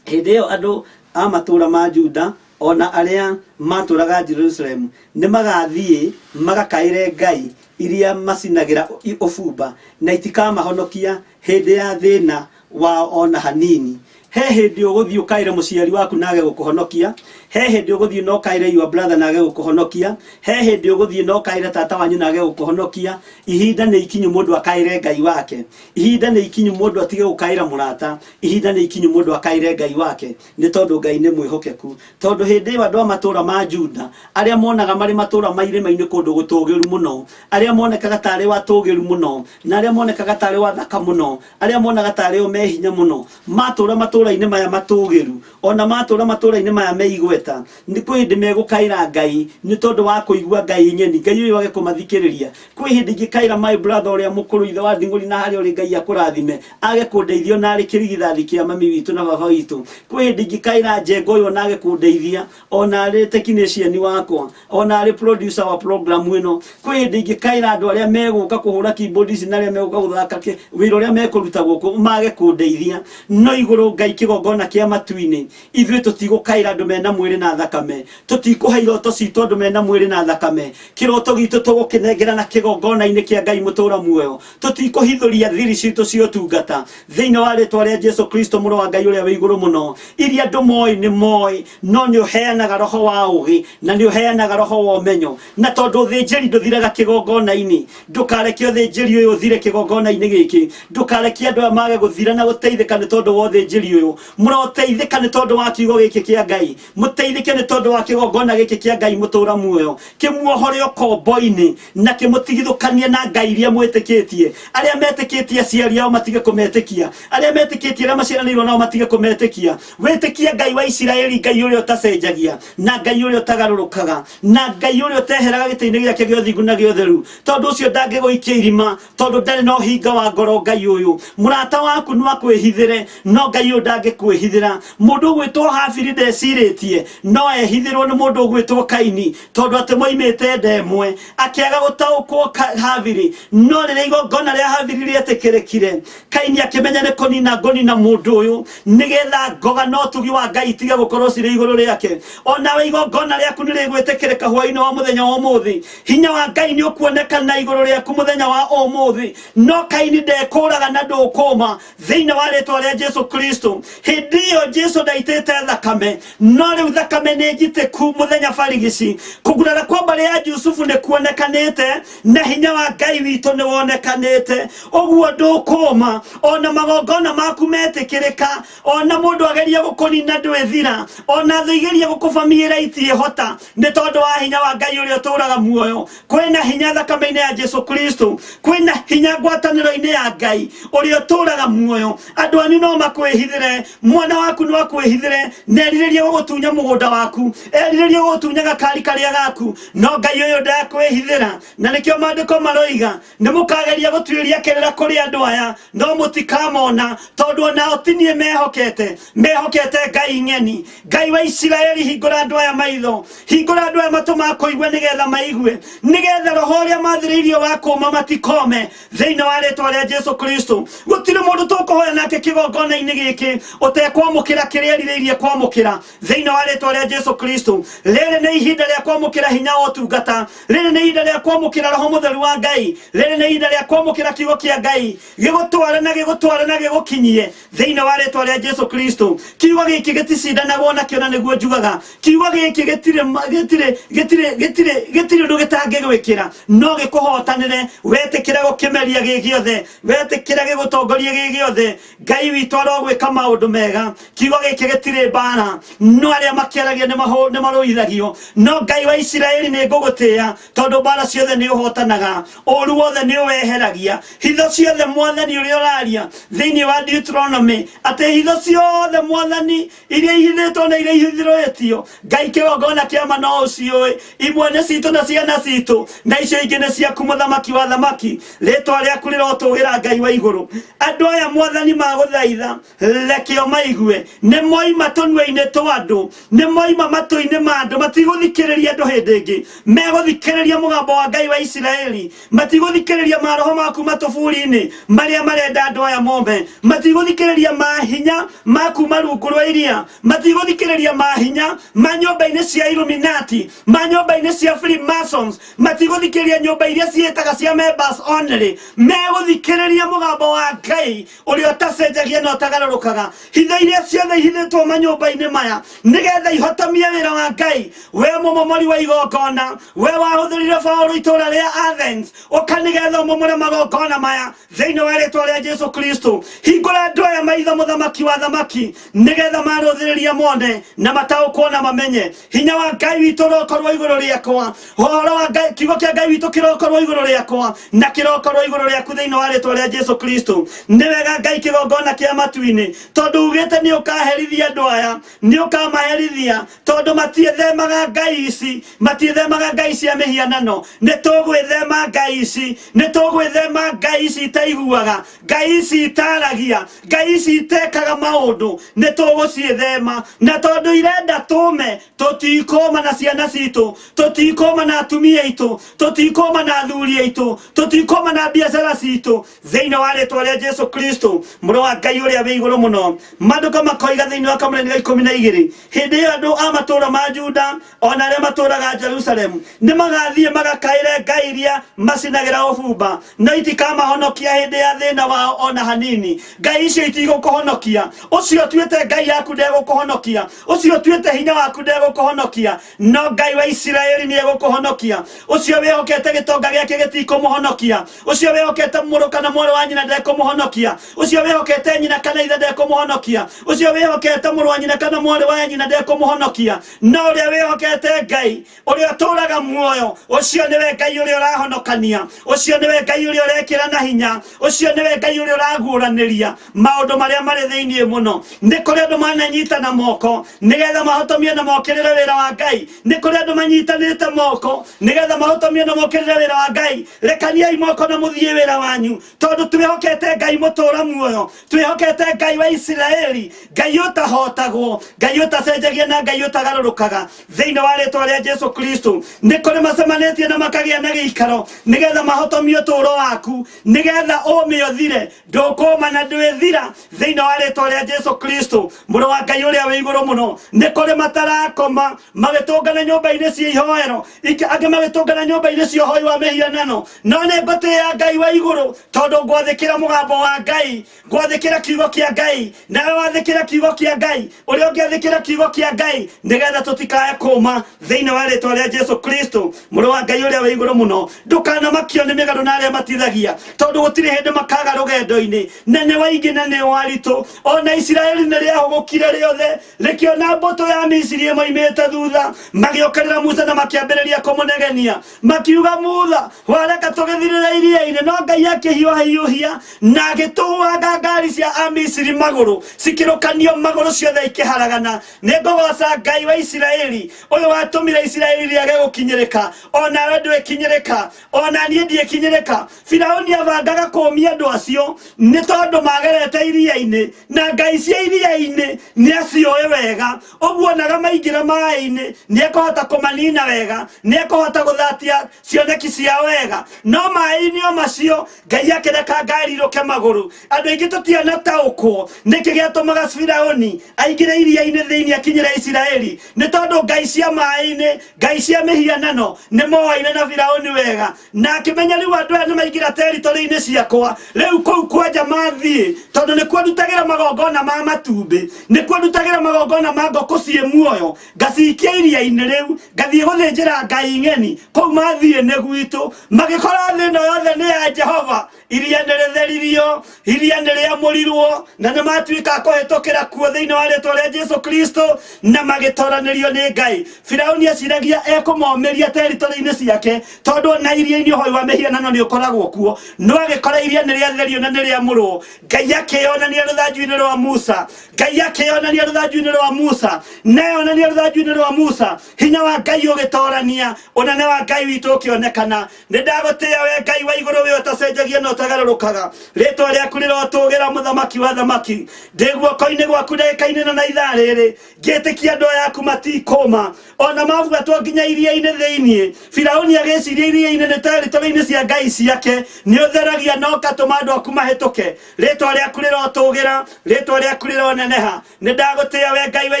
hĩndĩ ĩyo andũ a matũũra ma Juda o na arĩa matũũraga Jerusalemu nĩmagathiĩ magakaĩre ngai iria macinagĩra ũbumba, na itikamahonokia hĩndĩ ya thĩna wao o na hanini. He hĩndĩ ũgũthiĩ ũkaĩre mũciari waku na age gũkũhonokia, he hĩndĩ ũgũthiĩ na ũkaĩre your brother na age gũkũhonokia, he hĩndĩ ũgũthiĩ na ũkaĩre tata wanyu na age gũkũhonokia. Ihinda nĩ ikinyu mũndũ akaĩre Ngai wake. Ihinda nĩ ikinyu mũndũ atige gũkaĩra mũrata. Ihinda nĩ ikinyu mũndũ akaĩre Ngai wake, nĩ tondũ Ngai nĩ mwĩhokeku. Tondũ hĩndĩ ĩyo andũ a matũũra ma Juda, arĩa monaga marĩ matũũra ma irĩma-inĩ kũndũ gũtũũgĩru mũno, arĩa monekaga ta arĩ watũũgĩru mũno, na arĩa monekaga ta arĩ wathaka mũno, arĩa monaga ta arĩ o me hinya mũno, matũũra matũũra-inĩ maya matũũgĩru, o na matũũra matũũra-inĩ maya me igweta, nĩ kwĩ hĩndĩ megũkaĩra Ngai nĩ tondũ wa kũigua Ngai ng'eni, Ngai ũyũ age kũmathikĩrĩria. Kwĩ hĩndĩ ingĩkaĩra my brother ũrĩa mũkũrũ ithe wa Nding'ũri na harĩa ũrĩ Ngai akũrathime, age kũndeithia ona arĩ kĩrigithathi kĩa mami witũ na baba witũ. Kwĩ hĩndĩ ingĩkaĩra Njenga ũyũ ona age kũndeithia ona arĩ technician wakwa, ona arĩ producer wa program ĩno. Kwĩ hĩndĩ ingĩkaĩra andũ arĩa megũka kũhũra keyboard ici na arĩa megũka gũthaka wĩra ũrĩa mekũruta gũkũ mage kũndeithia. No igũrũ Ngai kĩgongona kĩa matu-inĩ, ithuĩ tũtigũkaĩra andũ mena mwĩrĩ na thakame, tũtikũhe iroto citũ andũ mena mwĩrĩ na thakame. Kĩroto gitũ tũgũkĩnengera na kĩgongona-inĩ kĩa Ngai mũtũra muoyo. Tũtikũhithũria thiri citũ cia ũtungata thĩinĩ wa rĩtwa rĩa Jesu Kristo mũrũ wa Ngai ũrĩa wĩ igũrũ mũno. Iria andũ moĩ nĩ moĩ, no nĩ ũheanaga roho wa ũgĩ na nĩ ũheanaga roho wa ũmenyo. Na tondũ ũthĩnjĩri ndũthiraga kĩgongona-inĩ, ndũkareke ũthĩnjĩri ũyũ ũthire kĩgongona-inĩ gĩkĩ. Ndũkareke andũ aya mage gũthira na gũteithĩka nĩ tondũ wa ũthĩnjĩri ũyũ. Mũroteithĩka nĩ tondũ wa kiugo gĩkĩ kĩa Ngai. Mũteithĩke nĩ tondũ wa kĩgongona gĩkĩ kĩa Ngai mũtũra muoyo, kĩmuohore ũkombo-inĩ na kĩmũtigithũkanie na ngai iria mwĩtĩkĩtie. Arĩa metĩkĩtie aciari ao matige kũmetĩkia, arĩa metĩkĩtie arĩa maciaranĩirwo nao matige kũmetĩkia. Wĩtĩkie Ngai wa Isiraeli, Ngai ũrĩa ũtacenjagia, na Ngai ũrĩa ũtagarũrũkaga, na Ngai ũrĩa ũteheraga gĩtĩ-inĩ gĩake gĩa ũthingu na gĩa ũtheru. Tondũ ũcio ndangĩgũikia irima, tondũ ndarĩ na ũhinga wa ngoro. Ngai ũyũ mũrata waku no akwĩhithĩre, no Ngai ũyũ ndangĩkwĩhithĩra. Mũndũ ũgwĩtwo Habili ndecirĩtie no ehithĩrwo nĩ mũndũ ũgwĩtwo Kaini, tondũ atĩ moimĩte nda ĩmwe. Akĩaga gũtaũkwo Habili. No rĩrĩa igongona rĩa Habili rĩetĩkĩrĩkire, Kaini akĩmenya nĩ kũnina ngũnina mũndũ ũyũ, nĩgetha ngoga na ũtugi wa Ngai itige gũkorwo cirĩ igũrũ rĩake. Onawe igongona rĩaku nĩ rĩgwĩtĩkĩrĩka hwaĩ-inĩ wa mũthenya wa ũmũthĩ. Hinya wa Ngai nĩ ũkuonekana igũrũ rĩaku mũthenya wa ũmũthĩ. No Kaini ndekũraga na ndũkũma thĩinĩ wa rĩtwa rĩa Jesu Kristo. Hĩndĩ ĩyo Jesu ndaitĩte thakame, no rĩu thakame nĩ njitĩku mũthenya barigici. Kũgurara kwa mbarĩ ya Jusufu nĩ kuonekanĩte, na hinya wa Ngai witũ nĩ wonekanĩte. Ũguo ndũkũma, ona magongona maku metĩkĩrĩka, ona mũndũ ageria gũkũnina ndwĩthira, ona thũ igeria gũkũbamiĩra itiĩhota, nĩ tondũ wa hinya wa Ngai ũrĩa ũtũũraga muoyo. Kwĩna hinya thakame-inĩ ya Jesu Kristo, kwĩna hinya ngwatanĩro-inĩ ya Ngai ũrĩa ũtũũraga muoyo. Andũ anyu no makwĩhithĩre, mwana waku no akwĩhithĩre na erirĩrie gũgũtunya mũgũnda waku, erirĩrie gũgũtunya gakari karĩa gaku, no Ngai ũyũ ndakwĩhithĩra. Na nĩkĩo maandĩko maroiga, nĩ mũkageria gũtuĩria kĩrĩra kũrĩ andũ aya, no mũtikamona, tondũ onao ti niĩ mehokete, mehokete ngai ng'eni. Ngai wa Isiraeli, hingũra andũ aya maitho, hingũra andũ aya matũ ma kũigua, nĩgetha maigue, nĩgetha roho ũrĩa mathĩrĩirio wa kũma matikome, thĩinĩ wa rĩtwa rĩa Jesu Kristo. Gũtirĩ mũndũ tũkũhoya nake kĩgongona-inĩ gĩkĩ ũtekwamũkĩra kĩrĩa erirĩirie kwamũkĩra, thĩinĩ wa rĩtwa rĩa Jesu Kristo. Rĩrĩ nĩ ihinda rĩa kwamũkĩra hinya wa ũtungata, rĩrĩ nĩ ihinda rĩa kwamũkĩra roho mũtheru wa Ngai, rĩrĩ nĩ ihinda rĩa kwamũkĩra kiugo kĩa Ngai gĩgũtware na gĩgũtware na gĩgũkinyie, thĩinĩ wa rĩtwa rĩa Jesu Kristo. Kiugo gĩkĩ gĩticindanagwo nakĩo, na nĩguo njugaga kiugo gĩkĩ gĩtirĩ gĩtirĩ gĩtirĩ gĩtirĩ gĩtirĩ ũndũ gĩtangĩgwĩkĩra, no gĩkũhotanĩre wetĩkĩra gũkĩmeria gĩ gĩothe, wetĩkĩra gĩgũtongorie gĩ gĩothe. Ngai witũ arogwĩka maũndũ mega. Kiugo gĩkĩ gĩtirĩ mbara, no arĩa makĩaragia nĩ marũithagio. No Ngai wa Isiraeli, nĩ ngũgũtĩĩa, tondũ mbara ciothe nĩ ũhotanaga, ũru wothe nĩ ũweheragia, hitho ciothe. Mwathani ũrĩa ũraria thĩinĩ wa Deuteronomy atĩ hitho ciothe, Mwathani, iria ihithĩtwo na iria ihithĩrĩtio, Ngai kĩgongona kĩa ma no ũciũĩ. Imwe nĩ citũ na ciana citũ, na icio ingĩ nĩ ciaku, mũthamaki wa thamaki. Rĩtwa rĩaku rĩrotũgĩra, Ngai wa igũrũ. Andũ aya, Mwathani, magũthaitha, rekeo maigue. Nĩ moima tũnua-inĩ twa andũ, nĩ moima matũ-inĩ ma andũ. Matigũthikĩrĩria andũ hĩndĩ ĩngĩ, megũthikĩrĩria mũgambo wa Ngai wa Isiraeli. Matigũthikĩrĩria maroho maku matũburi-inĩ marĩa marenda andũ aya mome. Matigũthikĩrĩria mahinya ma kuma rungu rwa iria. Matigũthikĩrĩria mahinya ma nyũmba-inĩ cia Illuminati, ma nyũmba-inĩ cia Freemasons. Matigũthikĩrĩria nyũmba iria ciĩtaga cia members only. Megũthikĩrĩria mũgambo wa Ngai ũrĩa ũtacenjagia na ũtagarũrũkaga. Hitho iria ciothe ihithĩtwo manyũmba-inĩ maya, nĩgetha ihotomie wĩra wa Ngai. We mũmomori wa igongona, we wahũthĩrire Paũlũ itũũra rĩa Athens, ũka nĩgetha ũmomore magongona maya, thĩinĩ wa rĩtwa rĩa Jesu Kristo. Hingũra andũ aya maitho, mũthamaki wa thamaki, nĩgetha marũthĩrĩria mone na mataũkwo na mamenye. Hinya wa Ngai witũ ũrokorwo igũrũ rĩakwa, ũhoro wa Ngai, kiugo kĩa Ngai witũ kĩrokorwo igũrũ rĩakwa na kĩrokorwo igũrũ rĩaku, thĩinĩ wa rĩtwa rĩa Jesu Kristo. Nĩ wega, Ngai kĩgongona kĩa matu-inĩ, tondũ ugĩte nĩ ũkaherithia andũ aya, nĩ ũkamaherithia tondũ matiĩthemaga ngai ici, matiĩthemaga ngai cia mĩhianano. Nĩ tũgwĩthema ngai ici, nĩ tũgwĩthema ngai ici itaiguaga, ngai ici itaragia, ngai ici itekaga maũndũ. Nĩ tũgũciĩthema, na tondũ irenda tũme, tũtikũma na ciana citũ, tũtikũma na atumia aitũ, tũtikũma na athuri aitũ, tũtikũma na biacara citũ, thĩinĩ wa rĩtwa rĩa Jesu Kristo, mũrũ wa Ngai ũrĩa wĩ igũrũ mũno. Maandĩko makoiga thĩinĩ wa kamũranĩ ga 12, hĩndĩ ĩyo andũ a matũũra ma Juda ona arĩa matũũraga Jerusalemu nĩ magathiĩ magakaĩre ngai iria macinagĩra ũbumba, no itikamahonokia hĩndĩ ya thĩna wao ona hanini. Ngai icio itigũkũhonokia. Ũcio ũtuĩte ngai yaku ndegũkũhonokia, ũcio ũtuĩte hinya waku ndegũkũhonokia, no Ngai wa Isiraeli nĩ egũkũhonokia. Ũcio wĩhokete gĩtonga gĩake gĩtikũmũhonokia, ũcio wĩhokete mũrũ kana mwarĩ wa nyina ndekũmũhonokia, ũcio wĩhokete nyina kana ithe ndekũmũhonokia, ũcio wĩhokete mũrũ wa nyina kana mwarĩ wa nyina ndekũmũhonokia. kũmũhonokia. No ũrĩa wĩhokete Ngai, ũrĩa ũtũũraga muoyo, ũcio nĩwe Ngai ũrĩa ũrahonokania, ũcio nĩwe Ngai ũrĩa ũrekĩra na hinya, ũcio nĩwe Ngai ũrĩa ũraguũranĩria maũndũ marĩa marĩ thĩinĩ mũno. Nĩ kũrĩ andũ mananyitana moko nĩgetha mahotomie na mokĩrĩre wĩra wa Ngai. Nĩ kũrĩ andũ manyitanĩte moko nĩgetha mahotomie na mokĩrĩre wĩra wa Ngai. Rekaniai moko na mũthiĩ wĩra wanyu, tondũ twĩhokete Ngai mũtũũra muoyo, twĩhokete Ngai wa Isiraeli, Ngai ũtahotagwo, Ngai ũtacenjagia na Ngai ũtagarũrũkaga. Thĩinĩ wa rĩtwa rĩa Jesu Kristo, nĩ kũrĩ macemanĩtie na makagĩa na gĩikaro nĩgetha mahotomie ũtũũro waku, nĩgetha ũme ũthire. Ndũkũma na ndwĩthira thĩinĩ wa rĩtwa rĩa Jesu Kristo, mũrũ wa Ngai ũrĩa wĩ igũrũ mũno. Nĩ kũrĩ matarakoma magĩtũngana nyũmba-inĩ cia ihoero, angĩ magĩtũngana nyũmba-inĩ cia ũhoi wa mĩhianano. No nĩ ngũtĩĩa Ngai wa igũrũ, tondũ ngwathĩkĩra mũgambo wa Ngai, ngwathĩkĩra kiugo kĩa Ngai. Nawe wathĩkĩra kiugo kĩa Ngai, ũrĩa ũngĩathĩkĩra kiugo kĩa Ngai, nĩgetha tũtikae kũma thĩinĩ wa rĩtwa rĩa Jesu Kristo, mũrũ wa Ngai ũrĩa wĩ igũrũ mũno. Ndũkanamakio nĩ mĩgarũ na arĩa matithagia, tondũ gũtirĩ hĩndĩ makaga rũgendo-inĩ, na nĩ waingĩ na nĩ waritũ. Ona Isiraeli nĩ rĩahũgũkire rĩothe rĩkĩona mbũtũ ya Misiri ĩmoimĩte thutha, magĩũkĩrĩra Musa na makĩambĩrĩria kũmũnegenia, makiuga, Mutha, wareka tũgĩthirĩre iria-inĩ. No Ngai akĩhiũhahiũhia na agĩtũanga ngari cia Amisiri magũrũ, cikĩrũkanio magũrũ ciothe ikĩharagana. Nĩ ngũgoca Ngai wa Isiraeli, ũyũ watũmire Isiraeli rĩage gũkinyĩrĩka. Onawe ndwĩkinyĩrĩka, ona niĩ ndiĩkinyĩrĩka. Firauni abangaga kũmia andũ acio nĩ tondũ magerete iria-inĩ, na ngai cia iria-inĩ nĩ acioĩ wega. Ũguo onaga maingĩra maĩ-inĩ nĩ ekũhota kũmanina wega, nĩ ekũhota gũthatia cioneki ciao wega. No maĩ-inĩ o macio Ngai akĩreka ngari irũke magũrũ. Andũ aingĩ tũtianataũkwo nĩkĩ gĩatũmaga Firauni aingĩre iria-inĩ thĩinĩ akinyĩre Isiraeli. Nĩ tondũ ngai cia maĩ-inĩ, ngai cia mĩhianano nĩ moaine na Firauni wega, na akĩmenya rĩu andũ aya nĩ maingĩra teritori-inĩ ciakwa, rĩu kũu kwanja mathiĩ, tondũ nĩkuo ndutagĩra magongona ma matumbĩ, nĩkuo ndutagĩra magongona ma ngũkũ ciĩ muoyo, ngacikia iria-inĩ rĩu ngathiĩ gũthĩnjĩra ngai ng'eni kũu mathiĩ nĩ gwitũ. Magĩkora thĩ ĩno yothe nĩ ya Jehova. Iria nĩ rĩtheririo, iria nĩ rĩamũrirwo, na nĩ matuĩka a kũhĩtũkĩra kuo thĩinĩ wa rĩtwa rĩa Jesu Kristo, na magĩtoranĩrio nĩ Ngai. Firauni eciragia ekũmomĩria teritori-inĩ ciake, tondũ ona iria-inĩ ũhoi wa mĩhianano nĩ ũkoragwo kuo. No agĩkora iria nĩ rĩatherio na nĩ rĩamũrwo. Ngai akĩyonania rũthanju-inĩ rwa Musa, Ngai akĩyonania rũthanju-inĩ rwa Musa, na yonania rũthanju-inĩ rwa Musa, hinya wa Ngai ũgĩtorania, ũnene wa Ngai witũ ũkĩonekana. Nĩ ndagũtĩĩa we Ngai wa igũrũ, we ũtacenjagia na ũtagarũrũkaga. Rĩtwa rĩaku rĩrotũgĩra, mũthamaki wa thamaki. Ndĩ guoko-inĩ gwaku ndagĩka-inĩ ĩno na ithaa rĩrĩ, ngĩtĩkia andũ aya aku matikũma ona mabuatwo nginya iria-inĩ thĩinĩ. Firauni agĩciria iria-inĩ nĩ teritori-inĩ cia ngai ciake, nĩ ũtheragia na ũgatũma andũ aku mahĩtũke. Rĩtwa rĩaku rĩrotũgĩra, rĩtwa rĩaku rĩroneneha. Nĩ ndagũtĩĩa we Ngai wa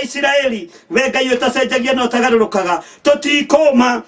Isiraeli, we Ngai ũtacenjagia na ũtagarũrũkaga. Tũtikũma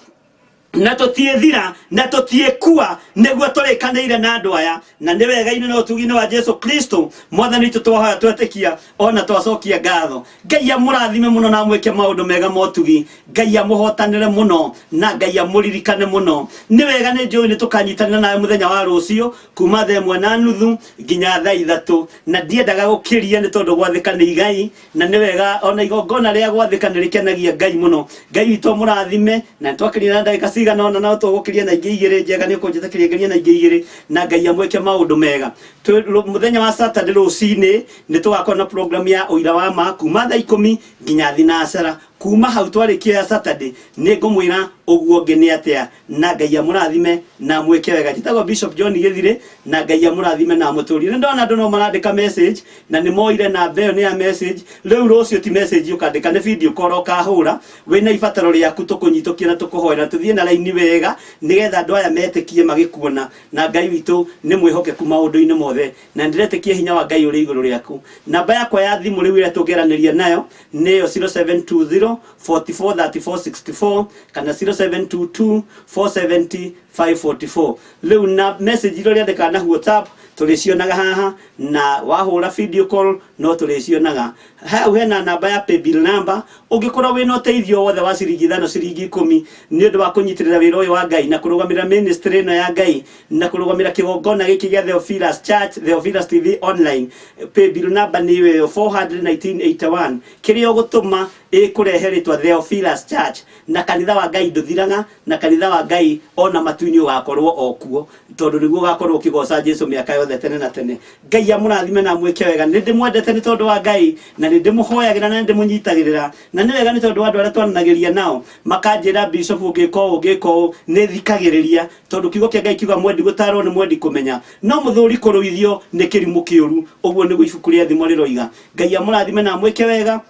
na tũtiĩthira na tũtiĩkua, nĩguo tũrĩkanĩire na andũ aya. Na nĩ wega-inĩ na ũtugi-inĩ wa Jesu Kristo mwathani witũ twahoya twetĩkia ona twacokia ngatho. Ngai amũrathime mũno na amwĩke maũndũ mega ma ũtugi. Ngai amũhotanĩre mũno na Ngai amũririkane mũno. Nĩ wega, nĩ njũĩ nĩ tũkanyitanĩra nawe mũthenya wa rũciũ kuma thaa 1:30 nginya thaa 3, na ndiendaga gũkĩria nĩ tondũ gwathĩka nĩ igai, na nĩ wega ona igongona rĩa gwathĩka nĩ rĩkenagia Ngai mũno. Ngai witũ amũrathime. Na nĩ twakĩria na ndagĩka cigana ũna, no tũgũkĩria na ingĩ igĩrĩ njega, nĩ ũkũnjĩtĩkĩria ngerie na ingĩ igĩrĩ, na Ngai amwĩke maũndũ mega. Mũthenya wa Saturday rũcinĩ nĩ tũgakorwo na program ya ũira wa ma kuma thaa 10 nginya thinacara. Kuma hau twarĩkia ya Saturday nĩ ngũmwĩra ũguo ũngĩ nĩ atĩa, na Ngai amũrathime na amwĩke wega. Njĩtagwo Bishop John Gĩthirĩ, na Ngai amũrathime na amũtũrie. Nĩ ndona andũ no marandĩka message na nĩ moire namba ĩyo nĩ ya message. Rĩu rũciũ ti message ũkandĩka, nĩ video call ũkahũra wĩna ibataro rĩaku, tũkũnyitũkie na tũkũhoera tũthiĩ na raini wega, nĩgetha andũ aya metĩkie magĩkuona. Na Ngai witũ nĩ mwĩhokeku maũndũ-inĩ mothe, na ndĩretĩkia hinya wa Ngai ũrĩ igũrũ rĩaku. Namba yakwa ya thimũ rĩu ĩrĩa tũngĩaranĩria nayo nĩyo 0720 44 34 64 kana 0722 470 544. Rĩu na message iria ũrĩandĩkaga na WhatsApp tũrĩcionaga haha, na wahũra video call no No tũrĩcionaga hau hena namba ya paybill number. Ũngĩkorwo wĩna ũteithio wothe wa ciringi 5, ciringi 10, nĩ ũndũ wa kũnyitĩrĩra wĩra ũyũ wa Ngai na kũrũgamĩrĩra ministry ĩno ya Ngai na kũrũgamĩrĩra kĩgongona gĩkĩ gĩa Theophilus Church, Theophilus TV online, paybill number nĩ ĩyo 41981. Kĩrĩa ũgũtũma ĩkũrehe rĩtwa Theophilus Church. Na kanitha wa Ngai ndũthiraga, na kanitha wa Ngai ona matu-inĩ ũgakorwo o kuo, tondũ nĩguo ũgakorwo ũkĩgoca Jesu mĩaka yothe tene na tene. Ngai amũrathime na amwĩke wega. Nĩ ndĩmwendete nĩ tondũ wa Ngai, na nĩ ndĩmũhoyagĩra na nĩ ndĩmũnyitagĩrĩra, na nĩ wega nĩ tondũ wa andũ arĩa twananagĩria nao makanjĩra, "Bishop, ũngĩka ũũ, ũngĩka ũũ," nĩ thikagĩrĩria, tondũ kiugo kĩa Ngai kiuga, "Mwendi gũtarwo nĩ mwendi kũmenya, no mũthũri kũrũithio nĩ kĩrimũ kĩũru." Ũguo nĩguo ibuku rĩa Thimo rĩroiga. Ngai amũrathime na amwĩke wega.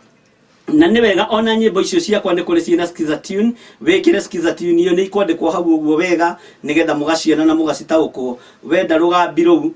Na nĩ wega ona nyĩmbo icio ciakwa nĩ kũrĩ ciĩna skiza tune, wĩkĩre skiza tune iyo, nĩ ikwandĩkwo hau ũguo wega nĩgetha mũgaciona na mũgacitaũkwo. Wenda rũgambi rũu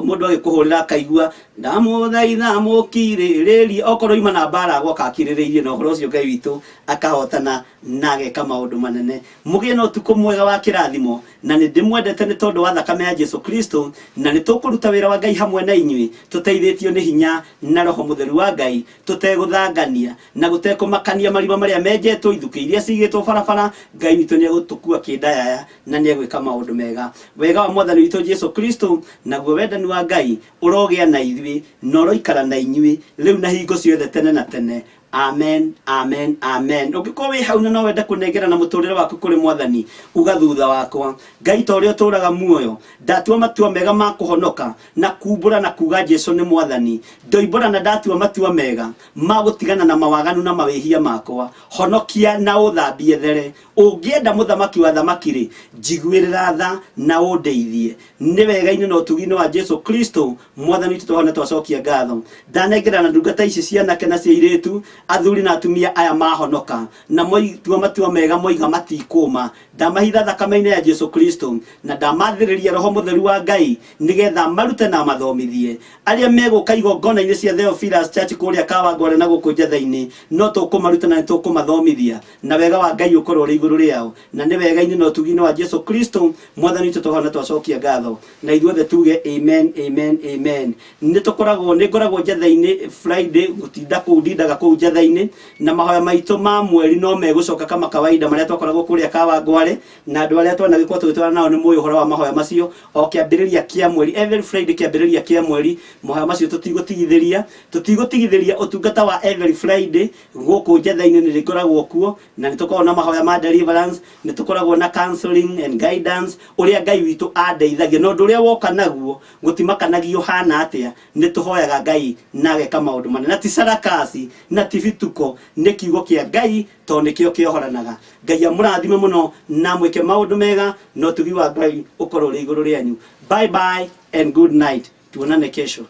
mũndũ agĩkũhũrĩra akaigua, "Ndamũthaitha mũkirĩrĩrie," okorwo ima na mbara agoka akirĩrĩirie, na ũhoro ũcio Ngai witũ akahotana na ageka maũndũ manene. Mũgĩe na ũtukũ mwega wa kĩrathimo, na nĩ ndĩmwendete nĩ tondũ wa thakame ya Jesu Kristo, na nĩ tũkũruta wĩra wa Ngai hamwe na inyuĩ tũteithĩtio nĩ hinya na Roho Mũtheru wa Ngai, tũtegũthangania na gũtekũmakania marima marĩa menjetwo, ithukĩ iria cigĩtwo barabara. Ngai witũ nĩ egũtũkua kĩndayaya na nĩ egwĩka maũndũ mega. Wega wa Mwathani witũ Jesu Kristo naguo wendani wa Ngai ũrogĩa na ithuĩ na ũroikara na inyuĩ rĩu na hingo ciothe tene na tene. Amen, amen, amen. Ũngĩkorwo wĩ hau na no wende kũnengerana mũtũrĩre waku kũrĩ Mwathani, uga thutha wakwa: "Ngai, ta ũrĩa ũtũraga muoyo, ndatua matua mega ma kũhonoka na kumbũra na kuga Jesu nĩ Mwathani. Ndoimbũra na ndatua matua mega ma gũtigana na mawaganu na mawĩhia makwa. Honokia na ũthambie there. Ũngĩenda, Mũthamaki wa thamaki rĩ, njiguĩrĩra tha na ũndeithie." Nĩ wega-inĩ na ũtugi-inĩ wa Jesu Kristo Mwathani witũ twahona twacokia ngatho. Ndanengera na ndungata ici cianake na cia irĩtu, athuri na atumia aya mahonoka na moitua matua mega, moiga matikũma. Ndamahitha thakame-inĩ ya Jesu Kristo na ndamathĩrĩria Roho Mũtheru wa Ngai nĩgetha marute na mathomithie arĩa megũka igongona-inĩ cia Theophilus Church kũrĩa Kawangware na gũkũ Njatha-inĩ. No tũkũmaruta na nĩ tũkũmathomithia, na wega wa Ngai ũkorwo ũrĩ igũrũ rĩao. Na nĩ wega-inĩ na ũtugi-inĩ wa Jesu Kristo Mwathani witũ twahona twacokia ngatho, na ithuothe tuge amen, amen, amen. Nĩ tũkoragwo, nĩ ngoragwo Njatha-inĩ Friday, gũtinda kũu ndindaga kũu Njatha-inĩ, na mahoya maitũ ma mweri no megũcoka kama kawaida marĩa twakoragwo kũrĩa Kawangware, na andũ arĩa twanagĩkorwo tũgĩtwarana nao nĩ mũĩ ũhoro wa mahoya macio. O kĩambĩrĩria kĩa mweri, every Friday, kĩambĩrĩria kĩa mweri, mahoya macio tũtigũtigithĩria, tũtigũtigithĩria ũtungata wa every Friday gũkũ Njatha-inĩ. Nĩ rĩkoragwo kuo na nĩ tũkoragwo na mahoya ma deliverance, nĩ tũkoragwo na counseling and guidance, ũrĩa Ngai witũ andeithagia na ũndũ ũrĩa woka naguo gũtimakanagio hana atĩa. Nĩ tũhoyaga Ngai na ageka maũndũ manene, na ti sarakasi na ti bituko, nĩ kiugo kĩa Ngai, tondũ nĩkĩo kĩohoranaga. Ngai amũrathime mũno na mwĩke maũndũ mega, na ũtugi wa Ngai ũkorwo ũrĩ igũrũ rĩanyu. Bye bye and good night. Tuonane kesho.